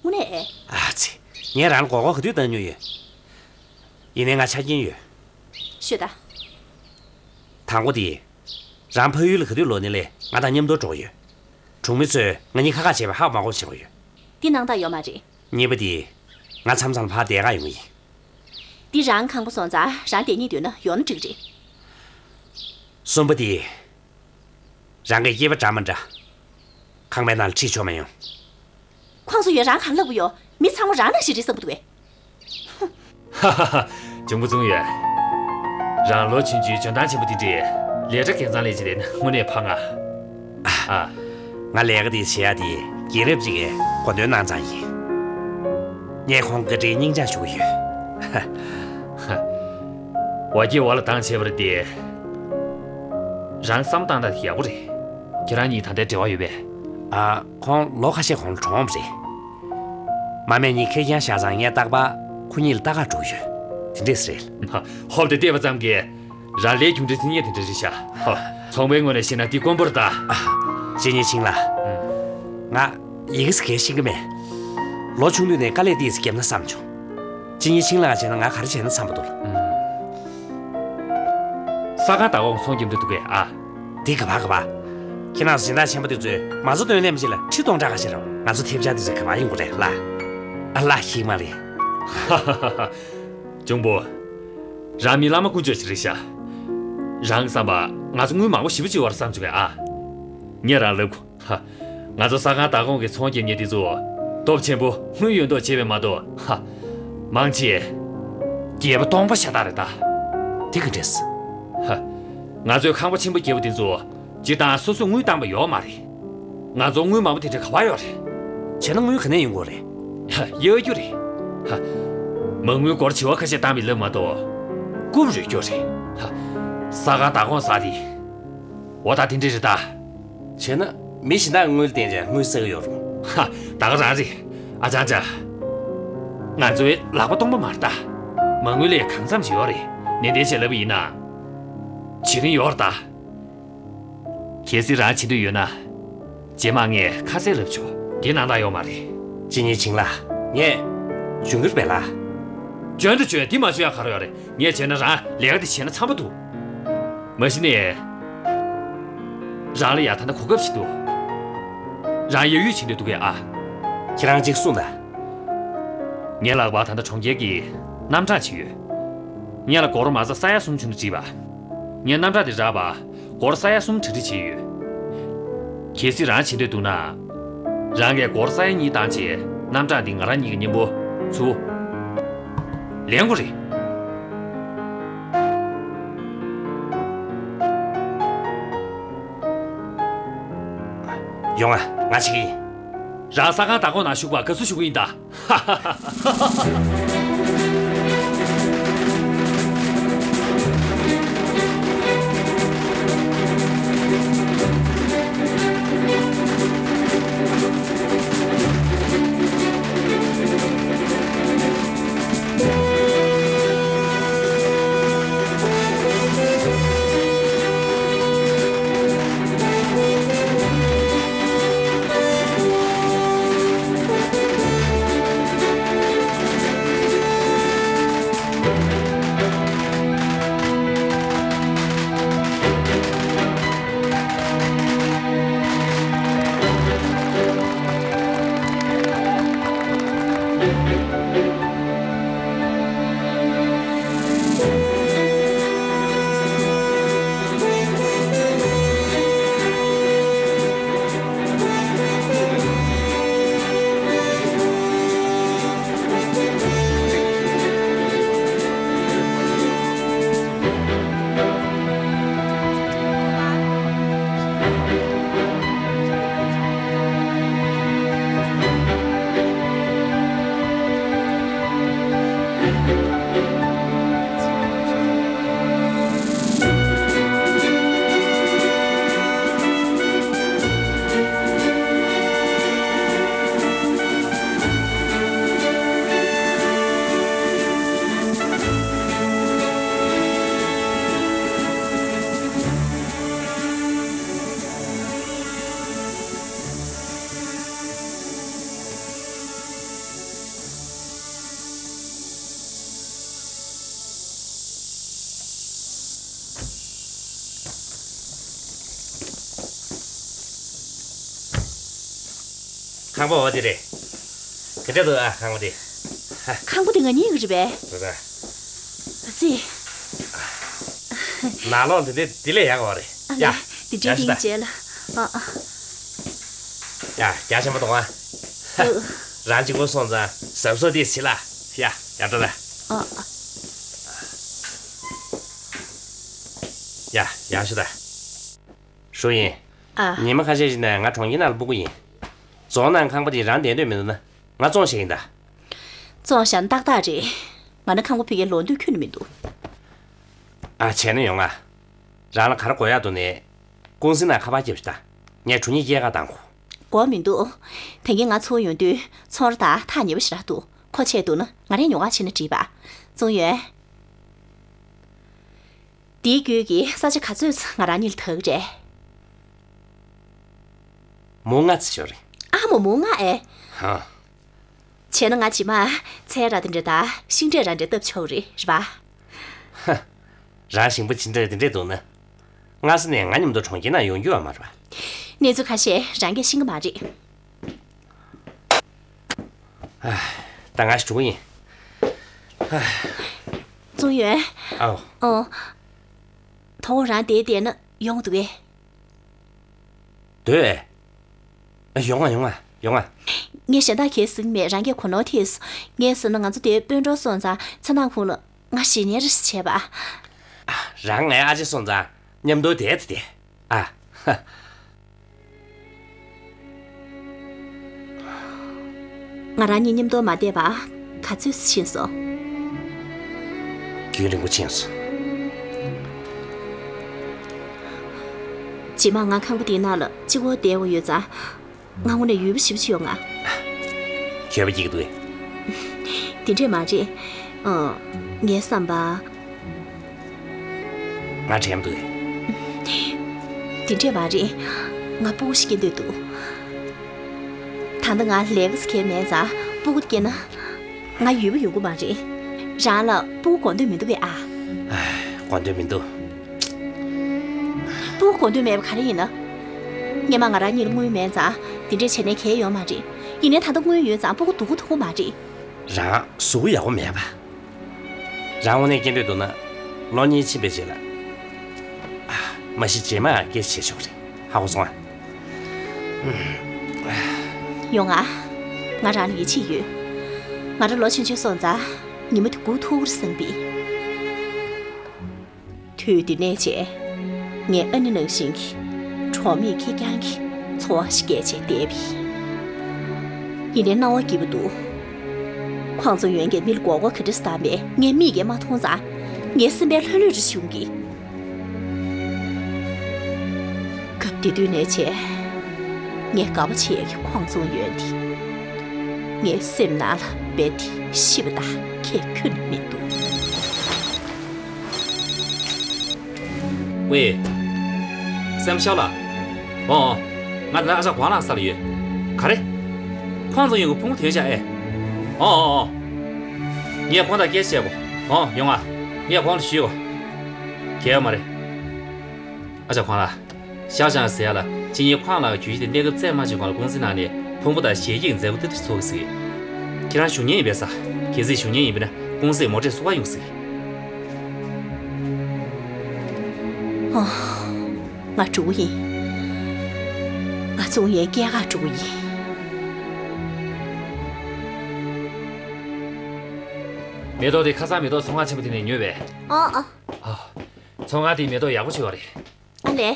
དངོས་གནས། ཨ་ཙི། ངས་རང་ལ་མགོ་སྐོར་ག་དུས་བཏང་མྱོང་ཡོད། ཡིན་ནའི་ང་ཆ་རྐྱེན་ཡོད། ཤོད་ད། དང་པོ་དེ། རང་ཕ་ཡུལ་ལ་ག་དུས་ལོག་ནའི་ལས་ང་དང་མཉམ་དུ་འགྲོ་གི་ཡོད། གྲོང་མི་ཚོས་ང་གཉིས་ཁ་ཁ་བྱས་པས་ཧ་མ་གོ་བྱེད་ཀྱི་ཡོད། འདི་སྣང་དག་ཡོད་མ་རེད། གཉིས་པ་དེ། ང་མཚམས་མཚམས་ཕར་བསྡད་ག་ཡོང་གི་ཡིན། འདི་རང་ཁང་པ་སོང་ཙང་རང་བསྡད་སྙིང་འདོད་ན་ཡོང་ན་འགྲིག་རེད། གསུམ་པ་དེ། རང་གི་སྐྱེས་པ་འདྲ་མི་འདྲ། ཁང་པའི་ནང་ལ་ཁྲིད་ཆོག་མ་ཡོང་། ཁོང་ཚོ་ཡོད། རང་གང་ལབ་གི་ཡོད། མི་ཚང་མ་རང་ནང་བཞིན་རེད་བསམ་གི་འདུག་གས། ཧ་ཧ་ཧ། འབྱུང་པོ་བཙུན་ཡོད། རང་ལོ་ཆུང་ཆུང་འཇོན་ཐང་ཆེན་པོ་དེ་འདྲས་ལས་གྲྭ་འགན་གཙང་ལེན་བྱེད་དེ་དངོས་གནས་ཕངས་ང་། ཨ། ང་ལས་ཀ་དེ་བྱེད་ཡ་དེ་རྒན་རབས་ཅིག་གིས་མགོ་འདོན་གནང་ཙང་ཡིན། ངས་ཁོང་བཀའ་དྲིན་སྙིང་བཅངས་ཞུ་གི་ཡོད། ཧ་ཧ། བ་སྐྱེས་བ་ལ་བཏང་བྱས་པ་རེད་དེ། རང་བསམ་བཏང་སྟངས་ཡག་པོ་རེད། ཁྱེད་རང་གཉིས་ད་ལྟའི་འབྲེལ་བ་ཡོད་པས། ཨ། ཁོང་ལོ་ཁ་ཤས་གོང་ལ་གྲོངས་པ་རེད། མ་སྨད་གཉིས་ཁེར་རྐྱང་བཞག་ཙང་ངས་རྟག་པར་ཁོ་གཉིས་ལ་ལྟ་གར་འགྲོ་གི་ཡོད། དེ་འདྲས་རེད། ཧོབ་སྟེ་བལྟས་པ་ཙམ་གྱིས་རང་ལས་རྒྱུ་འབྲས་མཚན་སྙན་དེ་འདྲ་རེད་ཤག་ཧོ། ཚོང་པའི་ངོས་ནས་བཤད་ན་འདི་དཀོན་པོ་རེད་ད། ཨ། གཅེན་གཉེན་ཆིང་ལགས། ང་ཡི་གེ་ཟེར་མཁན་ཤེས་ཀྱི་མེད། ལོ་ཆུང་དུས་ནས་དཀའ་ལས་ཏོག་ཙམ་བརྒྱབ་ན་བསམ་བྱུང་། གཅེན་གཉེན་ཆིང་ལགས་བྱས་ན་ང་ག་རེ་བྱས་ན་འཚམ་པོ་འདུག་ཨ། ས་ཁང་བདག་པོ་ཚོང་རྒྱག་འདོད་འདུག་གས། ཨ། འདི་ག་བ་ག་བ། ཁྱེད་རང་ཚོ་སྦྱིན་བདག་ཆེན་པོ་དེ་ཚོས་མ་རྩ་བཏོན་ལེན་བྱེད་ལ་ཁྲི་སྟོང་ཕྲག་ཁ་ཤས་རེད། ང་ཚོ་ཐེབས་ཆག་དེ་ཚོས་ག་བ་ཡིན་དགོས་རེད་ལ། ཨ་ལ་ཤིག་མ་རེད། ཧ་ཧ་ཧ་ཧ། འབྱུང་པོ། རང་མི་བླ་མ་དཀོན་མཆོག་ཅིག་རེད་ཤག་རང་གི་བསམ་པ་ང་ཚོ་དངུལ་མང་པོ་ཞེ་པོ་ཅིག་ཡོད་རེད་བསམ་བྱུང་གས། ཨ། ངས་རང་ལབ་གོ། ཧ། ང་ཚོ་ས་ཁང་བདག་ཁོངས་ཀྱི་ཚོང་རྒྱག་མཁན་དེ་ཚོ་སྟོབས་ཆེན་པོ་དངུལ་ཡོད་མདོག་བྱས་པས་མ་གཏོགས། ཧ། མང་ཆེ་བརྒྱད་པོ་སྟོང་པ་ཤ་སྟག་རེད་ད། དེ་ག་འདྲས། ཧ། ང་ཚོས་ཁང་པ་ཆེན་པོ་བརྒྱབ་པ་དེ་ཚོ་སྤྱིར་བཏང་སོ་སོས་དངུལ་བཏང་པ་ཡོད་མ་རེད། ང་ཚོ་དངུལ་མང་པོ་དེ་འདྲ་ག་པར་ཡོད་རེད། བྱས་ན་དངུལ་ག་ནས་ཡོང་དགོས་རེད། ཧ། གཡར་རྒྱུ་རེད། ཧ། མ་དངུལ་སྒོར་བྱེ་བ་ཁ་ཤས་བཏང་བའི་ལབ་མ་གཏོགས། རྐུབ་རུལ་རྒྱུ་རེད། ཧ། ས་ཁང་བདག་ཁོངས་ཟེར་དེ། འོ་ད་དེ་འདྲ་རེད་ད། བྱས་ན་མི་གཞན་དག་དངུལ་བསྟན་བྱས་དངུལ་བསགས་ཡོད་རུང་། ཧ། ད་ག་རང་རེད། ཨ་ཅང་ཅང་། ང་ཚོའི་ལག་པ་སྟོང་པ་མ་རེད་ད། མ་དངུལ་ལས་གང་འཚམ་ཞིག་ཡོད་རེད། ནན་ཏན་བྱས་ལབ་པ་ཡིན་ན། བྱེད་རིན་ཡོད་རེད་ད། གལ་སྲིད་རང་བྱེད་འདོད་ཡོད་ན། རྗེས་མ་ངས་ཁ་གསལ་ལབ་ཆོག་འདི་སྣང་དག་ཡོད་མ་རེད། གཅེན་གཉེན་ཆིང་ལགས། ངས་འཇོན་གྱི་རེད་པས་ལགས། འཇོན་དང་འཇོན། འདི་མ་འཇོན་ཡ་ག་རེ་ཡོད་རེད། ངས་བྱས་ན་རང་ལས་ཀ་འདི་བྱས་ན་འཚམ་པོ་འདུག་མ་གཞི་ནས། རང་ལ་ཡ་ད་ལྟ་གོ་སྐབས་ཤིག་འདུག་རང་ཡབ་ཡུལ་ཕྱིན་འདོད་འདུག་གས། ཨ། ཁྱེད་རང་གཅིག་གསུངས་དང་། ངའི་ལག་པར་ད་ལྟ་གྲོང་ཁྱེར་གྱི་རྣམ་གྲངས་ཅིག་ཡོད། ངེད་ལ་སྒོར་མ་རྩ་ས་ཡ་གསུམ་བྱུང་ན་འགྲིག་པ། ངས་རྣམ་གྲངས་དེ་རག་པ། སྒོར་ས་ཡ་གསུམ་གྲ་སྒྲིག་བྱས་ཡོད། གལ་སྲིད་རང་བྱེད་འདོད་འདུག་ན། རང་གིས་སྒོར་ས་ཡ་གཉིས་བཏང་རྗེས་རྣམ་གྲངས་འདི་ང་རང་གཉིས་ཀྱི་མཉམ་པོ་ཚུར་ལེན་དགོས་རེད། ཡོང་ང་། ང་བྱེད་ཀྱི་ཡིན། རང་ས་ཁང་བདག་ཁོངས་ནང་ཞུགས་པར་དགའ་བསུ་ཞུ་གི་ཡིན་ད། ཧ་ཧ་ཧ་ཧ། ཁང་པ་འོ་དེ་རེད། ག་འདྲ་འདུག་ཨ། ཁང་པ་དེ། ཧ། ཁང་པ་དེ་ང་གཉིས་ཀྱི་རེད་པས། རེད་རེད། སི། ནང་ལོགས་འདི་འདྲ་འདི་ལས་ཡག་ག་རེད། ཨ་ཡ། ལེ། དེ་འདྲའི་ཡག་ཤོས་རིང་བྱས་ལ། ཨ་ཨ། ཡ། རྒྱ་ཆེན་པོ་གཏོང་ཨ། ཨུ། རང་གཅིག་པོ་སོང་ཙང་གཟབ་གཟབ་དེ་བྱེད་ལ། ཡ། ཡ། འགྲོ་ལ། ཨ་ཨ། ཡ། ཡག་ཤོས་ད། ཧྲུའུ་ཡིན། ཨ། ཉི་མ་ཁ་ཤས་ཤིག་ནས་ང་གྲོང་ཁྱེར་ནང་ལ་སྤོ་གི་ཡིན། རྫོང་ནང་ཁང་པ་དེ་རང་བསྡད་འདོད་མི་འདུག་ན་ང་བཙོང་བྱེད་ཡིན་ད། བཙོང་བཞག་ན་ཏག་ཏག་རེད། ང་ནི་ཁང་པ་ཕ་གིར་ལོག་འདོད་ཁྱོན་ནས་མི་འདུག་ཨ། བྱས་ན་ཡོང་ང་། རང་ལ་ག་རེ་དགོས་ཡག་འདུག་ནས། ཀུང་སི་ནང་ཁ་པར་རྒྱབ་ཤིག་ད། ངས་གྲོང་ཁྱེར་སྐྱེལ་ག་བཏང་གོ། དགོས་མི་འདུག་དེང་གི་ང་ཚུར་ཡོང་དུས་ཚོང་ར་དང་ཐག་ཉེ་པོ་ཞེ་དྲག་འདུག་ཁོ་ཆད་འདུག་ན་ང་རས་ཉོ་ག་ཕྱིན་ན་འགྲིག་པ། ཙུང་ཡོན། འདིའི་རྒྱུད་ཀྱི་ས་ཆ་ག་ཚོད་ང་རང་གཉིས་ལ་ཐག་རེད། མོ་ལྔ་ཙམ་ཞིག་རེད། ཨ་མོ་མོ་ལྔ་ཨེ། ཧ། བྱས་ན་ང་རྗེས་མ་ཚལ་ར་དེ་འདྲ་དང་ཤིང་འབྲས་ར་འདྲ་བཏབ་ཆོག་རེད། རེད་པ། ཧ། རང་ཞིང་པ་ཇི་འདྲ་དེ་འདྲ་འདུག་ན། སྔ་ས་ནས་ང་མཉམ་དུ་གྲོང་ཁྱེར་ནང་ཡོང་རྒྱུ་ཡོད་མ་རེད་པ། གནས་ཚུལ་ཁ་ཤས་རང་གིས་ཤེས་ཀྱི་མ་རེད། ད་ང་ཞིག་འགྲོ་གི་ཡིན། ཙུང་ཡོན། ཨའོ། ཨོ། དོ་དགོང་རང་དེར་བསྡད་ན་ཡོང་འདུག་གས། སྡོད། ཡོང་ང་ཡོང་ང་ཡོང་ང་། ངས་གཞན་དག་གས་ཟིན་མེད། རང་གིས་གོ་ནོར་ཐེབས་སོང་། ངས་ཟེར་ན་ང་ཚོ་དེར་སྤོས་འགྲོ་སོང་ཙང་མཚན་ནག་ཁུང་ལ་ང་ཞེ་ཉལ་རེ་བྱས་པ། རང་ངའི་ཨ་ཅེ་སོང་ཙང་མཉམ་དུ་བསྡད་ཙི་དེ། ཨ། ཧ། ང་རང་གཉིས་མཉམ་དུ་མ་བསྡད་པ་ག་ཚོད་ཕྱིན་སོང་། རྒྱུན་རིང་པོ་ཕྱིན་སོང་། རྗེས་མ་ང་ཁང་པ་འདིའི་ནང་ལ་གཅིག་པོ་བསྡད་དགོས་ཡོད་ཙང་། ང་དངོས་གནས་ཡུལ་པོ་ཞེ་པོ་ཅིག་ཡོད་ང་། ཁྱོད་པ་སྐྱིད་ཀྱི་འདུག་གས། དེ་འདྲས་མ་རེད། ཨ། ངའི་བསམ་པར། ང་དྲན་མི་འདུག་གས། དེ་འདྲས་མ་རེད། ང་སྤུ་གུ་ཞིག་སྐྱེ་འདོད་འདུག་ད་ལྟ་ང་ལས་ཀ་ཟེར་མཁན་མེད་ཙང་སྤུ་གུ་སྐྱེས་ན། ང་ཡུལ་པ་ཡོང་གི་མ་རེད། རང་ལ་སྤུ་གུ་དགོས་འདོད་མི་འདུག་གས་ཨ། ཨ། དགོས་འདོད་མི་འདུག་སྤུ་གུ་དགོས་འདོད་མེད་པ་ག་རེ་ཡིན་ན། སྔོན་མ་ང་རང་གཉིས་ལ་དངུལ་མེད་ཙང་དེ་འདྲས་བྱས་ནས་གལ་ཡོད་མ་རེད། ཡིན་ནའི་ད་ལྟ་དངུལ་ཡོད་ཙང་སྤུ་གུ་སྡུག་གི་ཐུག་གི་མ་རེད། རང་གཟུགས་པོ་ཡག་པོ་མེད་པ། རང་དངོས་གནས་སྐྱེ་འདོད་འདུག་ན་ལོ་གཉིས་ཕྱིན་པའི་རྗེས་ལ། ཨ། མ་གཞི་རྗེས་མ་སྐད་ཆ་བྱེད་ཆོག་རེད། ཧ་གོ་སོང་ཨ། ཡོང་ང་། ང་རང་ལ་ཡིད་ཆེས་ཡོད། ང་རང་ལོ་ཆུང་ཆུང་སོང་ཙང་ཉིན་མོ་དེ་སྒུག་ཐུབ་ཀྱི་རེད་བསམ་པས། དུས་དེ་ནས་བྱས། ངས་ཨ་ནེ་ནང་བཞིན་གྱི་གྲོགས་མེད་ཁེར་རྐྱང་གི་འཚོ་བ་ཞིག་སྐྱེལ་བྱས་བསྡད་པས། ཡིན་ནའི་སྣང་བ་སྐྱིད་པོ་འདུག་ཁོང་ཚོ་ཡོན་གྱིས་མི་ལ་མགོ་སྐོར་ག་འདྲ་བཏང་པས་ངས་མིག་གིས་མ་མཐོང་ཙང་། ངའི་སེམས་པའི་ལྷོད་ལྷོད་རེ་བྱུང་གི། སྐབས་དེ་དུས་ནས་བྱས། ངས་དགའ་པོ་བྱེད་ཡག་གི་ཁོང་ཚོ་ཡོན་དེ། ངའི་སེམས་ནང་ལ་རྦད་དེ་ཤི་བ་དང་ཁྱད་ཁྱོན་ནས་མི་འདུག་ཝེ། སེམས་ཤར་ལ། ཨོ་ཨོ། ང་ད་ལྟ་ཨ་ཅག་ཁོང་ལགས་ས་ལ་ཡོད། ག་རེ། ཁོང་ཚོ་ཡོང་གི་ཕུང་པོ་ཐོན་ཤག་ཨེ། ཨོ་ཨོ་ཨོ། ངས་ཁོང་དང་སྐད་ཆ་བཤད་གོ། ཨོ་ཡོང་ང་། ངས་ཁོང་ལ་ཞུས་གོ། གལ་ཡོད་མ་རེད། ཨ་ཅག་ཁོང་ལགས། ཤར་ཅང་ཟེར་ཡ་ལ་ཕྱི་ཉིན་ཁོང་ལགས་ཀྱི་གྱོད་གཞི་དེ་གནས་སྐབས་བཙལ་མ་བྱས་གོང་ལ་ཀུང་སི་ནང་ནས་ཕུང་པོ་དང་ཞལ་གྱིས་མཛད་སྒོ་ཏོག་ཙམ་ཚོགས་ཀྱི་ཟེར། ཁྱེད་རང་ཞུ་མཁན་ཡིན་པས་ས། གལ་སྲིད་ཞུ་མཁན་ཡིན་པས་ན་ཀུང་སིས་མོ་ཊ་བསུ་ག་ཡོང་ཟེར། ཨོ། ང་འགྲོ་གི་ཡིན། ང་ཙུང་ཡོན་སྐྱེལ་ག་འགྲོ་གི་ཡིན། མེ་ཏོག་དེ་ཁ་སང་མེ་ཏོག་ཚོང་ཁང་ཆེན་པོ་དེ་ནས་ཉོས་པས། ཨོ་ཨོ། ཨ། ཚོང་ཁང་དེའི་མེ་ཏོག་ཡག་པོ་བྱུང་བ་རེད། ཨ་ལེ།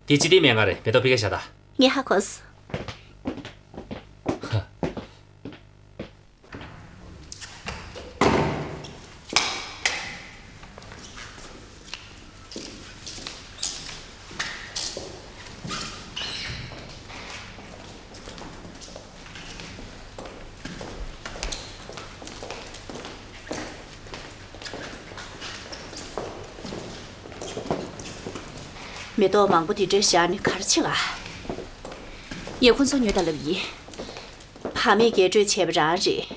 དེ་ཅི་སྟེ་སྨན་ཁང་རེད། མེ་ཏོག་ཕ་གིར་བཞག་ད། ངས་ཧ་གོ་སོང་། མེ་ཏོག་མང་པོ་དེ་འདྲ་བཞག་ནས་ག་རེ་བྱེད་ག། ངས་ཁོ་ཚོ་ཉོས་དང་ལབ་ཡིན། ཕ་མས་རྒྱས་སྤྲོས་བྱས་པ་རང་རེད།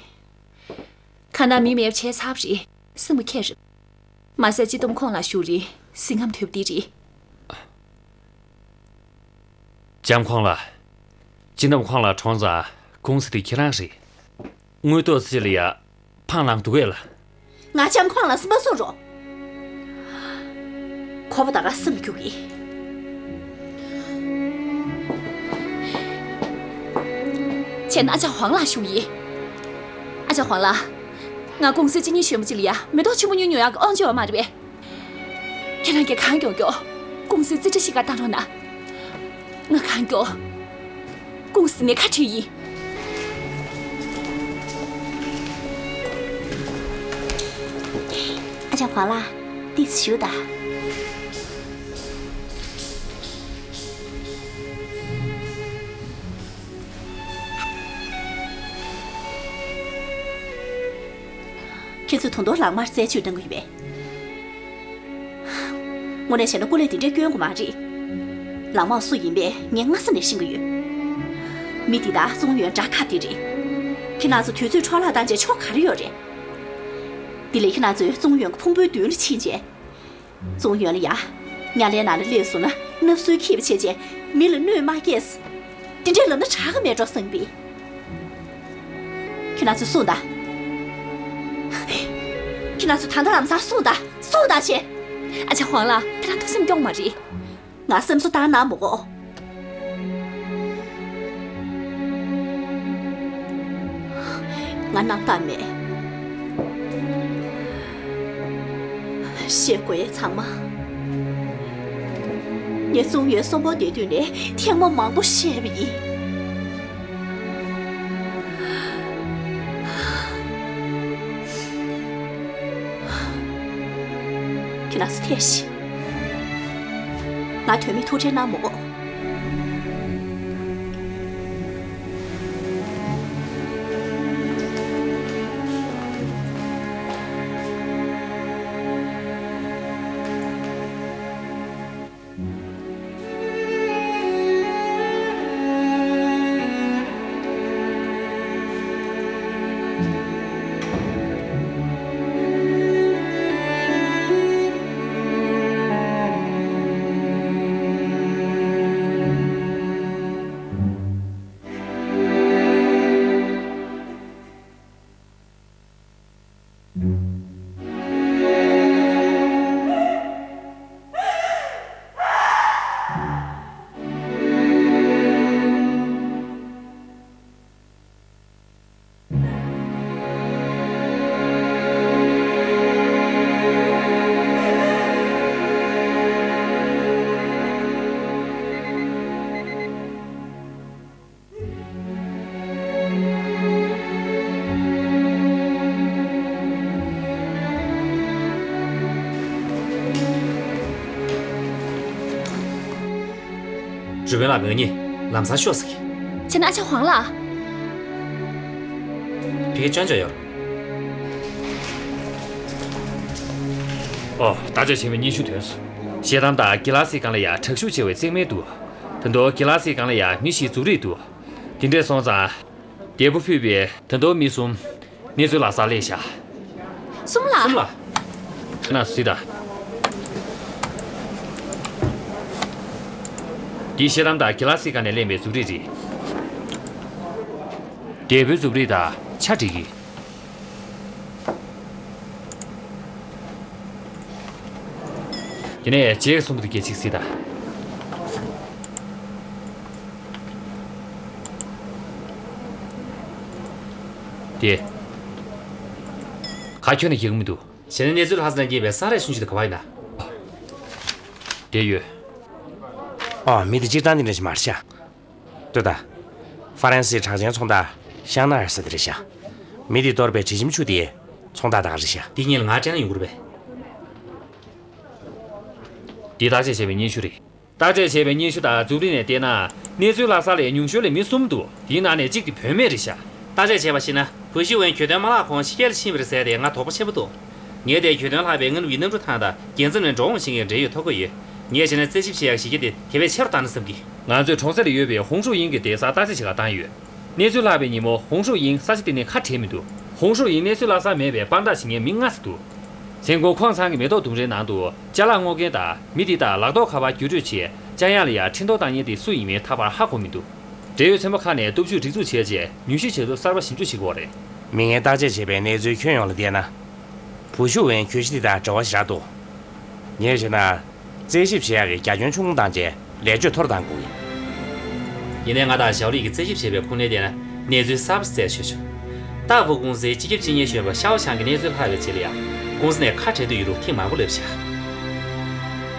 ཁ་ན་མི་མེད་པ་བྱས་ཚར་བ་རེད། སེམས་པ་ཁྱེར། མ་ཟད་སྤྱི་བསྡོམས་ཁོང་ལ་ཞུགས་རེད། ཟིང་ངམ་དོད་པ་འདི་རེད། ལྕམ་ཁོང་ལགས། སྤྱི་འདོམས་ཁོང་ལ་གྲོངས་ཙང་ཀུང་སི་དེ་ཁྱེད་རང་རེད། དངུལ་ཏོག་ཙི་ལ་ཡ་ཕངས་ལངས་འདུག་གས་ལ། ང་ལྕམ་ཁོང་ལ་སུ་མ་གསུང་རོགས། ཁོ་པ་ད་ག་སེམས་རྒྱུག་གི། བྱས་ན་ཨ་ཅག་ཧོང་ལགས་ཞུ་ཡིན། ཨ་ཅག་ཧོང་ལགས། ང་ཀུང་སི་སྤྱི་གཉེར་གཞོན་པ་ཅིག་ལ་ཡ་མེ་ཏོག་ཆུང་མོ་ཉོ་ཉོ་ཡག་གི་དབང་ཆ་ཡོད་མ་རེད་པས། ཁྱེད་རང་གིས་གང་མགྱོགས་མགྱོགས་ཀུང་སིའི་རྩིས་ཁྲ་ཞིག་ག་བཏང་རོགས་གནང་། ང་གང་མགྱོགས་ཀུང་སི་ནས་ཁ་བྲལ་ཡིན། ཨ་ཅག་ཧོང་ལགས། ཏོག་ཙམ་བཞུགས་དང་། ཁྱེད་ཚོས་ད་དུང་ལག་དམར་རྩད་གཅོད་གནང་གི་ཡོད་པས། དངོས་གནས་བྱས་ན་སྐུ་ལས་དེ་འདྲའི་སྐྱོན་དགོས་མ་རེད། ལག་དམར་སུ་ཡིན་པས་ངས་སྔ་ས་ནས་ཤེས་ཀྱི་ཡོད། མི་འདི་དང་ཙུང་ཡོན་དགྲ་ཁ་དེ་རེད། ཁྱེད་རྣམ་ཚོ་དུས་ཚོད་འཕྲོ་བརླག་བཏང་བྱས་ཆོ་ག་རེ་ཡོད་རེད། དེ་ལས་ཁྱེད་རྣམ་ཚོས་ཙུང་ཡོན་གྱི་ཕུང་པོའི་མདུན་ལ་ཕྱིན་བྱས། ཙུང་ཡོན་ལ་ཡ། ཉ་ལའི་ནང་ལ་སླེབས་སོང་ན་སྣབས་སོལ་འཁྱེར་བ་བྱས་བྱས་མི་ལ་གནོད་མ་སྐྱེལ། དེ་འདྲས་ལབ་ན་དྲག་གི་མེད་འགྲོ་བསམ་པས། ཁྱེད་རྣམ་ཚོས་གསུངས་དང་། ཁྱེད་རྣམ་ཚོས་ད་ལྟ་ལམ་སང་གསུངས་དང་། གསུངས་དང་བྱས། ཨ་ཅག་ཧོང་ལགས། ཁྱེད་རང་ཐུགས་སེམས་སྐྱོ་མ་རེད། ང་སེམས་གསོ་བཏང་གནང་མི་དགོས། ང་རྣམ་དག་མེད། བཤད་དགོས་ཡས་ཚང་མ། ངས་ཙུང་ཡོན་གསོན་པོ་བསྡད་དུས་ནས་ཐེངས་མ་མང་པོ་བཤད་པ་ཡིན། ཁྱེད་རྣམ་ཚོ་ཐད་ཤིག་ང་དོན་མེད་ཐུགས་ཁྲལ་གནང་མི་དགོས། རུས་སྦལ་ལགས། ང་གཉིས་ལམ་སང་ཤོག་ཟེར་གི། བྱས་ན་ཨ་ཅག་ཧོང་ལགས། ཕ་གི་ཅོན་ཅོ་ཡོད། ཨོ། བརྟག་དཔྱད་བྱས་པའི་སྙན་ཞུ་ཐོན་སོང་། ཤེལ་དམ་དང་གི་ལ་སིའི་སྒང་ལ་ཡ་དྲག་ཤུགས་ཆེ་བའི་བཙེགས་མེད་འདུག་ད་དུང་གི་ལ་སིའི་སྒང་ལ་ཡ་མི་བཞི་འཛུགས་རིགས་འདུག་དེ་འདྲས་སོང་ཙང་། འདས་པོ་ཕུད་པའི་ད་དུང་མི་གསུམ་གནས་ཚུལ་ལྷག་སར་སླེབས་ཤག་གསུམ་ལ། གསུམ་ལ། ཁྱེད་རྣམ་ཚོ་གཟིགས་དང་། འདི་ཤེལ་དམ་དང་གི་ལ་སིའི་སྒང་ནས་ལེན་པའི་མཛུབ་རིས་རེད། འདས་པོའི་མཛུབ་རིས་དང་ཆ་འགྲིག་གི། དེ་ནས་རྗེས་གསུམ་པོ་དེ་གལ་ཆེ་གཟིགས་དང་། དེ། ག་ཁྱོན་ནས་རྒྱག་གི་མི་འདུག་གཞན་ནས་གནས་ཚུལ་ལྷག་ས་ནས་རྙེད་པའི་ས་རས་ཆུང་ཆུང་དེ་ག་པར་ཡིན་ན། དེ་ཡོད། ཨོ། མི་དེ་སྤྱིར་བཏང་དེ་འདྲ་ཞིག་མ་རེད་ཤག་ལྟོས་དང་། ཧྥ་རན་སིའི་གྲགས་ཅན་ཚོང་བདག་ཤང་ན་ཨར་ས་དེ་རེད་ཤག་མི་དེས་གཏོར་པའི་དྲི་ཞིམ་ཆུ་དེའི་ཚོང་བདག་ད་ག་རེད་ཤག་འདི་གཉིས་ལ་ང་སྤྲད་ན་ཡོང་གི་རེད་པས། འདི་བརྟག་དཔྱད་བྱས་པའི་སྙན་ཞུ་རེད། བརྟག་དཔྱད་བྱས་པའི་སྙན་ཞུ་དང་མཛུབ་རིས་ནས་བལྟས་ན། གནས་ཚུལ་ལྷག་སར་ལ་ཉུང་ཤོས་ལ་མི་གསུམ་འདུག་དེའི་ནང་ནས་གཅིག་དེ་བུད་མེད་རེད་ཤག་བརྟག་དཔྱད་བྱས་པར་གཞིགས་ན། བུ་ཤི་ཝན་གྱོད་དོན་མ་ལྷག་གོང་ཕྱི་རྒྱལ་ལ་ཕྱིན་པ་རེད་ཟེར་ཏེ་ང་དོགས་པ་ཆེན་པོ་འདུག་ངས་དེ་གྱོད་དོན་ལྷག་པའི་སྔ་ནུབ་ཡུན་ནན་གྲུ་ཐང་དང་རྒྱལ་མཚམས་ནས་འགྲོ་འོང་བྱེད་མཁན་འབྲེལ་ཡོད་ཐོབ་ཀྱི་ཡོད། ངས་བྱས་ན་རྩད་ཞིབ་བྱེད་ཡག་གཞི་རྒྱ་དེ་དེ་བས་ཆེ་རུ་བཏང་ན་བསམ་གི། ང་ཚོས་གྲོང་གསེབ་ལ་ཡོད་པའི་ཧོང་ཧྲུའུ་དབྱིང་གི་བསྡད་ས་བརྟག་དཔྱད་བྱེད་གར་བཏང་ཡོད། གནས་ཚུལ་ལྷག་པའི་ཉིན་མོ་ཧོང་ཧྲུའུ་དབྱིང་ས་ཆ་དེ་ནས་ཁ་བྲལ་མི་འདུག་ཧོང་ཧྲུའུ་དབྱིང་གནས་ཚུལ་ལྷག་ས་མེད་པའི་དཔང་རྟགས་བྱེད་མཁན་མི་ལྔ་ཙམ་འདུག་མཚན་གུང་ཁོང་ཚང་གི་མེ་ཏོག་ལྡུམ་རའི་ནང་དུ་ཅ་ལག་སྔོག་མཁན་དང་མི་དེ་དག་ལག་ཐོགས་ཁ་པར་བརྒྱུད་སྤྲོད་ཆེད་ ཅང་ཡང་ལ་ཡང་ཁྲིམས་ཐོག་བཏང་མཁན་དེ་སུ་ཡིན་མིན་ད་བར་ཧ་གོ་མི་འདུག་འབྲེལ་ཡོད་ཚན་པ་ཁག་ནས་སྟོབས་ཤུགས་སྒྲིག་འཛུགས་བྱས་རྗེས་མྱུལ་ཞིབ་བྱེད་ཐབས་གསར་པ་ཞིབ་འཇུག་བྱེད་དགོས་རེད། མི་ངན་བརྟག་དཔྱད་བྱས་པའི་གནས་ཚུལ་ཁྱོན་ཡོངས་ལ་བལྟས་ན། བུ་ཤུ་ཝེན་གྱོད་གཞི་འདི་དང་འབྲེལ་བ་ཞེ་དྲག་འདུག་ངས་བྱས་ན། རྩད་ཞིབ་བྱེད་ཡག་གི་རྒྱ་ཁྱོན་ཆུང་ངུ་བཏང་རྗེས་ལས་ཕྱོད་མཐོ་རུ་གཏང་དགོས་ཀྱི། ཡིན་ནའི་ང་དང་ཞའོ་ལི་གིས་རྩད་ཞིབ་བྱས་པའི་ཁུངས་སྣེ་བལྟས་ན་གནས་ཚུལ་གསར་པ་རྩད་ཆོད་བྱུང་། ཏཱ་ཧྥུ་ཀུང་སིའི་སྤྱི་ཁྱབ་སྤྱི་གཉེར་གཞོན་པ་ཤའོ་ཆང་གི་གནས་ཚུལ་ལྷག་པའི་རྗེས་ལ་ཡང་ཀུང་སི་ནས་ཁ་བྲལ་འདོད་ཡོད་ལུགས་ཐེངས་མང་པོ་ལབ་བཞག་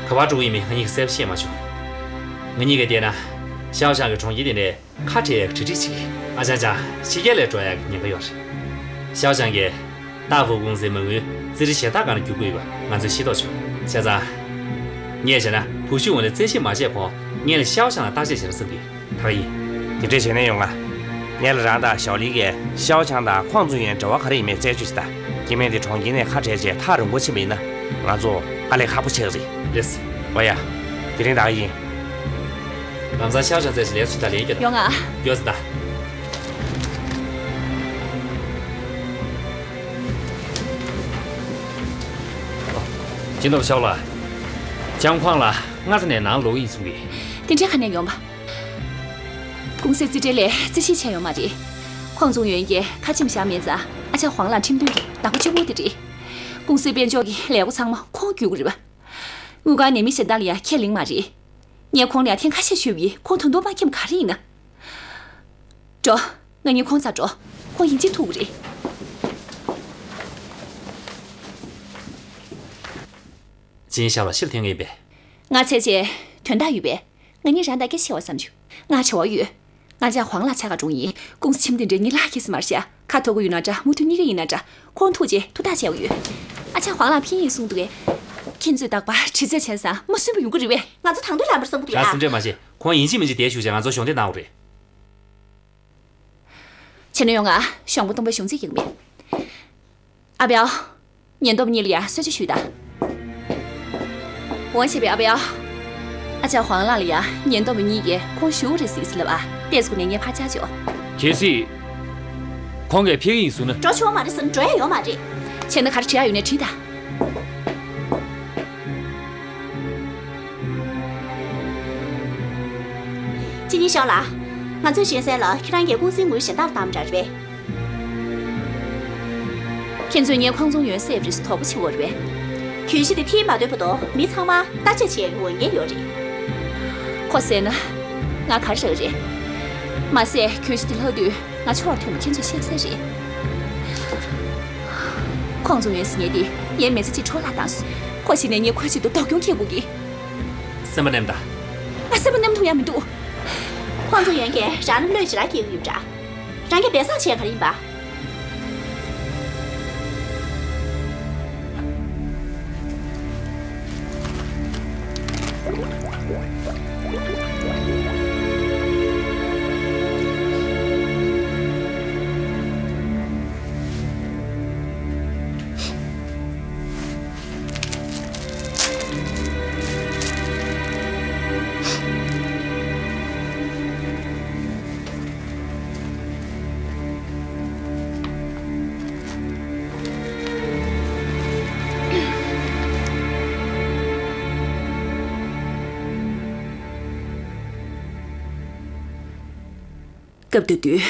ག་པར་འགྲོ་གི་ཡིན་མིན་ང་གཉིས་ཀྱིས་གསལ་པོ་ཤེས་མ་བྱུང་། ང་གཉིས་ཀྱིས་བལྟས་ན་ཤའོ་ཆང་གིས་གྲོང་ཁྱེར་འདི་ནས་ཁ་བྲལ་ཡག་གྲ་སྒྲིག་བྱེད་ཀྱི། ཨ་ཅག་ཅག་ཕྱི་རྒྱལ་ལ་འགྲོ་ཡག་གི་ཉེན་ཁ་ཡོད་རེད། ཤའོ་ཆང་གིས་ཏཱ་ཧྥུ་ཀུང་སིའི་མ་དངུལ་རྩིས་ཁྲ་གཞན་དག་སྒང་ལ་བསྒྱུར་དགོས་ཡོད་པ་ང་ཚོས་ཤེས་རྟོགས་བྱུང་། བྱས་ཙང་། ངས་བྱས་ན་བུ་ཤུ་ཝེན་ལ་རྩད་ཞིབ་མ་བྱས་གོང་ངས་ལ་ཤའོ་ཆང་ལ་བརྟག་དཔྱད་བྱས་ན་བསམ་གི། ད་ག་ཡིན། དེ་འདྲས་བྱས་ན་ཡོང་ང་། ངས་ལ་རང་དང་ཞའོ་ལི་གིས་ཤའོ་ཆང་དང་ཁོང་ཙུང་ཡོན་འབྲེལ་བ་ག་རེ་ཡིན་མིན་རྩད་གཅོད་བྱེད་ད། སྐྱེ་དམན་དེ་གྲོང་ཁྱེར་ནས་ཁ་བྲལ་རྗེས་ཐག་རིང་པོ་ཕྱིན་པ་ཡིན་ན། ང་ཚོ་དཀའ་ལས་ཁག་པོ་ཆགས་ཀྱི་རེད། ལེས། ཨོ་ཡ། དེ་རིང་ད་ག་ཡིན། ལམ་སང་ཤའོ་ཆང་རྩད་ཞིབ་ལས་སུ་ད་ལན་རྒྱག་ད། ཡོང་ང་། ཡོད་ཟེར་ད། ཅིན་ཏོབ་ཤའོ་ལགས། ལྕམ་ཁོང་ལ་སྔ་ས་ནས་ནང་ལོག་གི་ཡིན་གསུང་གི། དེ་འདྲ་ག་ནས་ཡོང་བ། ཀུང་སིའི་རྩིས་ཁྲའི་ལས་རྩིས་ཞིབ་བྱས་ཡོད་མ་རེད། ཁོང་ཙུང་ཡོན་གྱིས་ཁ་ཆེམས་བཞག་མེད་ཙང་ཨ་ཅག་ཧུང་ལགས་ཁྲིམས་མཐུན་གྱི་བདག་པོ་གཅིག་པོ་དེ་རེད། ཀུང་སིའི་དཔལ་འབྱོར་གྱི་ལས་སྒོ་ཚང་མ་ཁོང་བརྒྱུད་དགོས་རེད་པ། དངུལ་ཁང་ནས་མི་གཞན་དག་ལ་ཡང་ཁས་ལེན་མ་རེད། ངས་ཁོང་ལ་ཡང་ཐེངས་ཁ་ཤས་ཞུས་པ་ཡིན། ཁོང་དོན་དུ་མ་མཁྱེན་པ་ག་རེ་ཡིན་ན། འགྲོ། ང་གཉིས་ཁོང་རྩར་འགྲོ། ཁོང་ཡིན་གཅིག་ཐུག་གི་རེད། ཅིན་ཤའོ་ལགས་ཕྱིར་ཐོན་ངེས་པས། ང་ཚེ་ཆེ། དོན་དག་ཡོད་པས། ང་གཉིས་རང་དང་སྐད་ཆ་བཤད་པ་བསམ་བྱུང་། ང་བྱ་བ་ཡོད། ང་ཅག་ཧུང་ལགས་ཆ་ག་འགྲོ་ཡིན། ཀུང་སི་ཁྲིམས་དེ་འདྲའི་ངའི་ལག་ཁྱེར་སི་མར་བཞག་ཁ་ཐོར་གི་ཡོད་ན་འདྲ་མུ་མཐུད་གཉིས་ཀ་ཡིན་ན་འདྲ། ཁོང་ཐུག་རྗེས་ཐུགས་ཐག་བཅད་པ་ཡོད། ཨ་ཅག་ཧུང་ལགས་ཕིན་ཡིན་གསུང་འདུག་གས། ཁྱེད་ཚོས་རྟག་པར་དྲི་རྩད་བྱས་ཙང་མ་སུན་པ་ཡོང་གི་རེད་པས། ང་ཚོ་དང་དོད་ལམ་བར་བསམ་གི་འདུག་ཡ། ད་སེམས་ཁྲལ་མ་བྱེད། ཁོང་ཡིན་གཅིག་མིན་གཅིག་དེར་བཞུགས་བྱས་ང་ཚོར་གཞོགས་འདེགས་གནང་དགོས་རེད། བྱས་ན་ཡོང་ང་། གཞོང་པ་སྟོང་པའི་གཞོང་རྩིས་རྒྱག་མེད། ཨ་པའོ། ཉེན་རྟོག་པ་གཉིས་ལ་ཡ་གསོལ་ཇ་ཞུས་དང་། འོ་བྱས་པས་ཨ་པའོ། ཨ་ཅག་ཧུང་ལགས་ལ་ཡ་ཉེན་རྟོག་པ་གཉིས་ཀྱིས་ཁོང་ཞུ་གི་རེད་ཟེར་ཟེར་ལབ་ཨ། ཏེས་ཀུ་ནས་ངས་ཕར་བཅར་ཆོག་གལ་སྲིད། ཁོང་གིས་ཕེབས་ཀྱི་ཡིན་གསུངས་ན། འགྲོ་ཆོག་མ་རེད་ཟེར་ན་འགྲོ་ཡ་ཡོད་མ་རེད། བྱས་ན་ག་རེ་བྱེད་ཡ་ཡོད་ནའི་དྲིས་དང་། ཅི་ཉིན་ཤོག་ལ། ང་ཚོའི་གཞན་སེམས་ལ་ཁྱེད་རང་གིས་ཀུང་སིའི་ངོས་གཞན་དག་ལ་བཏང་འདྲ་རེད་པས། ཁྱེད་ཚོས་ངའི་ཁོང་ཚོང་ཡོན་སེབ་རིས་དོག་པོ་ཆེ་བོ་རེད་པས། གྱོད་གཞི་དེ་འཐེན་མ་ཐུབ་བར་དུ་མི་ཚང་མ་བརྟག་དཔྱད་བྱེད་ཡག་འོས་འགན་ཡོད་རེད། ཁོ་ཟེར་ན། ང་ག་རེ་རག་རེད། མ་ཟད་གྱོད་གཞི་དེ་ལྷག་དུས་ང་ཕྱོགས་ལ་ཐོན་པ་ཁྱེད་ཚོས་ཤེས་གསལ་རེད། ཁོང་ཚོང་ཡོན་ཟེར་མཁན་དེ་ངའི་མི་ཚེ་གཅིག་འཕྲོ་བརླག་བཏང་སོང་། ཁོ་ཤི་ནས་ངས་ཁོའི་ཆེད་དུ་སྡུག་གྱོང་འཁྱེར་དགོས་ཀྱི། སེམས་པ་ནེམ་དང་། ང་སེམས་པ་ནེམ་ཐུབ་ཡ་མི་འདུག་ཁོང་ཚོང་ཡོན་གྱིས་རང་ལ་བློས་བྱེ་བྲག་སྐྱེལ་གྱི་ཡོད་པ་འདྲ། རང་གིས་སྦས་གསང་བྱས་ག་རེ་ཡིན་པ། སྐབས་དེ་དུས་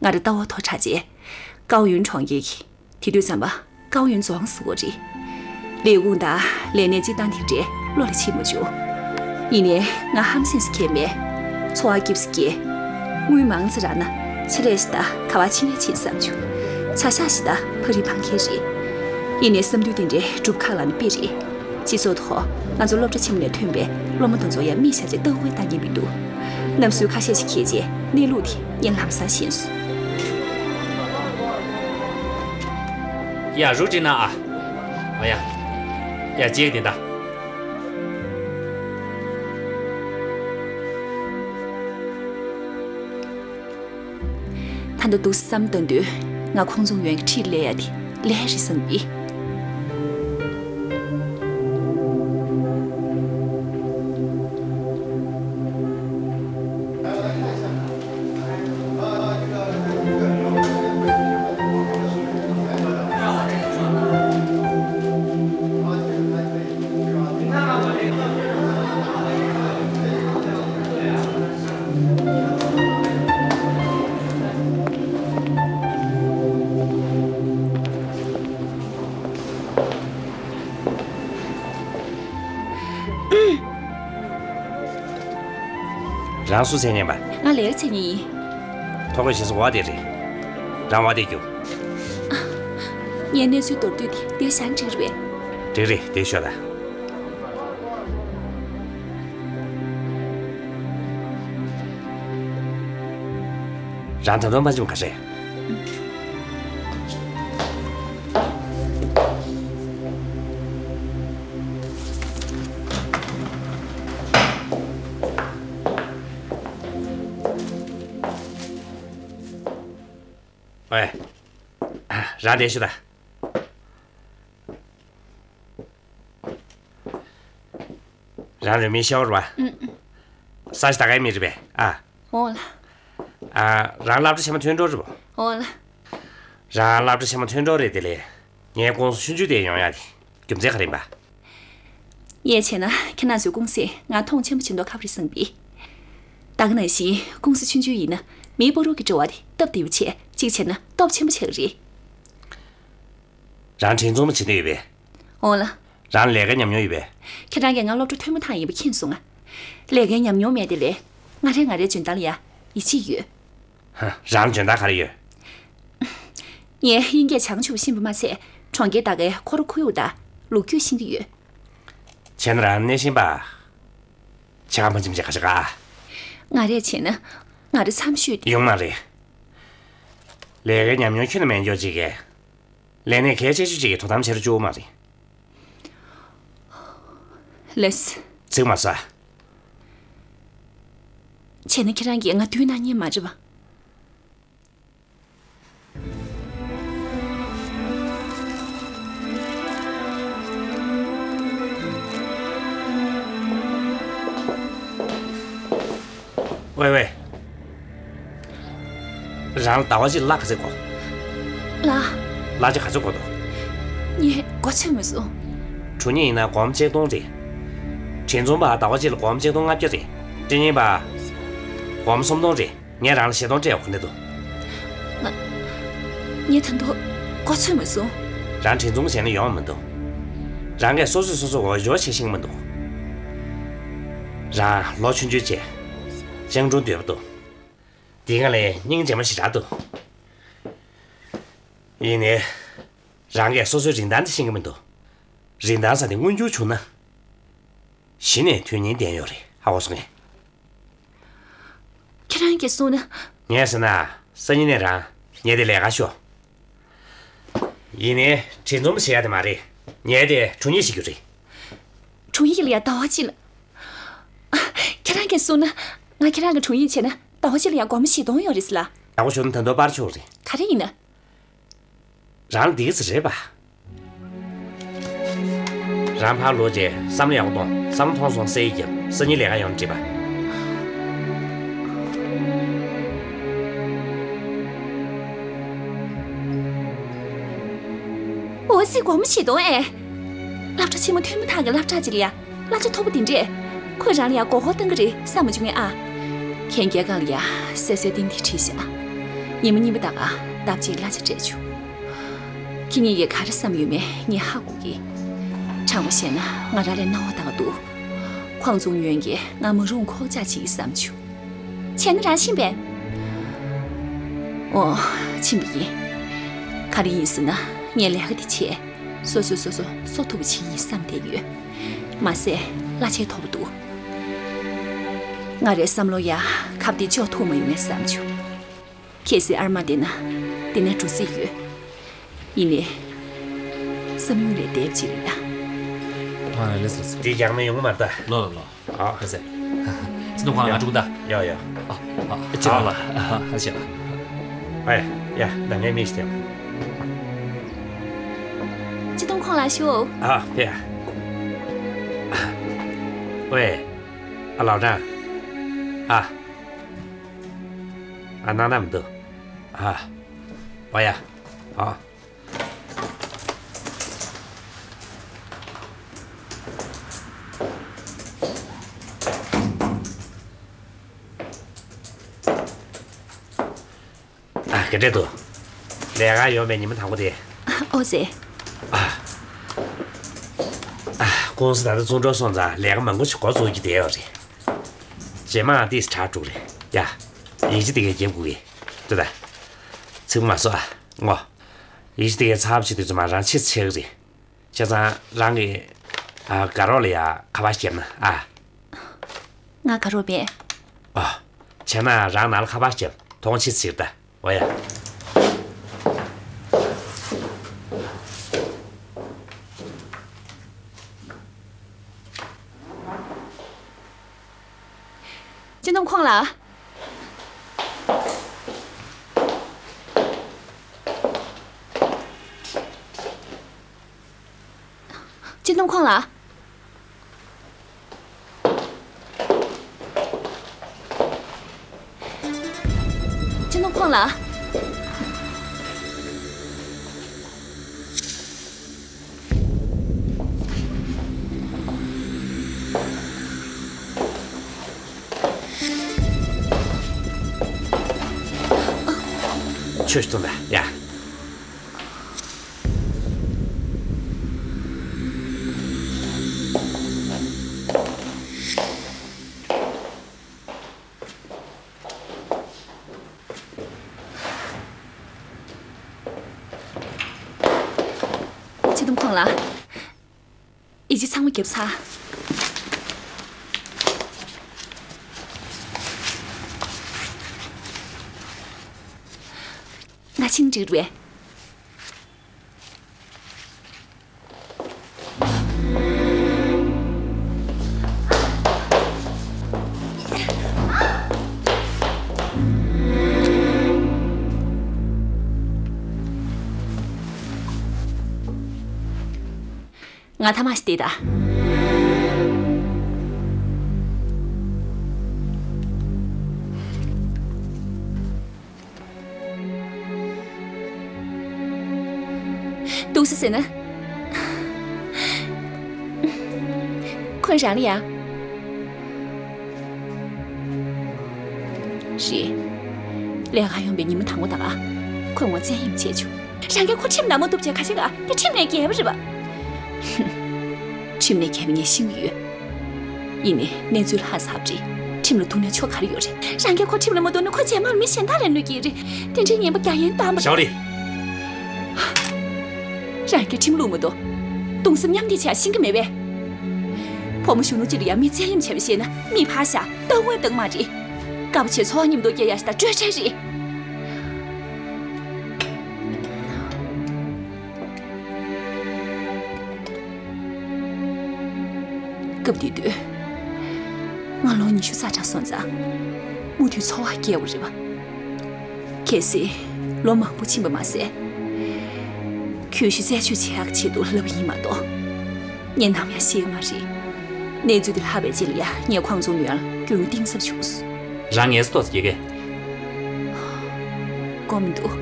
ང་རང་ལྟ་བ་མཐོ་དྲགས་རྗེས་ཀའོ་ཡུན་གྲོང་ཁྱེར་གྱི། དེ་དུས་ཙམ་པ་ཀའོ་ཡུན་རྫོང་ཟེར་བ་རེད། ལས་ཁུངས་དང་ལས་གནས་སྤྱིར་བཏང་དེ་འདྲའི་བློ་ལ་ཕྱིན་མ་བྱུང་། ཡིན་ནའི་ང་ཧམ་སེམས་སུ་ཁེལ་མེད། འཚོ་བ་སྐྱིད་པོ་སྐྱེལ། དངུལ་མང་ཙམ་རག་ན་ཆེད་ལས་ཞིག་དང་ག་པར་ཕྱིན་ཡ་ཕྱིན་བསམ་བྱུང་། བྱ་གཞག་ཞིག་དང་ཕ་རི་འཕང་མཁན་རེད། ཡིན་ནའི་བསམ་འདུན་དེ་འདྲའི་སྒྲུབ་ཁག་ལ་ནི་དཔེ་རེད། སྤྱི་ཚོགས་ཐོག་ང་ཚོ་སློབ་གྲྭ་ཆེན་མོ་ནས་ཐོན་པའི་སློབ་མ་དེ་ཚོ་ཡང་མིག་བཞག་རྗེས་ལྟ་བ་ལྟ་མཁན་མི་འདུག་གནམ་སྲོས་ཁ་ཤས་ཤིག་འཁེལ་རྗེས་གནས་ལུགས་དེ་ངས་ལམ་སང་ཤེས་སོང་། ཡ་རུ་ཏི་ན་ཨ། ཨ་ཡ། ཡ་ཅེག་དེ་ད། ད་ལྟ་འདུག་བསམ་བཏང་དུས་ང་ཁོང་ཚོ་ཡོན་གྱི་འཁྲིས་སླེབས་ཡ་དེ་ལས་རེད་བསམ་གི། རང་སུ་འཚོལ་མཁན་པ། ང་ལས་ཀ་འཚོལ་མཁན་ཡིན། ཐོ་འགོད་བྱེད་ས་འོག་དེ་རེད། རང་འོག་དེ་རྒྱུགས། ངའི་གནས་ཚུལ་མདོར་བསྡུས་དེ་འདིར་བཞག་ན་འགྲིག་རེད་པས། འགྲིག་རེད། དེ་ཤོད་ད། རང་ད་དུང་མ་འཇིམ་ག་རེད། ཨོའེ། རང་འདིར་ཤོག་ད། རང་རུས་མིང་ཤེས་ཡོད་རེད་པ། ཨུམ། ས་ཆ་ད་གའི་མི་རེད་པས། ཨ། འོ་ལགས། ཨ། རང་སློབ་གྲྭ་ཆེན་མོ་ཐོན་འགྲོ་རེད་པ། འོ་ལགས། རང་སློབ་གྲྭ་ཆེན་མོ་ཐོན་འགྲོ་རེད་དེ་ལས། ངའི་ཀུང་སི་ཆུང་ཆུང་དེར་ཡོང་ཡག་དེ་རྒྱུ་མཚན་ག་རེ་ཡིན་པ། ངས་བྱས་ན་ཁྱེད་རང་ཚོའི་ཀུང་སིས་ང་མཐོང་ཆེན་པོ་བྱེད་མདོག་ཁ་པོ་རེད་བསམ་པས། ད་ག་ནང་བཞིན་ཀུང་སི་ཆུང་ཆུང་ཡིན་ན་མིའི་བར་དུ་གི་འབྲེལ་བ་དེ་སྟབས་བདེ་པོ་བྱས། གཅིག་བྱས་ན་སྟོབས་ཆེན་པོ་ཆགས་ཀྱི་རེད། རང་བྲིན་ཚོང་པ་བྱེད་འདོད་ཡོད་པས། འོ་ལགས། རང་ལས་ཀའི་ཉམས་མྱོང་ཡོད་པས། ཁྱེད་རང་གིས་ང་སློབ་གྲྭ་ཐོན་མ་ཐག་ཡིན་པ་མཁྱེན་སོང་ང་། ལས་ཀའི་ཉམས་མྱོང་མེད་དེ་ལས། ང་རས་ང་རའི་འཇོན་ཐང་ལ་ཡ་ཡིད་ཆེས་ཡོད། ཧ། རང་ལ་འཇོན་ཐང་ག་རེ་ཡོད། ངས་དབྱིན་སྐད་བྱང་ཆུབ་ཤེས་པ་མ་ཚད། གྲོང་ཁྱེར་ད་གའི་ཁོ་ར་ཁོར་ཡུག་དང་ལོ་རྒྱུས་ཤེས་ཀྱི་ཡོད། བྱས་ན་རང་གནས་ཤིང་པ། བྱ་བ་མ་འཇིམ་བྱེད་ག་ཞིག་ག་ང་རས་བྱས་ན་ང་རའི་འཚམས་ཤོས་དེ། ཡོང་མ་རེད། ལས་ཀའི་ཉམས་མྱོང་ཁྱོན་ནས་མེད་མཁན་ཅིག་གིས། ལས་གནས་གལ་ཆེ་ཤོས་ཅིག་གི་དོ་དམ་བྱེད་རྒྱུ་ཅིག་ཡོད་མ་རེད། ལགས་སེ། ཚིག་མ་ཟ། བྱས་ན་ཁྱེད་རང་གིས་ང་བསྟུན་གནང་མཁན་མ་རེད་པ། ཝེ་ཝེ། རང་ཟླ་བ་གཅིག་ལ་ག་ཚོད་དགོས། ལགས། གླ་ཆ་ག་ཚོད་དགོས་འདུག་ངས་མགོ་ཚོས་མ་སོང་། དྲུང་ཉིད་ཡིན་ན་སྒོར་མོ་ཆིག་སྟོང་རེད། བྲིན་ཚོང་པ་ཟླ་བ་གཅིག་ལ་སྒོར་མོ་ཆིག་སྟོང་ལྔ་བརྒྱ་རེད། སྐྲུན་ཉན་པ། སྒོར་མོ་སུམ་སྟོང་རེད། ངས་རང་ལ་བཞི་སྟོང་སྤྲད་ཡོད་གོ་གནས་འདུག་ང་། ངས་ད་དུང་མགོ་ཚོས་མ་སོང་། རང་བྲིན་ཚོང་པ་བྱས་ན་ཡོང་མི་འདུག་རང་གིས་སོ་སོས་སོ་སོ་འོས་སྦྱོར་བྱེད་ཤེས་ཀྱི་མི་འདུག་རང་ལོ་ཆུང་ཆུང་བྱས། སྤྱང་གྲུང་འདོད་པ་འདུག་འདི་སྒང་ལ་སྙིང་རྗེ་མོ་ཞེ་དྲག་འདུག་ཡིན་ནའི། རང་གིས་སོ་སོའི་རིན་ཐང་དེ་ཤེས་ཀྱི་མི་འདུག་རིན་ཐང་ཟེར་དེ་མངོན་འགྱུར་བྱུང་ན། གཞི་ནས་དོན་སྙིང་ལྡན་ཡོད་རེད། ཧ་གོ་སོང་ངས། ཁྱེད་རང་གིས་གསུངས་ན། ངས་ཟེར་ན། སང་ཉིན་ནས་རང་ངའི་དེར་ལས་ཀར་ཤོག་ཡིན་ནའི་བྲིན་ཚོང་པ་བྱེད་ཡ་དེ་མ་རེད། ངའི་དེར་དྲུང་ཡིག་བྱེད་རྒྱུ་རེད། དྲུང་ཡིག་ལ་ཡ་ཟླ་བ་གཅིག་ལ། ཁྱེད་རང་གིས་གསུངས་ན། ང་ཁྱེད་རང་གི་དྲུང་ཡིག་བྱས་ན་ཟླ་བ་གཅིག་ལ་ཡ་སྒོར་མོ་བཞི་སྟོང་ཡོད་རེད་ཟེར་ལ། ཡག་པོ་བྱུང་ན་ད་དུང་སྤར་ཆོག་རེད། ག་རེ་ཡིན་ན། རང་ལ་འདི་ག་ཚོད་རེད་པ། རང་ཕར་ལོག་རྗེས་བསམ་བློ་ཡག་པོ་གཏོང་། བསམ་བློ་ཐོངས་སོང་ཟེར་ཡིག་རྒྱབ། སང་ཉིན་ལས་ཀ་ཡོང་ན་འགྲིག་པ། འོ་ཙི། སྒོར་མོ་བཞི་སྟོང་ཨེ། སློབ་གྲྭ་ཆེན་མོ་ཐོན་མ་ཐག་གི་སློབ་གྲྭ་ཅིག་ལ་ཡ་གླ་ཆ་མཐོ་པོ་དེ་འདྲས། ཁོས་རང་ལ་ཡ་མགོ་སྐོར་བཏང་གི་རེད་བསམ་མ་བྱུང་ངས་ཨ། ཁྱེད་སྐྱེལ་སྒང་ལ་ཡ་གསལ་གསལ་ཏན་ཏན་བྲིས་ཤག་ཉི་མ་གཉིས་པ་ད་ག་ལྡབ་གཅིག་གླ་ཆ་སྤྲད་བྱུང་། ཁྱེད་གཉིས་ཀྱིས་ག་རེ་བསམ་ཡོད་མེད་ངས་ཧ་གོ་གི། དྲང་པོ་བཤད་ན་ང་རང་ལ་སྣང་བ་ལྟ་བུ་འདུག་ཁོང་ཚོ་ཉོན་གྱིས་ང་མ་རུང་ཁོག་ཅག་བྱེད་ཀྱི་བསམ་བྱུང་། བྱས་ན་རང་ཕྱིན་པས། འོ། ཕྱིན་པ་ཡིན། ག་རེ་ཡིན་ཟེར་ན་ངས་ལས་ཀ་འདི་བྱས། སོ་སོས་སོ་སོ་གསོ་ཐུབ་པ་བྱེད་ཡིན་བསམ་བསྡད་ཡོད། མ་ཟད་གླ་ཆ་མཐོ་པོ་འདུག་ང་རའི་བསམ་བློ་ཡ་ཁབ་འདི་གཅོག་ཐུབ་མ་ཡོང་ངས་བསམ་བྱུང་། གལ་སྲིད་ཨར་མ་བསྡད་ན་འདི་ནས་འགྲོ་རྩིས་ཡོད། ཡིན་ནའི། བསམ་ཡུལ་ལས་འདས་པ་ཅིག་རེད་ད། ཨ། ལགས་སོ། འདི་རྒྱག་ན་ཡོང་གི་མ་རེད་ད། ལོས་ལོས་ལོས། ཨ། ལགས་སེ། སྤྱི་འཐུས་ཁོང་ལ་ང་ཡ། འགྲོ་གི་ད། ཡ་ཡ། ཨ། ཨ། ཨ། ཅི་ཨ། ལ། ཨ། ཨ། ཨ། ཅི་ཨ། ཨ་ཡ། ཡ། ད་ངས་མི་ཞིག་བསྟན། སྤྱི་འཐུས་ཁོང་ལ་ཞུ། ཨ། ཡ། ཝེ། ཨ། ལའོ་ཀྲང་། ཨ། ཨ། ནང་ན་མི་འདུག་ཨ། ཝ་ཡ། ཨ། ཨ། ག་འདྲས་འདུག་ལས་ཀ་ཡོང་བའི་ཉི་མ་དང་པོ་དེ། ཨོ་ཙི། ཨ། ཨ། ཀུང་སི་ད་ལྟ་བཙོང་འགྲོ་སོང་ཙང་ལས་ཀ་མང་པོ་ཞིག་འགོ་བཙུགས་ཀྱི་བསྡད་ཡོད་རེད། རྗེས་མ་ཏིས་དྲག་འགྲོ་རེད་ཡ། ཡིག་ཆ་དེ་གའི་རྒྱབ་དགོས་གི། ལྟོས་དང་། ཚིག་པ་མ་བཟོ་ཨ། ངོ་། ཡིག་ཆ་དེ་གའི་ཚབ་བྱེད་དུས་ཚོད་མ་རང་ཆེ་ཆེ་གི་རེད། བྱས་ཙང་རང་གི། ཨ། དགའ་རོགས་ལ་ཡ་ཁ་པར་བརྒྱབ་ན་ཨ། ང་དགའ་རོགས་མེད། ཨ། བྱས་ན་རང་ནང་ལ་ཁ་པར་བརྒྱབ། དོ་དགོང་ཕྱི་ཚེ་ཟེར་ད། འོ་ཡ། སྤྱི་འདོམས་ཁོང་ལ། སྤྱི་འདོམས་ཁོང་ལ། སྤྱི་འདོམས་ཁོང་ལ། ཆོས་སྟོན་པ་ཡ། སྤྱི་འདོམས་ཁོང་ལ། ཡིག་ཆ་ཚང་མ་བརྒྱབ་ཚར། ང་ཕྱིན་འགྲིག་རེད། ང་ཐ་མ་ཞིག་བལྟས་ད། ཏུའུ་སི་ཟེར་ན། ཁོས་རང་ལ་ཡ། རེད། ལས་ཀ་ཡོང་བའི་ཉིན་མོ་དང་པོ་དང་ཨ། ཁོས་ངོ་བཙན་གཡེམ་བྱས་བྱུང་། རང་གིས་ཁོ་ཁྲིམས་ནང་མ་གཏུགས་བྱས་ག་ཞིག་ཨ། དེ་ཁྲིམས་ནས་འགལ་བ་རེད་པ། ཁྲིམས་ནས་འགལ་བ་ངས་ཤེས་ཀྱི་ཡོད། ཡིན་ནའི་གནས་ཚུལ་ཧ་ཚབ་རེད། ཁྲིམས་ལ་གཏུགས་ན་ཆོ་ག་རེ་ཡོད་རེད། རང་གིས་ཁོ་ཁྲིམས་ལ་མ་གཏུགས་ན་ཁོ་རྗེས་མར་མི་གཞན་དག་ལ་གནོད་ཀྱི་རེད། དེ་འདྲའི་ངན་པ་རྒྱག་ཡན་གཏམ་པ་ཞའོ་རི། རང་གིས་ཁྲིམས་ལུགས་མ་གཏོགས། གདུང་སེམས་མཉམ་སྐྱེད་བྱ་ཤེས་ཀྱི་མེད་པས། བུ་མོ་གཞོན་ནུ་གཅིག་ལ་ཡང་མི་བཙན་གཡེམ་བྱས་པ་ཤེས་ན་མི་ཕར་བཞག་ལྟ་བ་བཏང་མ་རེད། དཀར་པོ་བྱས་འཚོ་བ་མཉམ་དུ་སྐྱེལ་ཡ་ཞིག་དང་སྤྲོས་བྲལ་རེད། སྐབས་དེ་དུས། ང་ལོ་ཉི་ཤུ་རྩ་གྲངས་སོང་ཙང་། མུ་མཐུད་འཚོ་བ་སྐྱེལ་བ་རེད་པ། གལ་སྲིད་ལོ་མང་པོ་ཕྱིན་པ་མ་ཟད། གྱོད་གཞི་རྩད་གཅོད་བྱེད་ཡག་ཆེད་དུ་ལབ་པ་ཡིན་མ་གཏོགས། ངས་ནམ་ཡང་ཤེས་ཡོད་མ་རེད། གནས་ཚུལ་དེ་ལྷག་པའི་རྗེས་ལ་ཡང་ངས་ཁོང་ཚོ་ངོས་ལ་རྒྱུས་ཡོངས་གཏིང་ཟབ་བྱུང་སོང་། རང་ངལ་གསོ་ཏོག་ཙམ་རྒྱག་གས། དགོས་མི་འདུག་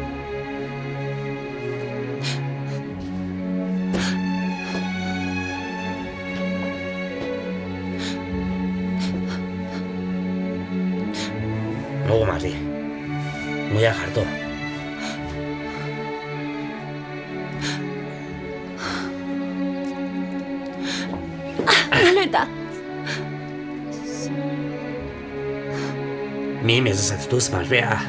ལོག་མ་རེད། ངུ་ཡ་གར་དོ། ང་ལོས་ད། མིའི་མི་ཚེ་ཟེར་དེ་འདུག་སེ་མ་རེད་ཨ།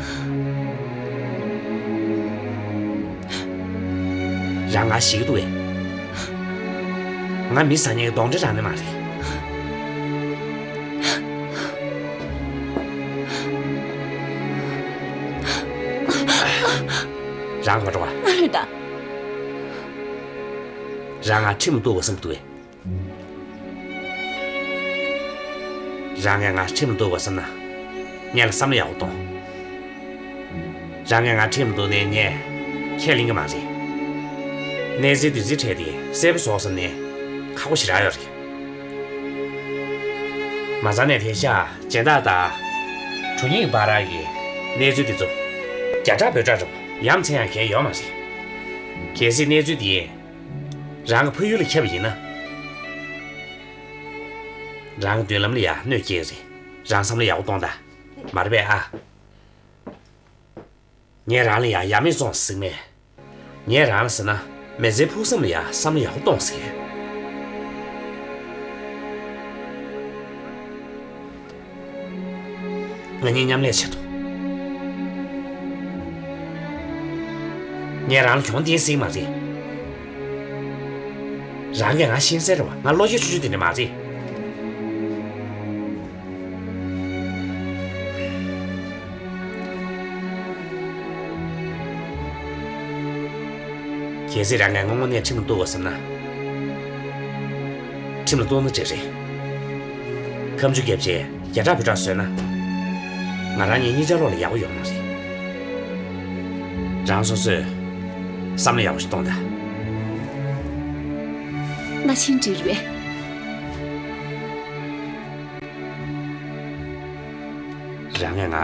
རང་ང་ཞིག་འདུག་གས། ང་མི་ཟ་ཉེན་གདོན་འདྲེ་རང་ནི་མ་རེད། རང་ག་འགྲོ་བ། ང་ལོས་ད། རང་ང་ཁྲིམས་གཏུག་དགོས་བསམ་འདུག་གས། རང་ངས་ང་ཁྲིམས་གཏུག་དགོས་བསམ་ན། ངས་ལ་བསམ་བློ་ཡག་པོ་གཏོང་། རང་ངས་ང་ཁྲིམས་གཏུག་ནས་ངས་ཁས་ལེན་གྱི་མ་རེད། གནས་ཚུལ་དེ་ཚོའི་གྲས་དེ་གསལ་པོ་བཟོ་བསམ་ནས་ཁག་པོ་ཞེ་དྲག་ཡོད་རེད། མ་རྩ་ནས་དེ་ཤ་སྦྱིན་བདག་དང་། གྲུ་གཉིས་བར་གྱི་གནས་ཚུལ་དེ་ཚོ་རྒྱ་གྲགས་བོད་གྲགས་རུ་ཡ་མཚན་ཡང་གང་ཡང་ཡོད་མ་རེད། གལ་སྲིད་གནས་ཚུལ་དེ་རང་གི་ཕ་ཡུལ་ལ་ཁྱབ་པ་ཡིན་ན། རང་གི་མདུན་ལམ་ལ་ཡ་གནོད་སྐྱེལ་རེད། རང་བསམ་བློ་ཡག་པོ་གཏོང་དང་། མ་རེད་པས་ཨ། ངས་རང་ལ་ཡ་ཡ་མེད་བཙོང་ཟེར་མེད། ངས་རང་ལ་ཟེར་ན་མི་ཚེའི་ཕུགས་བསམ་ལ་ཡ་བསམ་བློ་ཡག་པོ་གཏོང་ཟེར། ང་གཉིས་མཉམ་ལས་བྱེད་དོ། ངས་རང་ལ་གྱོང་བསྟན་སྲིད་མ་རེད། རང་གིས་ང་ཤེས་གསལ་རེད་བ། ང་བློ་སྐྱེད་ཆུང་ཆུང་དེ་འདྲ་མ་རེད། གལ་སྲིད་རང་གིས་ང་དངོས་གནས་ཁྲིམས་ལ་གཏུག་དགོས་བསམ་ན། ཁྲིམས་ལ་གཏུག་ན་འགྲིག་རེད། ཁ་མཆུ་བརྒྱབ་རྗེས་རྒྱ་གྲགས་བུ་གྲགས་བཟོས་ན། ང་རང་གཉིས་གཉིས་ཆ་ལོག་ལ་ཡག་པོ་ཡོང་ནི་རེད། རང་སོ་སོས་བསམ་བློ་ཡག་པོ་ཞིག་གཏོང་དང་། ན་ཤིང་འབྲི་རུས། རང་ངས་ང་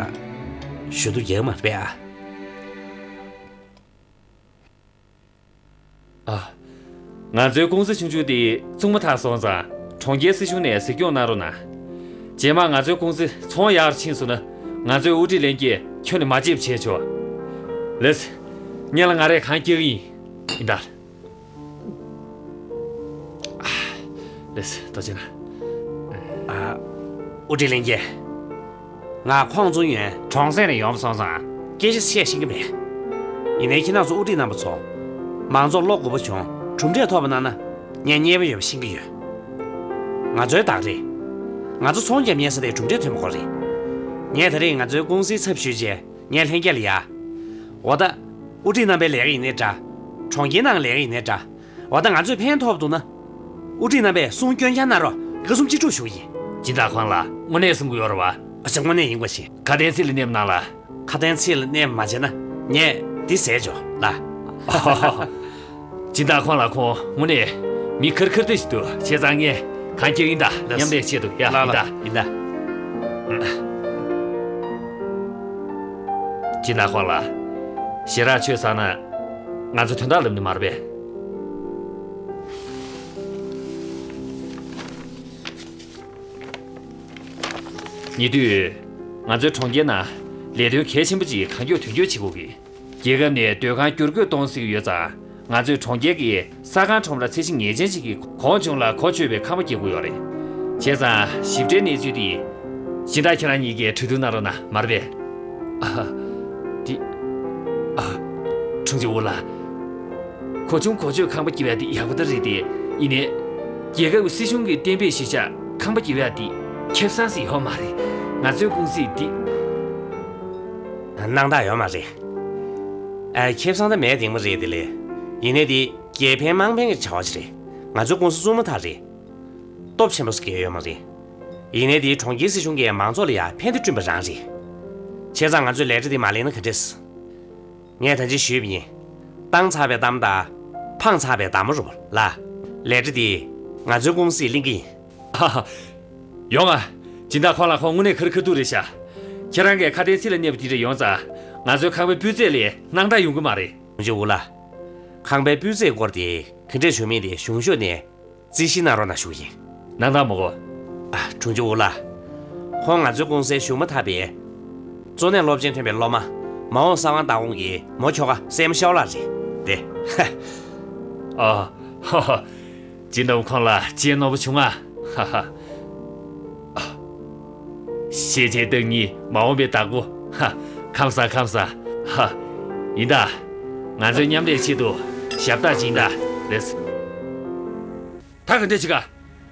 ཞུ་གཏུག་རྒྱག་མ་རེད་པས་ཨ། ཨ། ང་ཚོའི་ཀུང་སི་ཆུང་ཆུང་དེ་བཙུགས་མ་ཐག་སོང་ཙང་གྲོང་ཁྱེར་སྲིད་གཞུང་ནས་གཟིགས་སྐྱོང་གནང་རོགས་གནང་། རྗེས་མ་ང་ཚོའི་ཀུང་སི་ཚོང་ཡག་རུ་ཕྱིན་སོང་ན་ང་ཚོའི་དབུ་ཁྲིད་ལྷན་རྒྱས་ཁྱོན་ནས་མ་བརྗེད་པ་བྱས་ཆོག་ལེས། སྔོན་ལ་ང་རས་གང་སྐྱེལ་གི་ཡིན། ཡིན་ད། ལེས་ཏོ་ཅི་ན། ཨ། དབུ་ཁྲིད་ལྷན་རྒྱས། ང་ཁོང་ཙུང་ཡོན་གྲོང་གསེབ་ནས་ཡོང་སོང་ཙང་སྐད་ཆ་བཤད་ཤེས་ཀྱི་མེད། ཡིན་ནའི་ཁྱེད་རང་ཚོ་དབུ་ཁྲིད་རྣམ་པ་ཚོ་མང་ཚོགས་བློ་མགུ་པོ་བྱུང་གྲུབ་འབྲས་ཐོབ་པ་གནང་ན་ངས་མཉེས་པོ་ཡོད་པ་ཤེས་ཀྱི་ཡོད། ང་ཚོའི་བདག་རེད། ང་ཚོ་ཚོང་རྒྱག་མཁན་ས་དེ་གྲུབ་འབྲས་ཐོན་པ་ཁོ་རེད། ངས་ད་རེས་ང་ཚོའི་ཀུང་སིའི་ཚབ་ཞུས་རྗེས་ངས་ལྷན་རྒྱས་ལ་ཡ། འོ་ད། དབུ་ཁྲིད་རྣམ་པའི་ལས་ཀ་ཡིན་ནའི་འདྲ། གྲོང་ཁྱེར་ནང་ལས་ཀ་ཡིན་ནའི་འདྲ། འོ་ད་ང་ཚོས་ཕན་ཐོགས་འདུག་ན། དབུ་ཁྲིད་རྣམ་པས་གསུང་སྐྱོན་རྐྱང་གནང་རོགས་སྐུ་གསུང་ཅི་སྒྲུབ་ཞུ་གི་ཡིན། སྦྱིན་བདག་ཁོང་ལ་དངོས་གནས་གསུང་གི་ཡོད་རེད་བ། ཨ་ཅག་དངོས་གནས་ཡིན་དགོས་ཤིང་། ཁ་དན་ཚིག་ལ་གནས་པ་གནང་ལ། ཁ་དན་ཚིག་ལ་གནས་པ་མ་བྱས་ན་ངས་འདི་ཟས་འཇོག་ལ། སྦྱིན་བདག་ཁོང་ལ་ཁོང་དངོས་གནས་མི་ཁེར་ཁེར་ཏོ་ཞིག་འདུག་བྱས་ཙང་ངས་གང་སྐྱེལ་ཡིན་ད། ལགས། མཉམ་ལས་བྱེད་དུ་ཡ། ལགས་ཡིན་ད། ལགས་ཡིན་ད། སྦྱིན་བདག་ཁོང་ལ། ཞེ་དྲག་ཆོས་ཚང་ན། ང་ཚོ་དོན་དག་ལབ་ནི་མ་རེད་པས། ཉེ་དུས། ང་ཚོའི་གྲོང་ཁྱེར་ནང་ལས་དོན་གལ་ཆེན་པོ་ཅིག་གང་མགྱོགས་དོན་འཁྱོལ་བྱེད་དགོས་ཀྱི། རྒྱལ་ཁབ་ནས་སྡོད་ཁང་བསྒྱུར་བཀོད་གཏོང་སྲིད་ཀྱི་ཡོད་ཙང་། ང་ཚོས་གྲོང་ཁྱེར་གྱི་ས་ཁང་ཁྲོམ་ར་ཚད་གཞི་ངེས་ཅན་ཞིག་གི་གོང་ཆུང་ལ་གོ་ཆོད་པའི་ཁང་པ་རྒྱག་དགོས་ཡོད་རེད། བྱས་ཙང་ཞིབ་ཕྲའི་གནས་ཚུལ་དེ། སྦྱིན་བདག་ཁྱེད་རང་གཉིས་ཀས་གྲོས་བསྡུར་གནང་རོགས་གནང་མ་རེད་པས། ཨ། དེ། ཨ། དྲུང་ཆེ་འུ་ལགས། གོ་ཆུང་གོ་ཆོད་ཁང་པ་རྒྱག་ཡ་དེ་ཡག་པོ་ད་རེད་དེ། ཡིན་ནའི། རྒྱལ་ཁབ་ཀྱི་སྲིད་གཞུང་གི་གཏན་འབེབས་གཞིར་བཞག་ཁང་པ་རྒྱག་ཡ་དེ་ཁེ་བཟང་ཞིག་ཡོད་མ་རེད། ང་ཚོའི་ཀུང་སི་འདི། སྣང་དག་ཡོད་མ་རེད། ཨ། ཁེ་བཟང་ད་མེད་དེ་མ་རེད་དེ་ལས། ཡིན་ནའི་དེ་རྒྱལ་ཕན་དམངས་ཕན་གྱི་བྱ་བ་ཞིག་རེད། ང་ཚོའི་ཀུང་སི་བཙུགས་མ་ཐག་རེད། སྟོབས་ཆེན་པོ་ཞིག་ཡོད་མ་རེད། ཡིན་ནའི་དེ་གྲོང་ཁྱེར་སྲིད་གཞུང་གིས་མང་ཚོགས་ལ་ཡང་ཕན་བདེ་བསྐྲུན་པ་རང་རེད། བྱས་ཙང་ང་ཚོས་ལས་གྲྭ་འདི་མ་ལེན་ན་ག་འདྲས། ངས་ད་ཅི་ཞུས་པ་ཡིན། བཏང་ཚར་བའི་གཏམ་དང་། འཕངས་ཚར་བའི་གཏམ་རོ་ལ། ལས་གྲྭ་འདི་ང་ཚོའི་ཀུང་སིས་ལེན་གྱི་ཡིན། ཧ་ཧ། ཡོང་ཨ། སྦྱིན་བདག་ཁོང་ལ་ཁོང་དངོས་གནས་ཁ་རི་ཁ་ཐུག་རེད་ཤག་ཁྱེད་རང་གིས་ཁ་དན་ཚིག་ལ་གནས་པ་དེ་འདྲ་ཡོང་ཙང་། ང་ཚོའི་ཁང་པའི་སྤུས་ཚད་ལ་སྣང་དག་ཡོང་གི་མ་རེད། དྲུང་ཆེ་འུ་ལགས། ཁང་པའི་སྤུས་ཚད་སྐོར་དེ་ག་འདྲས་བྱུང་མིན་དེ་གཞུང་ཕྱོགས་ནས་རྩིས་ཞིབ་གནང་རོགས་གནང་ཞུ་གི་ཡིན། གནང་དང་མོ་གོ། ཨ། དྲུང་ཆེ་འུ་ལགས། ཁོང་ང་ཚོའི་ཀུང་སིའི་ཞུགས་མ་ཐག་པའི་གཙོ་གནད་སློབ་ཆེན་ཐོན་པའི་སློབ་མ། མ་འོངས་གསང་བ་བདག་དབང་གི་མོ་ཁྱོ་ག་སྲས་མོ་ཤའོ་ལགས་རེད་དེ། ཨ། ཧ་ཧ། སྦྱིན་བདག་ཁོང་ལ་ཅི་ནོར་བུ་བྱུང་ང་། ཧ་ཧ། ཤེས་བྱའི་བདག་ཉིད་མ་འོངས་པའི་བདག་པོ། ཧ། ཁམས་བཟང་ཁམས་བཟང་། ཧ། ཡིན་ད། ང་ཚོའི་མཉམ་ལས་ཆེད་དུ་ཞབས་ཏག་ཅིག་ཡིན་ད། ལེས། ད་ག་འདྲས་བྱེད་ག་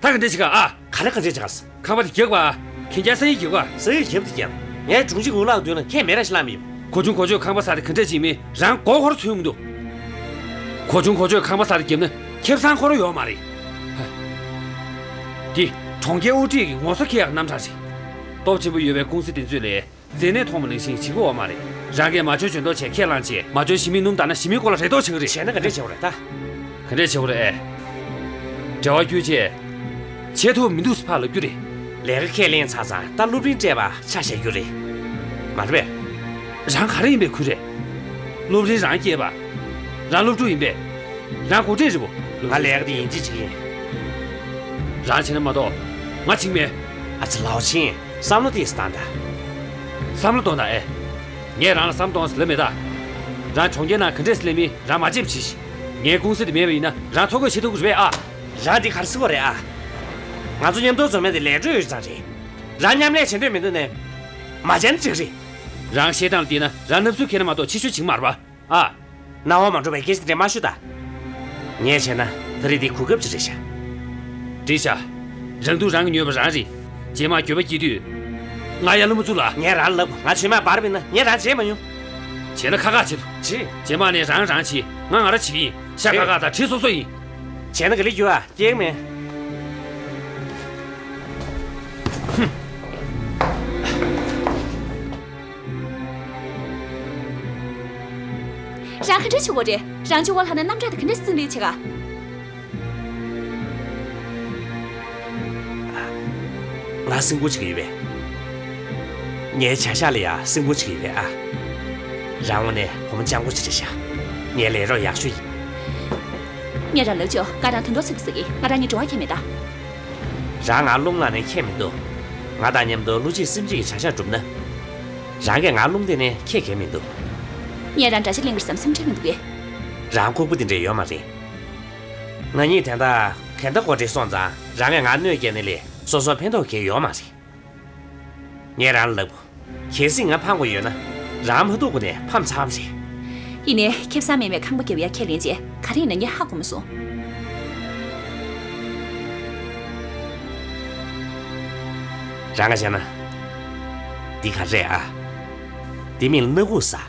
ད་ག་འདྲས་བྱེད་ག་ཨ། ག་རེ་ག་འདྲས་བྱེད་ག་ཁང་པ་དེ་རྒྱག་པ། ཁྱེད་ཀྱང་ས་ཡིག་རྒྱག་པ། ས་ཡིག་རྒྱབ་དེ་རྒྱབ། ངའི་དྲུང་ཆེ་འུ་ལག་མདུན་ལ་ཁྱེད་མེད་ར་ཤི་ལ་མི་ཡོད། གོ་ཆུང་གོ་ཆོད་ཁང་པ་ཟ་དེ་ག་འདྲས་བྱེད་མིན་རང་མགོ་འཁོར་ཚུད་མི་འདུག་གོ་ཆུང་གོ་ཆོད་ཁང་པ་ཟ་དེ་རྒྱབ་ན་ཁེ་བཟང་འཁོར་ཡོད་མ་རེད། འདི་གྲོང་ཁྱེར་དབུ་ཁྲིད་ཀྱི་ངོ་སོ་ཁེ་ཡག་རྣམ་གྲངས་རེད། སྟོབས་ཆེན་པོ་ཡོད་པའི་ཀུང་སི་དེ་ཚོས་ལས། མཛེ་ནད་མཐོང་བ་ནང་བཞིན་བྱེད་ཀྱི་ཡོད་མ་རེད། རང་གིས་མ་འཇོན་འཇོན་མདོག་བྱས་ཁས་བླངས་བྱས་མ་འཇོན་ཞི་མིའི་སྣུམ་བཏང་ན་ཞི་མིའི་མགོ་ལ་རེ་དོགས་བྱེད་ཀྱི་རེད། བྱས་ན་ག་འདྲས་བྱེད་དགོས་རེད་ད། ག་འདྲས་བྱེད་དགོས་རེད་ཨེ། འབྲེལ་བ་བསྐྱུར་བྱས། བྱེད་ཐུབ་མི་འདུག་ཟེར་ཕར་ལབ་རྒྱུ་རེད། ལས་ཀ་ཁས་ལེན་ཚར་ཙང་ད་སློབ་རིམ་སྤྲད་པ་ཆ་བཞག་རྒྱུ་རེད། མ་རེད་པས། རང་ག་རེ་ཡིན་པའི་ཁུལ་རེད། སློབ་རིམ་རང་སྐྱེལ་བ། རང་སློབ་ཕྲུག་ཡིན་པས། རང་འགོ་ཁྲིད་རེད་པོ། ང་ལས་ཀ་འདི་ཡིན་གཅིག་བྱེད་ཀྱི་ཡིན། རང་བྱེད་ན་མ་གཏོགས་ང་བྱེད་ཀྱི་མེད། ཨ་ཙི་ལའོ་ཆིན། བསམ་བློ་ཏོག་ཙམ་བཏང་དང་། བསམ་བློ་གཏོང་དང་ཨེ། ངས་རང་ལ་བསམ་གཏོང་ཟེར་ལབ་མེད་ད། རང་གྲོང་ཁྱེར་ནང་ག་འདྲས་སེ་སླེབས་མིན་རང་མ་བརྗེད་པ་བྱེད་ཤིག་ངའི་ཀུང་སི་དེ་མེད་པ་ཡིན་ན་རང་ཐོ་འགོད་བྱེད་ཐུབ་ཀྱི་རེད་པས་ཨ། རང་འདི་ག་རེ་ཟེར་གྱི་ཡོད་རེད་ཨ། ང་ཚོ་མཉམ་དུ་འཛོམས་ཡ་དེ་ལས་འཕྲོ་ཡོད་ཙང་རེད། རང་མཉམ་ལས་བྱེད་འདོད་མི་འདུག་ནས། མ་བྱས་ན་འགྲིག་རེད། རང་བཤད་སྟངས་ལ་བལྟས་ན་རང་ནབ་སུ་ཁེ་ན་མ་གཏོགས་ཕྱི་བཤོལ་བྱེད་ཀྱི་མ་རེད་པ། ཨ། སྣང་བ་མ་འགྲོ་བའི་སྐད་ཆ་དེ་འདྲ་མ་ཤོད་ད། ངས་བྱས་ན་ད་རེས་འདི་གོ་སྐབས་ཅིག་རེད་ཤག་འགྲིག་ཤག་རང་སྡུག་རང་གིས་ཉོས་པ་རང་རེད། རྗེས་མ་འགྱོད་པ་སྐྱེས་དུས། ང་ཡར་ལ་མ་བཙུགས་ལ། ངས་རང་ལབ། ང་ཇེ་མ་བར་བིན་ན་ངས་རང་བརྗེད་མ་ཡོང་། བྱས་ན་ཁ་ཁ་བྱེད་དོ། ཅི། རྗེས་མ་ནས་རང་རང་བྱེད། ང་ང་རང་བྱེད་ཀྱི་ཡིན། ཤ་ཁ་ཁ་དང་གྲི་སོ་སོ་ཡིན། བྱས་ན་ག་ལེ་རྒྱུ་ཨ་སྐྱེག་མེད། རང་ག་འདྲ་བྱེད་དགོས་རེད། རང་ཅི་བ་ལྷག་ན་རྣམ་གྲངས་དེ་ག་འདྲ་སེ་རྩིས་ལེན་བྱེད་ག་ང་སེམས་ཁུར་བྱེད་ཀྱི་ཡོད་པས། ངའི་བྱ་གཞག་ལ་ཡང་སེམས་ཁུར་བྱེད་ཀྱི་ཡོད་པས་ཨ། རང་ངོ་ནས་བུ་མོ་སྤྱང་པོ་ཅིག་རེད་ཤག་ངའི་ལས་རོགས་ཡག་ཤོས་ཡིན། ངས་རང་ལབ་ཆོག་ང་རང་དོན་དོག་ཟེར་གི་ཟེར་གི་ང་རང་གཉིས་འགྲོ་བ་ཁྱད་མེད་ད། རང་ང་རླུང་ལངས་ནས་ཁྱད་མི་འདུག་ང་དང་མཉམ་དུ་བློ་གཅིག་སེམས་གཅིག་གི་བྱ་གཞག་སྒྲུབ་ན། རང་གིས་ང་རླུང་བསྟན་ནས་ཁྱད་གས་མི་འདུག་ངས་རང་འདྲ་ཆ་གླེང་གི་བསམ་སེམས་ཁྲལ་མི་འདུག་གས། རང་ལྐུགས་པ་དེ་འདྲས་ཡོད་མ་རེད། ང་གཉིས་དེ་འདྲ་གན་ད་སྐོར་རེ་སོང་ཙང་རང་གིས་ང་གནོད་སྐྱེལ་ནི་ལས་སོ་སོར་ཕན་ཐོགས་གས་ཡོད་མ་རེད། ངས་རང་ལ་ལབ། གལ་སྲིད་ང་ཕམ་དགོས་ཡོད་ན། རང་མ་ཐུག་གོང་ནས་ཕམ་ཚར་བ་རེད། ཡིན་ནའི་ཁེ་བཟང་མེད་པའི་ཁང་པ་བརྒྱབ་ཡ་ཁས་ལེན་རྗེས་ག་རེ་ཡིན་ན་ངས་ཧ་གོ་མ་སོང་། རང་ག་བྱས་ན། འདི་ག་རེད་ཨ། འདི་མིང་ལ་སྣ་ཁུག་ཟེར།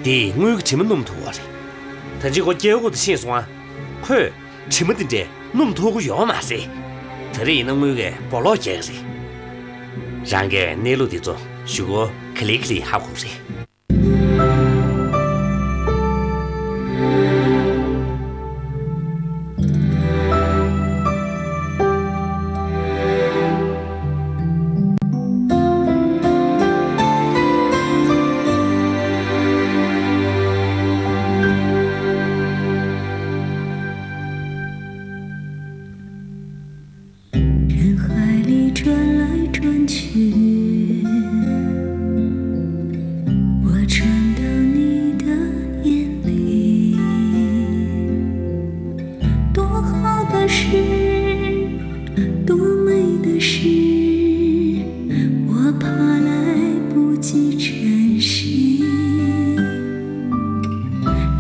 འདི་དངུལ་གྱི་དྲི་མ་སྣོམ་ཐུབ་པ་རེད། ད་ཅི་ཁོ་སྐྱེ་བོ་དེ་ཤེས་སོང་ཨ། ཁོས་དྲི་མ་འདི་འདྲས་སྣོམ་ཐུབ་ཀྱི་ཡོད་མ་རེད། ད་རེས་ཡིན་ན་དངུལ་གྱི་སྦོ་ལོག་རྒྱག་གི་རེད། རང་གིས་གནས་ལུགས་འདི་ཚོ་གཞུག་གུ་ག་ལེ་ག་ལེ་ཧ་གོ་རེད། 人海里转来转去，我转到你的眼里。多好的事，多美的事，我怕来不及珍惜。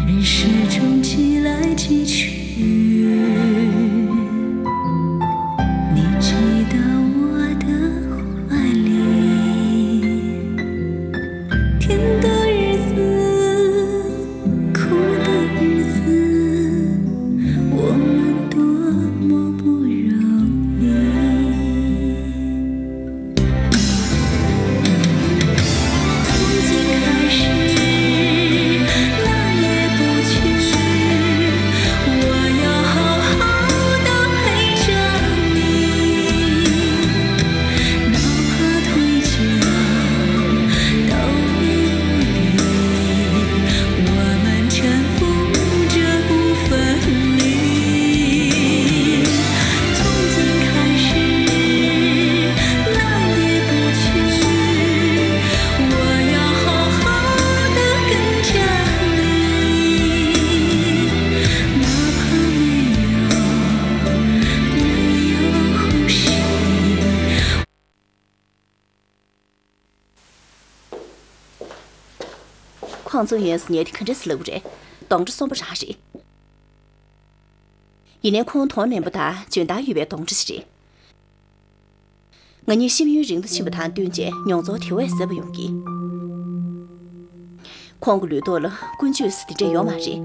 人世中寄来寄去， 你寄到我的怀里。甜的日子，苦的日子，我们多么不容易。 从今开始，哪儿也不去，我要好好地陪着你。哪怕腿脚都没力，我们肩 不分离。从今开始，哪儿也不去，我要好好地跟着你，哪怕没有，没有呼吸。 ཁོང་ཚོ་ཡོངས་སུ་ཉལ་དེ་ག་འདྲ་སེ་ལབ་རེད། གདོང་གྲོགས་གསོན་པོ་རང་རེད། ཡིན་ནའི་ཁོང་གདོང་ནན་པོ་དང་འཇོན་ཐང་ཡོད་པའི་གདོང་གྲོགས་ཤིག་རེད། ང་གཉིས་ཤེས་ཡོན་རིང་དུ་ཕྱིན་པ་དང་བསྟུན་བྱས་མྱོང་ཚོར་དེ་བས་ཟབ་པ་ཡོང་གི། ཁོང་གི་ལུས་ཐོག་ལ་ཀུན་སྤྱོད་ཟེར་དེ་འདྲ་ཡོད་མ་རེད།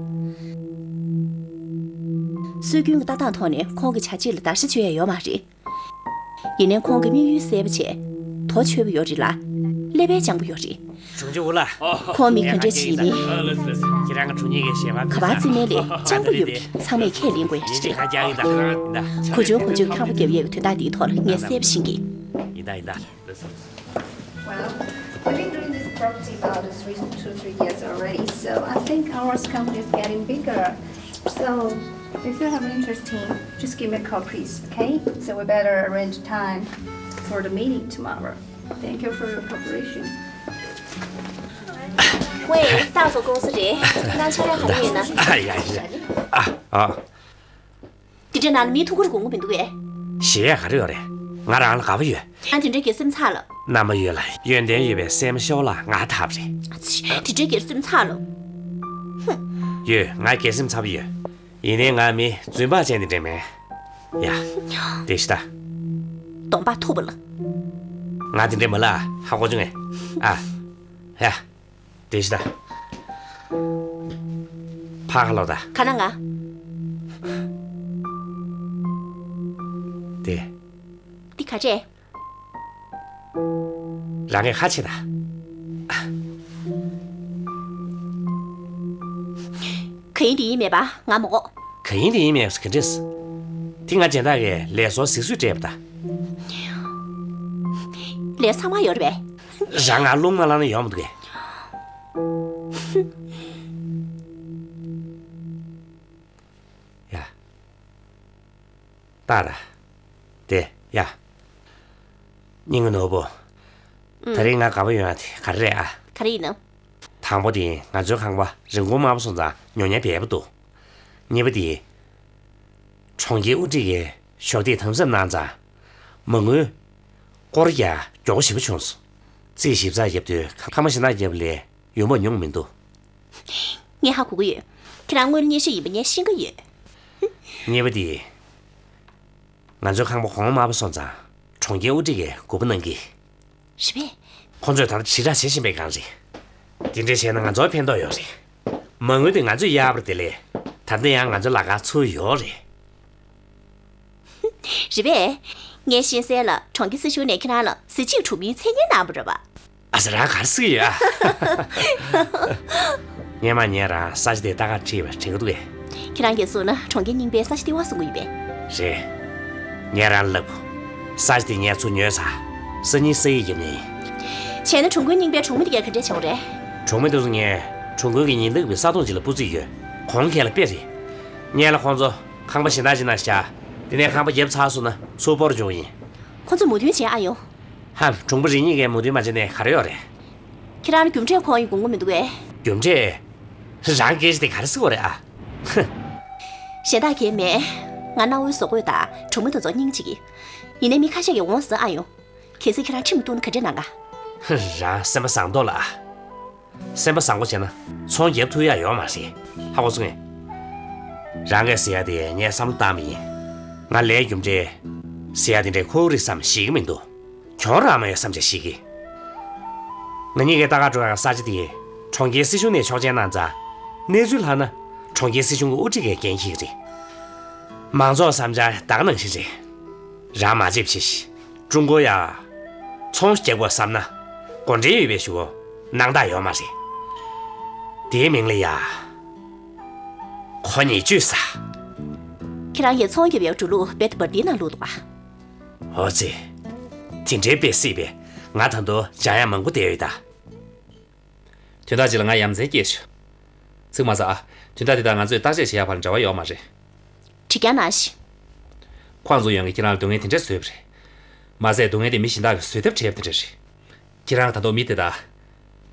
སྲོལ་རྒྱུན་གྱི་ལྟ་སྟངས་ཐོག་ནས་ཁོང་གི་བྱ་བྱེད་ལ་བརྡར་ཤ་གཅོད་ཡ་ཡོད་མ་རེད། ཡིན་ནའི་ཁོང་གི་དམིགས་ཡུལ་གསལ་པོ་བྱས། དོ་ཆོད་པོ་ཡོད་རེད་ལ། ཀླད་པའི་སྤྱང་པོ་ཡོད་རེད། གྲོང་ཆོག་འུ་ལ། ཁོང་མི་ག་འདྲ་ཞིག་ཡིན་མིན། ཁྱེད་རང་གི་གྲོང་ཉིད་ཀྱི་ཞལ་པར། ག་པར་རྩིས་མེད་ལས་སྤྱང་པོ་ཡོད་པ་ཚང་མས་ཁས་ལེན་དགོས་ཡ་ཞིག་རེད། གོ་ཆུང་གོ་ཆུང་ཁང་པ་བརྒྱབ་ཡས་ཀྱི་དོན་དག་འདིའི་ཐོག་ལ་ངས་གསལ་པོ་ཤེས་ཀྱི། ཡིན་ད་ཡིན་ད། Well, we've been doing this property about three, two, three years already, so I think our company is getting bigger. So, if you have interest in, just give me a call, please, okay? So we better arrange time for the meeting tomorrow. Thank you for your cooperation. 喂，大总公司 རེད། ཁྱེད་རང་ཕྱག་ལས་ག་རེ་ཡིན་ན། ཨ་ཡ་ཡ། ཨ་ཨ། འདི་འདྲའི་ནང་ལ་མིའི་ཐུགས་ཁུར་དགོས་མཁོ་མི་འདུག་གས། གཞས་ཡག་ག་རེ་ཡོད་རེད། ང་རང་ལ་དགའ་པོ་ཡོད། ང་དེ་འདྲའི་སེམས་ཚ་ལ། རྣམ་པ་ཡོད་ལ་ཡོན་ཏན་ཡོད་པའི་སྲས་མོ་ཤོར་ལ་ང་ཐབས་རེད། ཨ་ཙི། དེ་འདྲའི་སེམས་ཚ་ལ། ཡོད། ང་རྒྱལ་སེམས་ཚ་པོ་ཡོད། ཡིན་ནའི་ང་མི་རྫུན་པ་ཅན་དེ་འདྲ་མིན། ཡ། དེ་ཤི་ད། གདོང་པགས་མཐུག་པ་ལ། ང་དེ་འདྲ་མ་ལ་ཧ་གོ་བྱུང་ངས། ཨ། ཡ། དེ་ཤི་ད། ཕ་ཁ་ལོ་ད། ག་ན་ང་། དེ། འདི་ག་རེད། རང་གི་ཁ་ཕྱེ་ད། ག་ཡིན་འདི་ཡིན་མེད་པ་ང་མ་གོ། ག་ཡིན་འདི་ཡིན་མེད་ག་འདྲས། དེ་ང་སྦྱིན་བདག་གིས་ལས་བཟོ་གཟིགས་སུ་སྤྲད་པ་ད། ལས་ཚང་མ་ཡོད་རེད་པས། རང་ང་རླུང་མ་ལངས་ན་ཡོང་མི་འདུག་གས། ཡ། ཏག་ཏག་དེ་ཡ། སྙིང་གི་ནོར་བུ། ཨུམ། ད་རེས་ང་དགའ་པོ་ཡོང་ཡ་དེ་ག་རེ་རེད་ཨ། ག་རེ་ཡིན་ནམ། དང་པོ་དེ་ང་ཚོའི་ཁང་པ་རིན་གོང་དམའ་པོ་སོང་ཙང་ཉོ་མཁན་བས་པོ་འདུག་གཉིས་པ་དེ། གྲོང་ཁྱེར་དབུ་ཁྲིད་ཀྱིས་ཞོགས་ཏེ་དམ་ཟབ་གནང་ཙང་། མ་དངུལ། སྐོར་རྒྱག་མགྱོགས་པོ་ཞེ་པོ་བྱུང་སོང་། རྩིས་ཞིབ་ཚགས་བརྒྱབ་དུས་ཁང་པ་གཞན་དག་བརྒྱབ་ལས་ཡོང་འབབ་ཉུང་མི་འདུག་ངས་ཧ་གོ་གི་ཡོད། ཁྱེད་རང་དངུལ་གཉེར་ཤེས་ཡིན་པ་ངས་ཤེས་ཀྱི་ཡོད། གཉིས་པ་དེ། ང་ཚོའི་ཁང་པ་གོང་དམའ་པོ་སོང་ཙང་གྲོང་ཁྱེར་དབུ་ཁྲིད་ཀྱིས་རྒུད་པོ་གནང་གི། རེད་པས། ཁོང་ཚོས་ད་ལྟ་དྲིལ་བསྒྲགས་བྱེད་བཞིན་པའི་སྒང་རེད། དེ་འདྲ་བྱས་ན་ང་ཚོར་ཕན་ཐོགས་ཡོད་རེད། མ་དངུལ་དེ་ང་ཚོས་གཡར་བ་དེ་ལས། ད་ལྟ་ཡང་ང་ཚོའི་ལག་ཁར་ཚུར་ཡོད་རེད། རེད་པས། ངས་ཤེས་གསལ་ལ་གྲོང་ཁྱེར་སྲིད་གཞུང་ནས་ཁྱེད་རང་ལ་གཟི་བརྗིད་གྲུབ་མིན་མཚན་སྙན་གནང་བ་རེད་པ། ཨ་ཙི། རང་ག་རེ་ཟེར་གྱི་ཡོད་ཨ། སྔོན་མ་ངས་རང་ས་ཆ་དེ་ལྟ་ག་ཁྲིད་པ་དྲན་གྱི་འདུག་གས། ཁྱེད་རང་གིས་གསུངས་ན་གྲོང་ཁྱེར་རྙིང་པའི་ས་ཆ་ལྟེ་བ་གསུང་གི་ཡོད་པས། རེད། ངས་རང་ལབ། ས་ཆ་དེ་ངས་ཚུར་ཉོས་ཚར། སང་ཉིན་ས་ཡིག་རྒྱབ་ནི་ཡིན། བྱས་ན་གྲོང་ཁྱེར་རྙིང་པའི་གྲོང་མི་དེ་གས་ག་འདྲས་བྱེད་དགོས་རེད། གྲོང་མི་དེ་ཚོ་ངས་གྲོང་ཁྱེར་གྱི་ཉེན་བརྡ་བའི་ས་དོང་ཅིག་ལ་སྤུ་རྩེས་ཡོད། གོང་ཁེ་ལ་དཔེ་རེད། སྔོན་ལ་ཁོང་ཚོ་ཁང་པ་གཞན་དག་ཅིག་ནང་བཞག་དེ་ནས་ཁང་པ་བརྒྱབ་ཚར་སོང་ན་ཚུར་སྤོར་འབྱུང་གི་ཡིན། ཁོང་ཚོ་མོས་མཐུན་བྱེད་ཨ་ཡོང་། ཧ། གྲོང་པ་རེ་གཉིས་ཀས་མོས་མཐུན་མ་བྱས་ནས་ག་རེ་ཡོད་རེད། ཁྱེད་རང་ལ་རྒྱུ་འབྲས་མཁོ་ཡི་དགོངས་པ་མི་འདུག་གས། རྒྱུ་འབྲས། རང་སྐད་ཆ་དེ་ག་རེ་ཟེར་བ་རེད་ཨ། ཧུ། གཞན་དག་གས་མེད། ང་གནའ་བོའི་བཟོ་བཀོད་དང་གྲོང་མི་དེ་ཚོ་སྙིང་རྗེ་གི། ཡིན་ནའི་མི་ཁ་ཤས་ཀྱིས་འོང་ཟེར་ཨ་ཡོང་། གལ་སྲིད་ཁྱེད་རང་ཁྲིམས་བཏུལ་ན་ག་འདྲས་གནང་ག། ཧུ། རང་སེམས་པ་བཟང་མདོག་ལ་ཨ། སེམས་པ་བཟང་པོ་བྱས་ན་ཚོང་རྒྱབ་ཐུབ་ཡ་ཡོད་མ་རེད། ཧ་གོ་སོང་ངས། རང་གིས་ཟེར་ཡ་དེ་ངས་བསམ་བློ་བཏང་བ་ཡིན། ང་ལས་རྒྱུ་འབྲས་ཟེར་ཡ་དེ་འདྲའི་ཁོ་རེ་བསམ་ཤེས་ཀྱི་མི་འདུག་གྱོང་རག་མ་ཡོད་བསམ་བྱས་ཤེས་ཀྱི། ང་གཉིས་ཀས་ལྟ་ག་འགྲོ་ཡ་ས་ཆ་དེ་གྲོང་ཁྱེར་སྲིད་གཞུང་ནས་ཆོག་མཆན་གནང་ཙང་། གནས་ཚུལ་ལྷག་ན་གྲོང་ཁྱེར་སྲིད་གཞུང་གི་དབུ་ཁྲིད་ཀྱིས་འགན་འཁྱེར་གྱི་རེད། མང་ཚོགས་བསམ་འཆར་ད་ག་ནང་བཞིན་རེད། རང་མ་བརྗེད་པ་བྱས་ཤིག་ཀྲུང་གོ་ཡ། ཚོང་རྒྱག་དགོས་བསམ་ན། འགོ་འདྲེན་ཡོད་པའི་གཞུག་གུ་སྣང་དག་ཡོད་མ་རེད། དེའི་མིང་ལ་ཡ། གོ་ཉིད་བཅོས་ས། ཁྱེད་རང་གིས་ཚོང་རྒྱབ་ཡག་འགྲོ་ལུགས་རྦད་དེ་འབར་མདེལ་ནང་བླུགས་འདུག་ག། ཨོ་ཙི། དེ་འདྲའི་དཔེ་སྲིད་པས་ང་ད་དུང་སྦྱང་ཡ་མང་པོ་བསྡད་ཡོད་ད། དོན་དག་ཅིག་ལ་ང་ཡ་མཚན་སྐྱེས་བྱུང་། ཚིག་མ་ཟ་ཨ། དོན་དག་འདི་དང་ང་ཚོས་བརྟག་དཔྱད་བྱེད་ཡ་བར་འབྲེལ་བ་ཡོད་མ་རེད། དྲི་རྐྱང་གནང་ཞིག་ཁོང་ཚོ་ཡོང་གི་ཁྱེད་རང་ལ་སྡུག་བསྔལ་དེ་འདྲ་བཟོས་པ་རེད། མ་ཟད་སྡུག་བསྔལ་དེ་མི་གཞན་དག་གིས་བཟོས་ཐབས་བྲལ་བ་དེ་འདྲ་རེད། ཁྱེད་རང་ད་དུང་མི་དེ་དང་།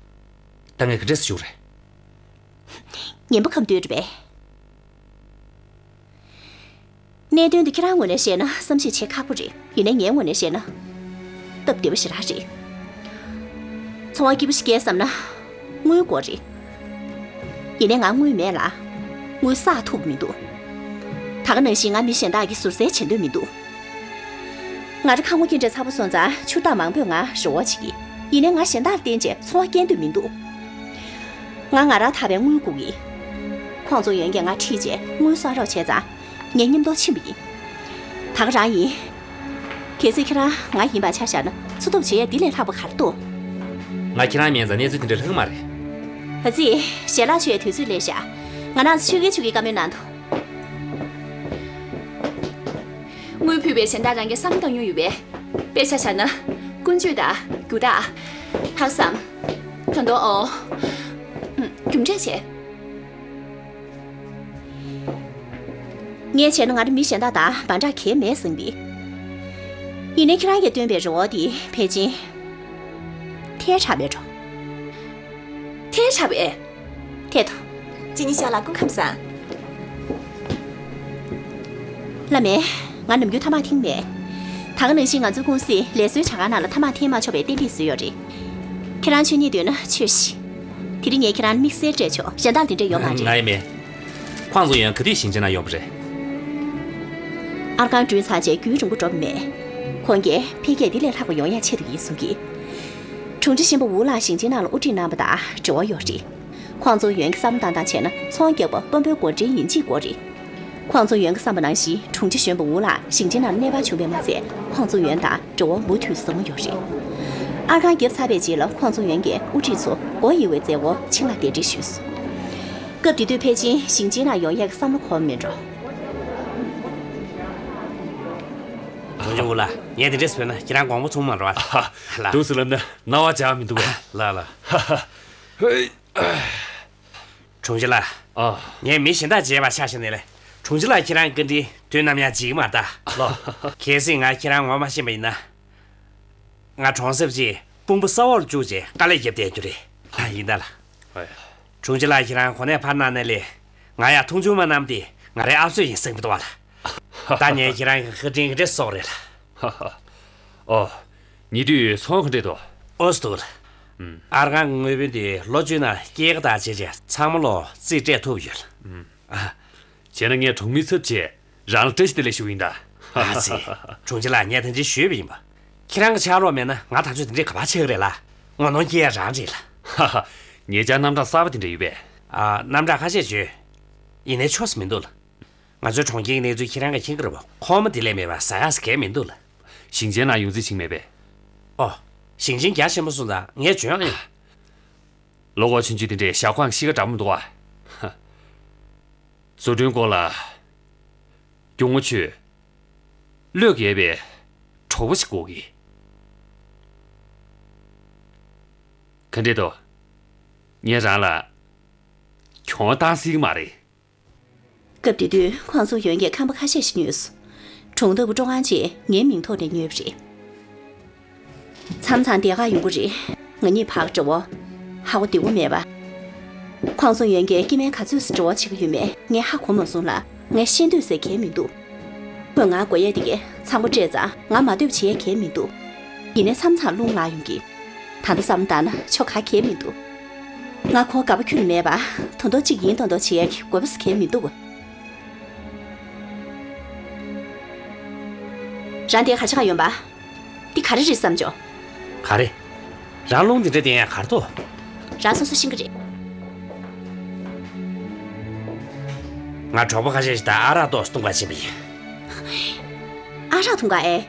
ལྟ་ངན་ག་འདྲས་སེ་བཞུགས་རེད། ངན་པ་ཁམས་སྟོད་རེད་པས། གནད་དོན་འདི་ཁྱེད་རང་ངོས་ནས་བཤད་ན་བསམ་གཞིག་བྱེད་ཁག་པོ་རེད། ཡིན་ནའི་ངའི་ངོས་ནས་བཤད་ན། སྟབས་བདེ་པོ་ཞེ་དྲག་རེད། ཚོང་བ་སྐྱིད་པོ་ཞིག་སྐྱེལ་བསམ་ན། དངུལ་དགོས་རེད། ཡིན་ནའི་ང་དངུལ་མེད་ལ། དངུལ་བསགས་ཐུབ་མི་འདུག་ད་ག་ནང་བཞིན་ང་མི་གཞན་དག་གིས་ཟུར་ཟ་བྱེད་འདོད་མི་འདུག་ང་རང་ཁ་ངོ་སྐྱེ་འདྲ་ཚ་པོ་སོང་ཙང་ཕྱུག་བདག་མང་པོས་ང་རེ་བ་བྱེད་ཀྱི། ཡིན་ནའི་ང་གཞན་དག་ལ་བརྟེན་བྱས་འཚོ་བ་སྐྱེལ་འདོད་མི་འདུག་ང་ང་རང་ཐར་པའི་དངུལ་དགོས་ཀྱི། ཁོང་ཚོ་ཡོན་གྱིས་ང་ཁྲིད་བྱས་དངུལ་གསོག་རོགས་བྱས་ཙང་། ངས་མཉམ་དུ་ཕྱིན་པ་ཡིན། ད་ག་རང་ཡིན། གལ་སྲིད་ཁྱེད་རང་ང་ཡིན་པ་ཆ་བཞག་ན་འཚོ་ཐབས་བྱེད་ཡ་འདི་ལས་ལྷག་པ་ག་རེ་འདུག་ང་ཁྱེད་རང་མིན་ཙང་གནས་ཚུལ་དེ་འདྲ་རག་གི་མ་རེད། ཨ་ཙི། ཞལ་ལག་མཆོད་ཡའི་དུས་ཚོད་སླེབས་ཤག་ང་རང་ཚོ་མཆོད་ཀྱི་མཆོད་ཀྱི་བཀའ་མོལ་གནང་དང་། དངུལ་ཕུལ་བའི་གཞན་དག་རང་གིས་བསམ་བློ་བཏང་མྱོང་ཡོད་པས། དཔེ་ཆ་བཞག་ན། ཀུན་སྤྱོད་དང་རྒྱུ་དག་ལྷག་བསམ། ད་དུང་ཨོ། ཨུམ། རྒྱུ་འབྲས་བྱས། ངས་བྱས་ན་ང་རང་མི་གཞན་དག་དང་མ་འདྲ་གང་ཡང་མེད་བསམ་གི། ཡིན་ནའི་ཁྱེད་རང་གིས་བཏོན་པའི་རེ་བ་དེ་ཕལ་ཆེར། ཐལ་དྲགས་མེད་འགྲོ། ཐལ་དྲགས་པས། ཐལ་ཐོ། གཅེས་ཉིན་ཤག་ལ་སྐུ་ཁམས་བཟང་། བླ་མས། ང་ནམ་རྒྱུན་ཐ་མག་འཐེན་མེད། ད་ག་ནང་བཞིན་ང་ཚོའི་ཀུང་སིས་ལས་བཟོའི་བྱ་དགའ་ནང་ལ་ཐ་མག་འཐེན་མ་ཆོག་པའི་གཏན་འབེབས་བཟོས་ཡོད་རེད། ཁྱེད་རང་ཆོས་ཉིད་འདོད་ན་ཆོས་ཤིག་དེ་རིང་ངས་ཁྱེད་རང་དམིགས་བསལ་སྤྲད་ཆོག་གཞན་དག་དེ་འདྲ་ཡོད་མ་རེད། ང་ཡི་མེད། ཁོང་ཚོ་ཡང་ག་དུས་ཞིང་ཆེན་ནང་ཡོང་པ་རེད། ཨར་ཁང་བསྐྲུན་ཚར་རྗེས་རྒྱུན་རིང་པོ་འགྲོ་བ་མེད། ཁོང་གིས་འཕེལ་རྒྱས་འདི་ལས་ལྷག་པ་ཡོང་ཡ་ཆེད་དུ་ཡིན་གསུང་གི། དྲུང་ཆེ་གཞོན་པ་ཝུ་ལགས་ཞིང་ཆེན་ནང་ལ་དབུ་ཁྲིད་གནང་བ་དང་འབྲེལ་བ་ཡོད་རེད། ཁོང་ཚོ་ཡོན་གྱི་བསམ་བློ་བཏང་སྟངས་བྱས་ན་ཚོང་རྒྱག་པ་དཔོན་པོའི་འགོ་འདྲེན་ཡིན་གཅིག་པོ་རེད། ཁོང་ཚོ་ཡོན་གྱི་བསམ་པ་ནང་བཞིན་དྲུང་ཆེ་གཞོན་པ་ཝུ་ལགས་ཞིང་ཆེན་ནང་གནས་སྤར་བྱུང་བས་མ་ཚད་ཁོང་ཚོ་ཡོན་དང་འབྲེལ་བ་མུ་མཐུད་བཟང་པོ་ཡོད་རེད། ཨར་ཁང་བརྒྱབ་ཚར་བའི་རྗེས་ལ་ཁོང་ཚོ་ཡོན་གྱི་དབུ་ཁྲིད་ཚོ་སྒོ་དབྱེ་བའི་མཛད་སྒོ་ཆིང་ལ་གདན་འདྲེན་ཞུས་སོང་། སྐབས་དེ་དུས་ཕལ་ཆེར་ཞིང་ཆེན་ནང་ཡོང་ཡག་གི་བསམ་བློ་འཁོར་མེད་འགྲོ། དྲུང་ཆེ་ཝུ་ལགས། ངས་དེ་འདྲས་ཟེར་ན་ཁྱེད་རང་དགོངས་པ་ཚོམ་མ་རེད་བ། ལགས། འདུག་སེ་ལབ་ན་རྣ་བ་འཇགས་མི་འདུག་བས། ལགས་ལགས། ཧེ། དྲུང་ཆེ་ལགས། ཨ། ངས་མི་གཞན་དག་བརྗེད་པ་ཆ་བཞག་ནས་ལས། དྲུང་ཆེ་ལགས་ཁྱེད་རང་བཀའ་དྲིན་དུས་ནམ་ཡང་བརྗེད་ཀྱི་མ་རེད་ད། ལོ། གལ་སྲིད་ང་ཁྱེད་རང་ངོ་མ་ཤེས་པ་ཡིན་ན། ང་གྲོང་གསེབ་ཅིག་དཔུང་པ་ས་འོག་ལ་བཅུག་བྱས་དཀའ་ལས་བརྒྱབ་བསྡད་རྒྱུ་རེད། ཨ། ཡིན་ད་ལགས། ཨ་ཡ། དྲུང་ཆེ་ལགས་ཁྱེད་རང་གོ་གནས་ཕར་གནང་ནས་ལས། ང་ཡང་མཐོང་ཆུང་མ་གནང་སྟེ་ང་རའི་ཨབ་སོས་ཡིན་བསམ་གྱི་འདུག་བ་ལགས། ད་ངས་ཁྱེད་རང་གི་བཀའ་དྲིན་ག་འདྲས་གསོ་གི་རེད་ལགས། ཨོ། ཉེ་དུས་ཚོང་ག་འདྲས་འདུག་ཨོ་སི་འདུག་ལགས། ཨུམ། ཨར་ཁང་གི་དངུལ་བུན་དེ་ལོ་བཅུའི་ནང་སྐྱེད་ཀ་དང་བྱས་བྱས་ཚང་མ་ལོ་རྩིས་སྤྲད་ཐུབ་ཡོད་ལགས། ཨུམ། ཨ། བྱས་ན་ངས་གྲོང་མིའི་ཚབ་བྱས་རང་ལ་བཀྲ་ཤིས་བདེ་ལེགས་ཞུ་གི་ཡིན་ད། ཨ་ཙི། དྲུང་ཆེ་ལགས། ངས་ད་ཅི་ཞུས་པ་ཡིན་པ། ཁྱེད་རང་གི་ཕྱག་རོགས་མེད་ན་ང་ད་ཚོད་དེ་འདྲས་ག་པར་ཆགས་ཀྱི་རེད་ལགས། ངོ་གནོང་སྐྱེལ་ཡ་རང་རེད་ལགས། ཧ་ཧ། ངེད་ཅག་རྣམ་གྲངས་གསར་པ་དེ་འདྲ་ཡོད་པས། ཨ། རྣམ་གྲངས་ཁ་ཤས་བརྗོད། ཡིན་ནའི་ཆོ་ས་མི་འདུག་ལགས། ང་ཚོའི་གྲོང་ཁྱེར་གྱི་གནས་ཚུལ་ཁྱེད་རང་གིས་མཁྱེན་གྱི་རེད་པ། ཁོག་མ་བདེ་ལེགས་མེད་པ་ཟ་ཡག་ཟ་མཁན་མི་འདུག་ལགས། ཞིང་ཆེན་ནང་ཡོང་རྩིས་བྱུང་མེད་པས། ཨོ། ཞིང་ཆེན་རྒྱ་ཆེན་པོ་སོང་ཙང་ངས་འཇོན་ཨ་ཡོང་། ལོ་འཁོར་ཆུང་ཆུང་དེ་འདྲས་ཞབས་ཁང་གཤིས་ཀ་འདྲ་མི་འདུག་ཨ། ཧ། བཟོ་སྐྲུན་སྐོར་ལ། སྐྱོ་ངོ་ཆུ། བློས་འགེལ་བའི་གྲོགས་པོ་ཞིག་དགོས་ཀྱི། ག་འདྲས་འདུག་ངས་རང་ལ་གྱོང་བཏང་སྲིད་ཀྱི་མ་རེད། སྐབས་དེ་དུས་ཁོང་ཚོ་ཡོན་གྱི་ཁང་པ་ཁ་ཤས་ཤིག་ཉོས་སོང་། གྲོང་ལྟ་བུ་སྤྲོ་ཁང་ཅིག་ངའི་མིང་ཐོག་ནས་ཉོས་པ་རེད། མཚམས་མཚམས་དེ་ག་ཡོང་གི་རེད། ང་གཉིས་བར་འབྲེལ་བ་ཧ་གོ་བདེ་པོ་མེད་པ། ཁོང་ཚོ་ཡོན་གྱིས་སྐྱེ་དམན་ག་ཚོད་ཅིག་འབྲེལ་བ་བྱེད་ཀྱི་ཡོད་མེད་ངས་ཧ་གོ་མ་སོང་ལ། ངས་ཤེས་འདོད་ཟེར་གང་ཡང་མི་འདུག་ཁོས་ང་དགོས་ཡས་དེ་གའི་ཚང་པོ་སྤྲད་ཙང་ང་མ་འདོད་པ་བྱེད་ཡས་གང་ཡང་མི་འདུག་ཡིན་ནའི་མཚམས་མཚམས་རླུང་ལངས་ཡོང་གི། ད་ལྟ་བསམ་བློ་བཏང་ན་ཆོ་ག་གང་ཡང་མི་འདུག་ང་ཁོ་དགའ་པོ་ཁྱོན་ནས་མེད་པ། ད་དུང་གཅིག་ཡིན་མདོག་མདོག་བྱེད་ཡས་ཀྱི་དགོས་པ་ཟེར་གང་ཡང་མི་འདུག་རང་དེ་ག་ཆ་ག་ཡོང་པ། འདི་ག་རེ་རེད་བསམ་བྱུང་། ག་རེ། རང་རླུང་འདི་འདྲ་བསྟན་ཡ་ག་རེ་འདུག་རང་སོ་སོ་ཤེས་ཀྱི་རེད། ང་གྲོགས་པོ་ཁ་ཤས་ཤིག་དང་ཨ་རག་ཏོག་ཙམ་འཐུང་ག་ཕྱིན་པ་ཡིན། ཨ་རག་འཐུང་ག་ཨེ།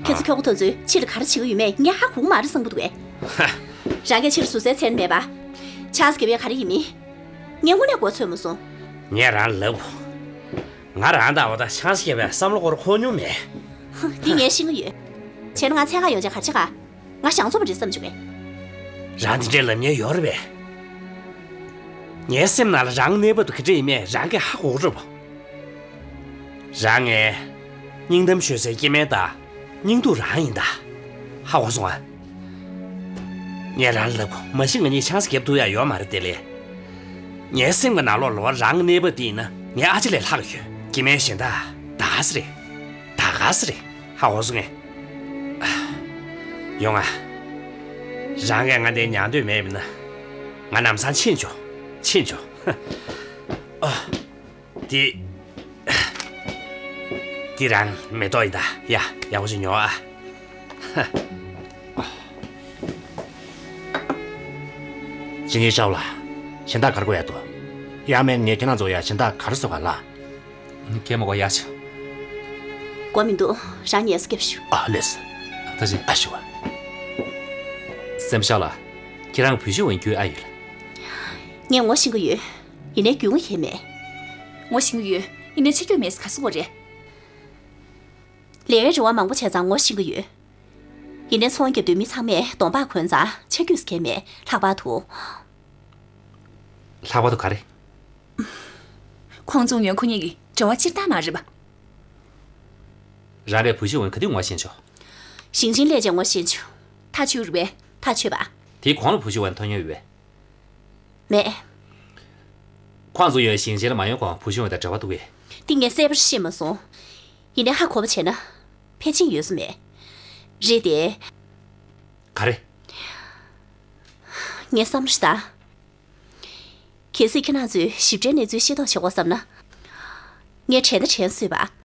ཁྱེད་ཚོ་ཁྱོ་ག་དེ་ཚོས་ཕྱི་ལ་ག་རེ་བྱེད་ཀྱི་ཡོད་མེད་ངས་ཧ་གོ་གི་མ་རེད་བསམ་གྱི་འདུག་ཨེ། ཧ། རང་གིས་ཕྱི་ལ་ཟུར་ཟའི་ཚད་མེད་པ། ཆང་ས་རྒྱབ་ཡ་ག་རེ་ཡིན་མིན། ངས་དངོས་གནས་མགོ་ཚོད་མ་སོང་། ངས་རང་ལ་ལབ་གོ། ང་རང་ལྟ་བུ་དང་ཆང་ས་རྒྱབ་ཡ་བསམ་བློ་འཁོར་འཁོར་མྱོང་མེད། ཧུ། འདི་ངས་ཤེས་ཀྱི་ཡོད། བྱས་ན་ང་འཚོལ་ག་ཡོང་བྱས་ག་རེ་བྱེད་ག་ང་ཞང་ཚོ་པ་རེད་བསམ་བྱུང་ངས། རང་དེ་འདྲའི་ལབ་མཁན་ཡོད་རེད་པས། ངའི་སེམས་ནང་ལ་རང་གནས་བབ་དེ་ག་འདྲ་ཡིན་མིན་རང་གིས་ཧ་གོ་གི་རེད་པ། རང་ངའི་སྙིང་གཏམ་ཤོད་སའི་སྐྱེ་དམན་དང་སྙིང་སྡུག་རང་ཡིན་ད། ཧ་གོ་སོང་ཨ། ངས་རང་ལ་ལབ་གོ། མ་གཞི་ང་གཉིས་ཆང་ས་རྒྱབ་ཐུབ་ཡ་ཡོད་མ་རེད་དེ་ལས། ངའི་སེམས་ཀྱི་ནང་ལོགས་ལ་རང་གི་གནས་བབ་དེ་ཡིན་ན་ངའི་ཨ་ཅེ་ལས་ལྷག་ཡོད། སྐྱེ་དམན་གཞན་དག་ད་ག་ས་རེད། ད་ག་ས་རེད། ཧ་གོ་སོང་ངས། ཡོང་ང་། རང་གིས་ང་འདིར་མྱང་འདོད་མེད་པ་ན། ང་ལམ་སང་ཕྱིན་ཆོག་ཕྱིན་ཆོག་ཨ། འདི། འདི་རང་མེ་ཏོག་ཡིན་ད། ཡ། ཡག་པོ་ཞིག་ཉོ་ཨ། ཅི་ངས་ཤའོ་ལ། གཞན་དག་ག་རེ་དགོས་ཡ་འདུག་ཡ་མེད་ངས་ཁྱེད་རང་ཚོ་ཡ་གཞན་དག་ག་རེ་བཟོ་ག་ལ། ཁྱེད་མ་གོ་ཡ་ཆ། དགོས་མི་འདུག་རང་ངལ་གསོ་རྒྱབ་ཤོག་ཨ་ལེས། ད་ཅི། ཨ་ཤུ་བ། སེམས་ཤ་ལ། ཁྱེད་རང་བུ་ཤི་འོན་རྒྱུ་ཨ་ཡོད་ལ། ངས་ངོ་ཤེས་ཀྱི་ཡོད། ཡིན་ནའི་རྒྱུས་མངའ་ཡས་མེད། ངོ་ཤེས་ཀྱི་ཡོད། ཡིན་ནའི་ཆེ་སྐྱོ་མེད་ཟེར་ག་ཟེར་དགོས་རེད། ལས་ཀའི་རེ་བ་མང་པོ་བྱས་ཙང་ངོ་ཤེས་ཀྱི་ཡོད། ཡིན་ནའི་ཚོང་རྒྱབ་དུས་མི་ཚང་མས་གདོང་པགས་གོན་ཙང་ཆ་རྒྱུས་ཟེར་མཁན་མེད། ལྷག་པར་དུ། ལྷག་པར་དུ་ག་རེ། ཁོང་ཚོ་ཡོན་ཁོ་གཉིས་ཀྱི་འབྲེལ་བ་སྤྱིར་བཏང་མ་རེད་པ། རང་རེད་བུ་ཤི་འོན་ག་དུས་ངོ་ཤེས་ཆོག་ཞིང་ཆེན་སླེབས་རྗེས་ངོ་ཤེས་བྱུང་། ཐག་ཆོད་རེད་པས། ཐག་ཆོད་པ། དེའི་གོང་ལ་བུ་ཤི་འོན་ཐོན་མྱོང་ཡོད་པས། མེད། ཁོང་ཚོ་ཡོད་ཞིང་ཆེན་ལ་མ་ཡོང་གོང་བུ་ཤི་འོན་དང་འབྲེལ་བ་འདུག་གས། འདི་ངས་གསལ་པོར་ཤེས་མ་སོང་། ཡིན་ནའི་ཧ་གོ་བ་བྱས་ན། ཕལ་ཆེར་ཡོད་ས་མེད། རེད་དེ། ག་རེ། ངས་བསམ་བློ་ཞིག་བཏང་། གལ་སྲིད་ཁྱེད་རང་ཚོས་ཞིབ་ཕྲའི་གནས་ཚུལ་ཤེས་རྟོགས་བྱེད་དགོས་བསམ་ན། ངས་དྲན་ད་དྲན་སོས་པ།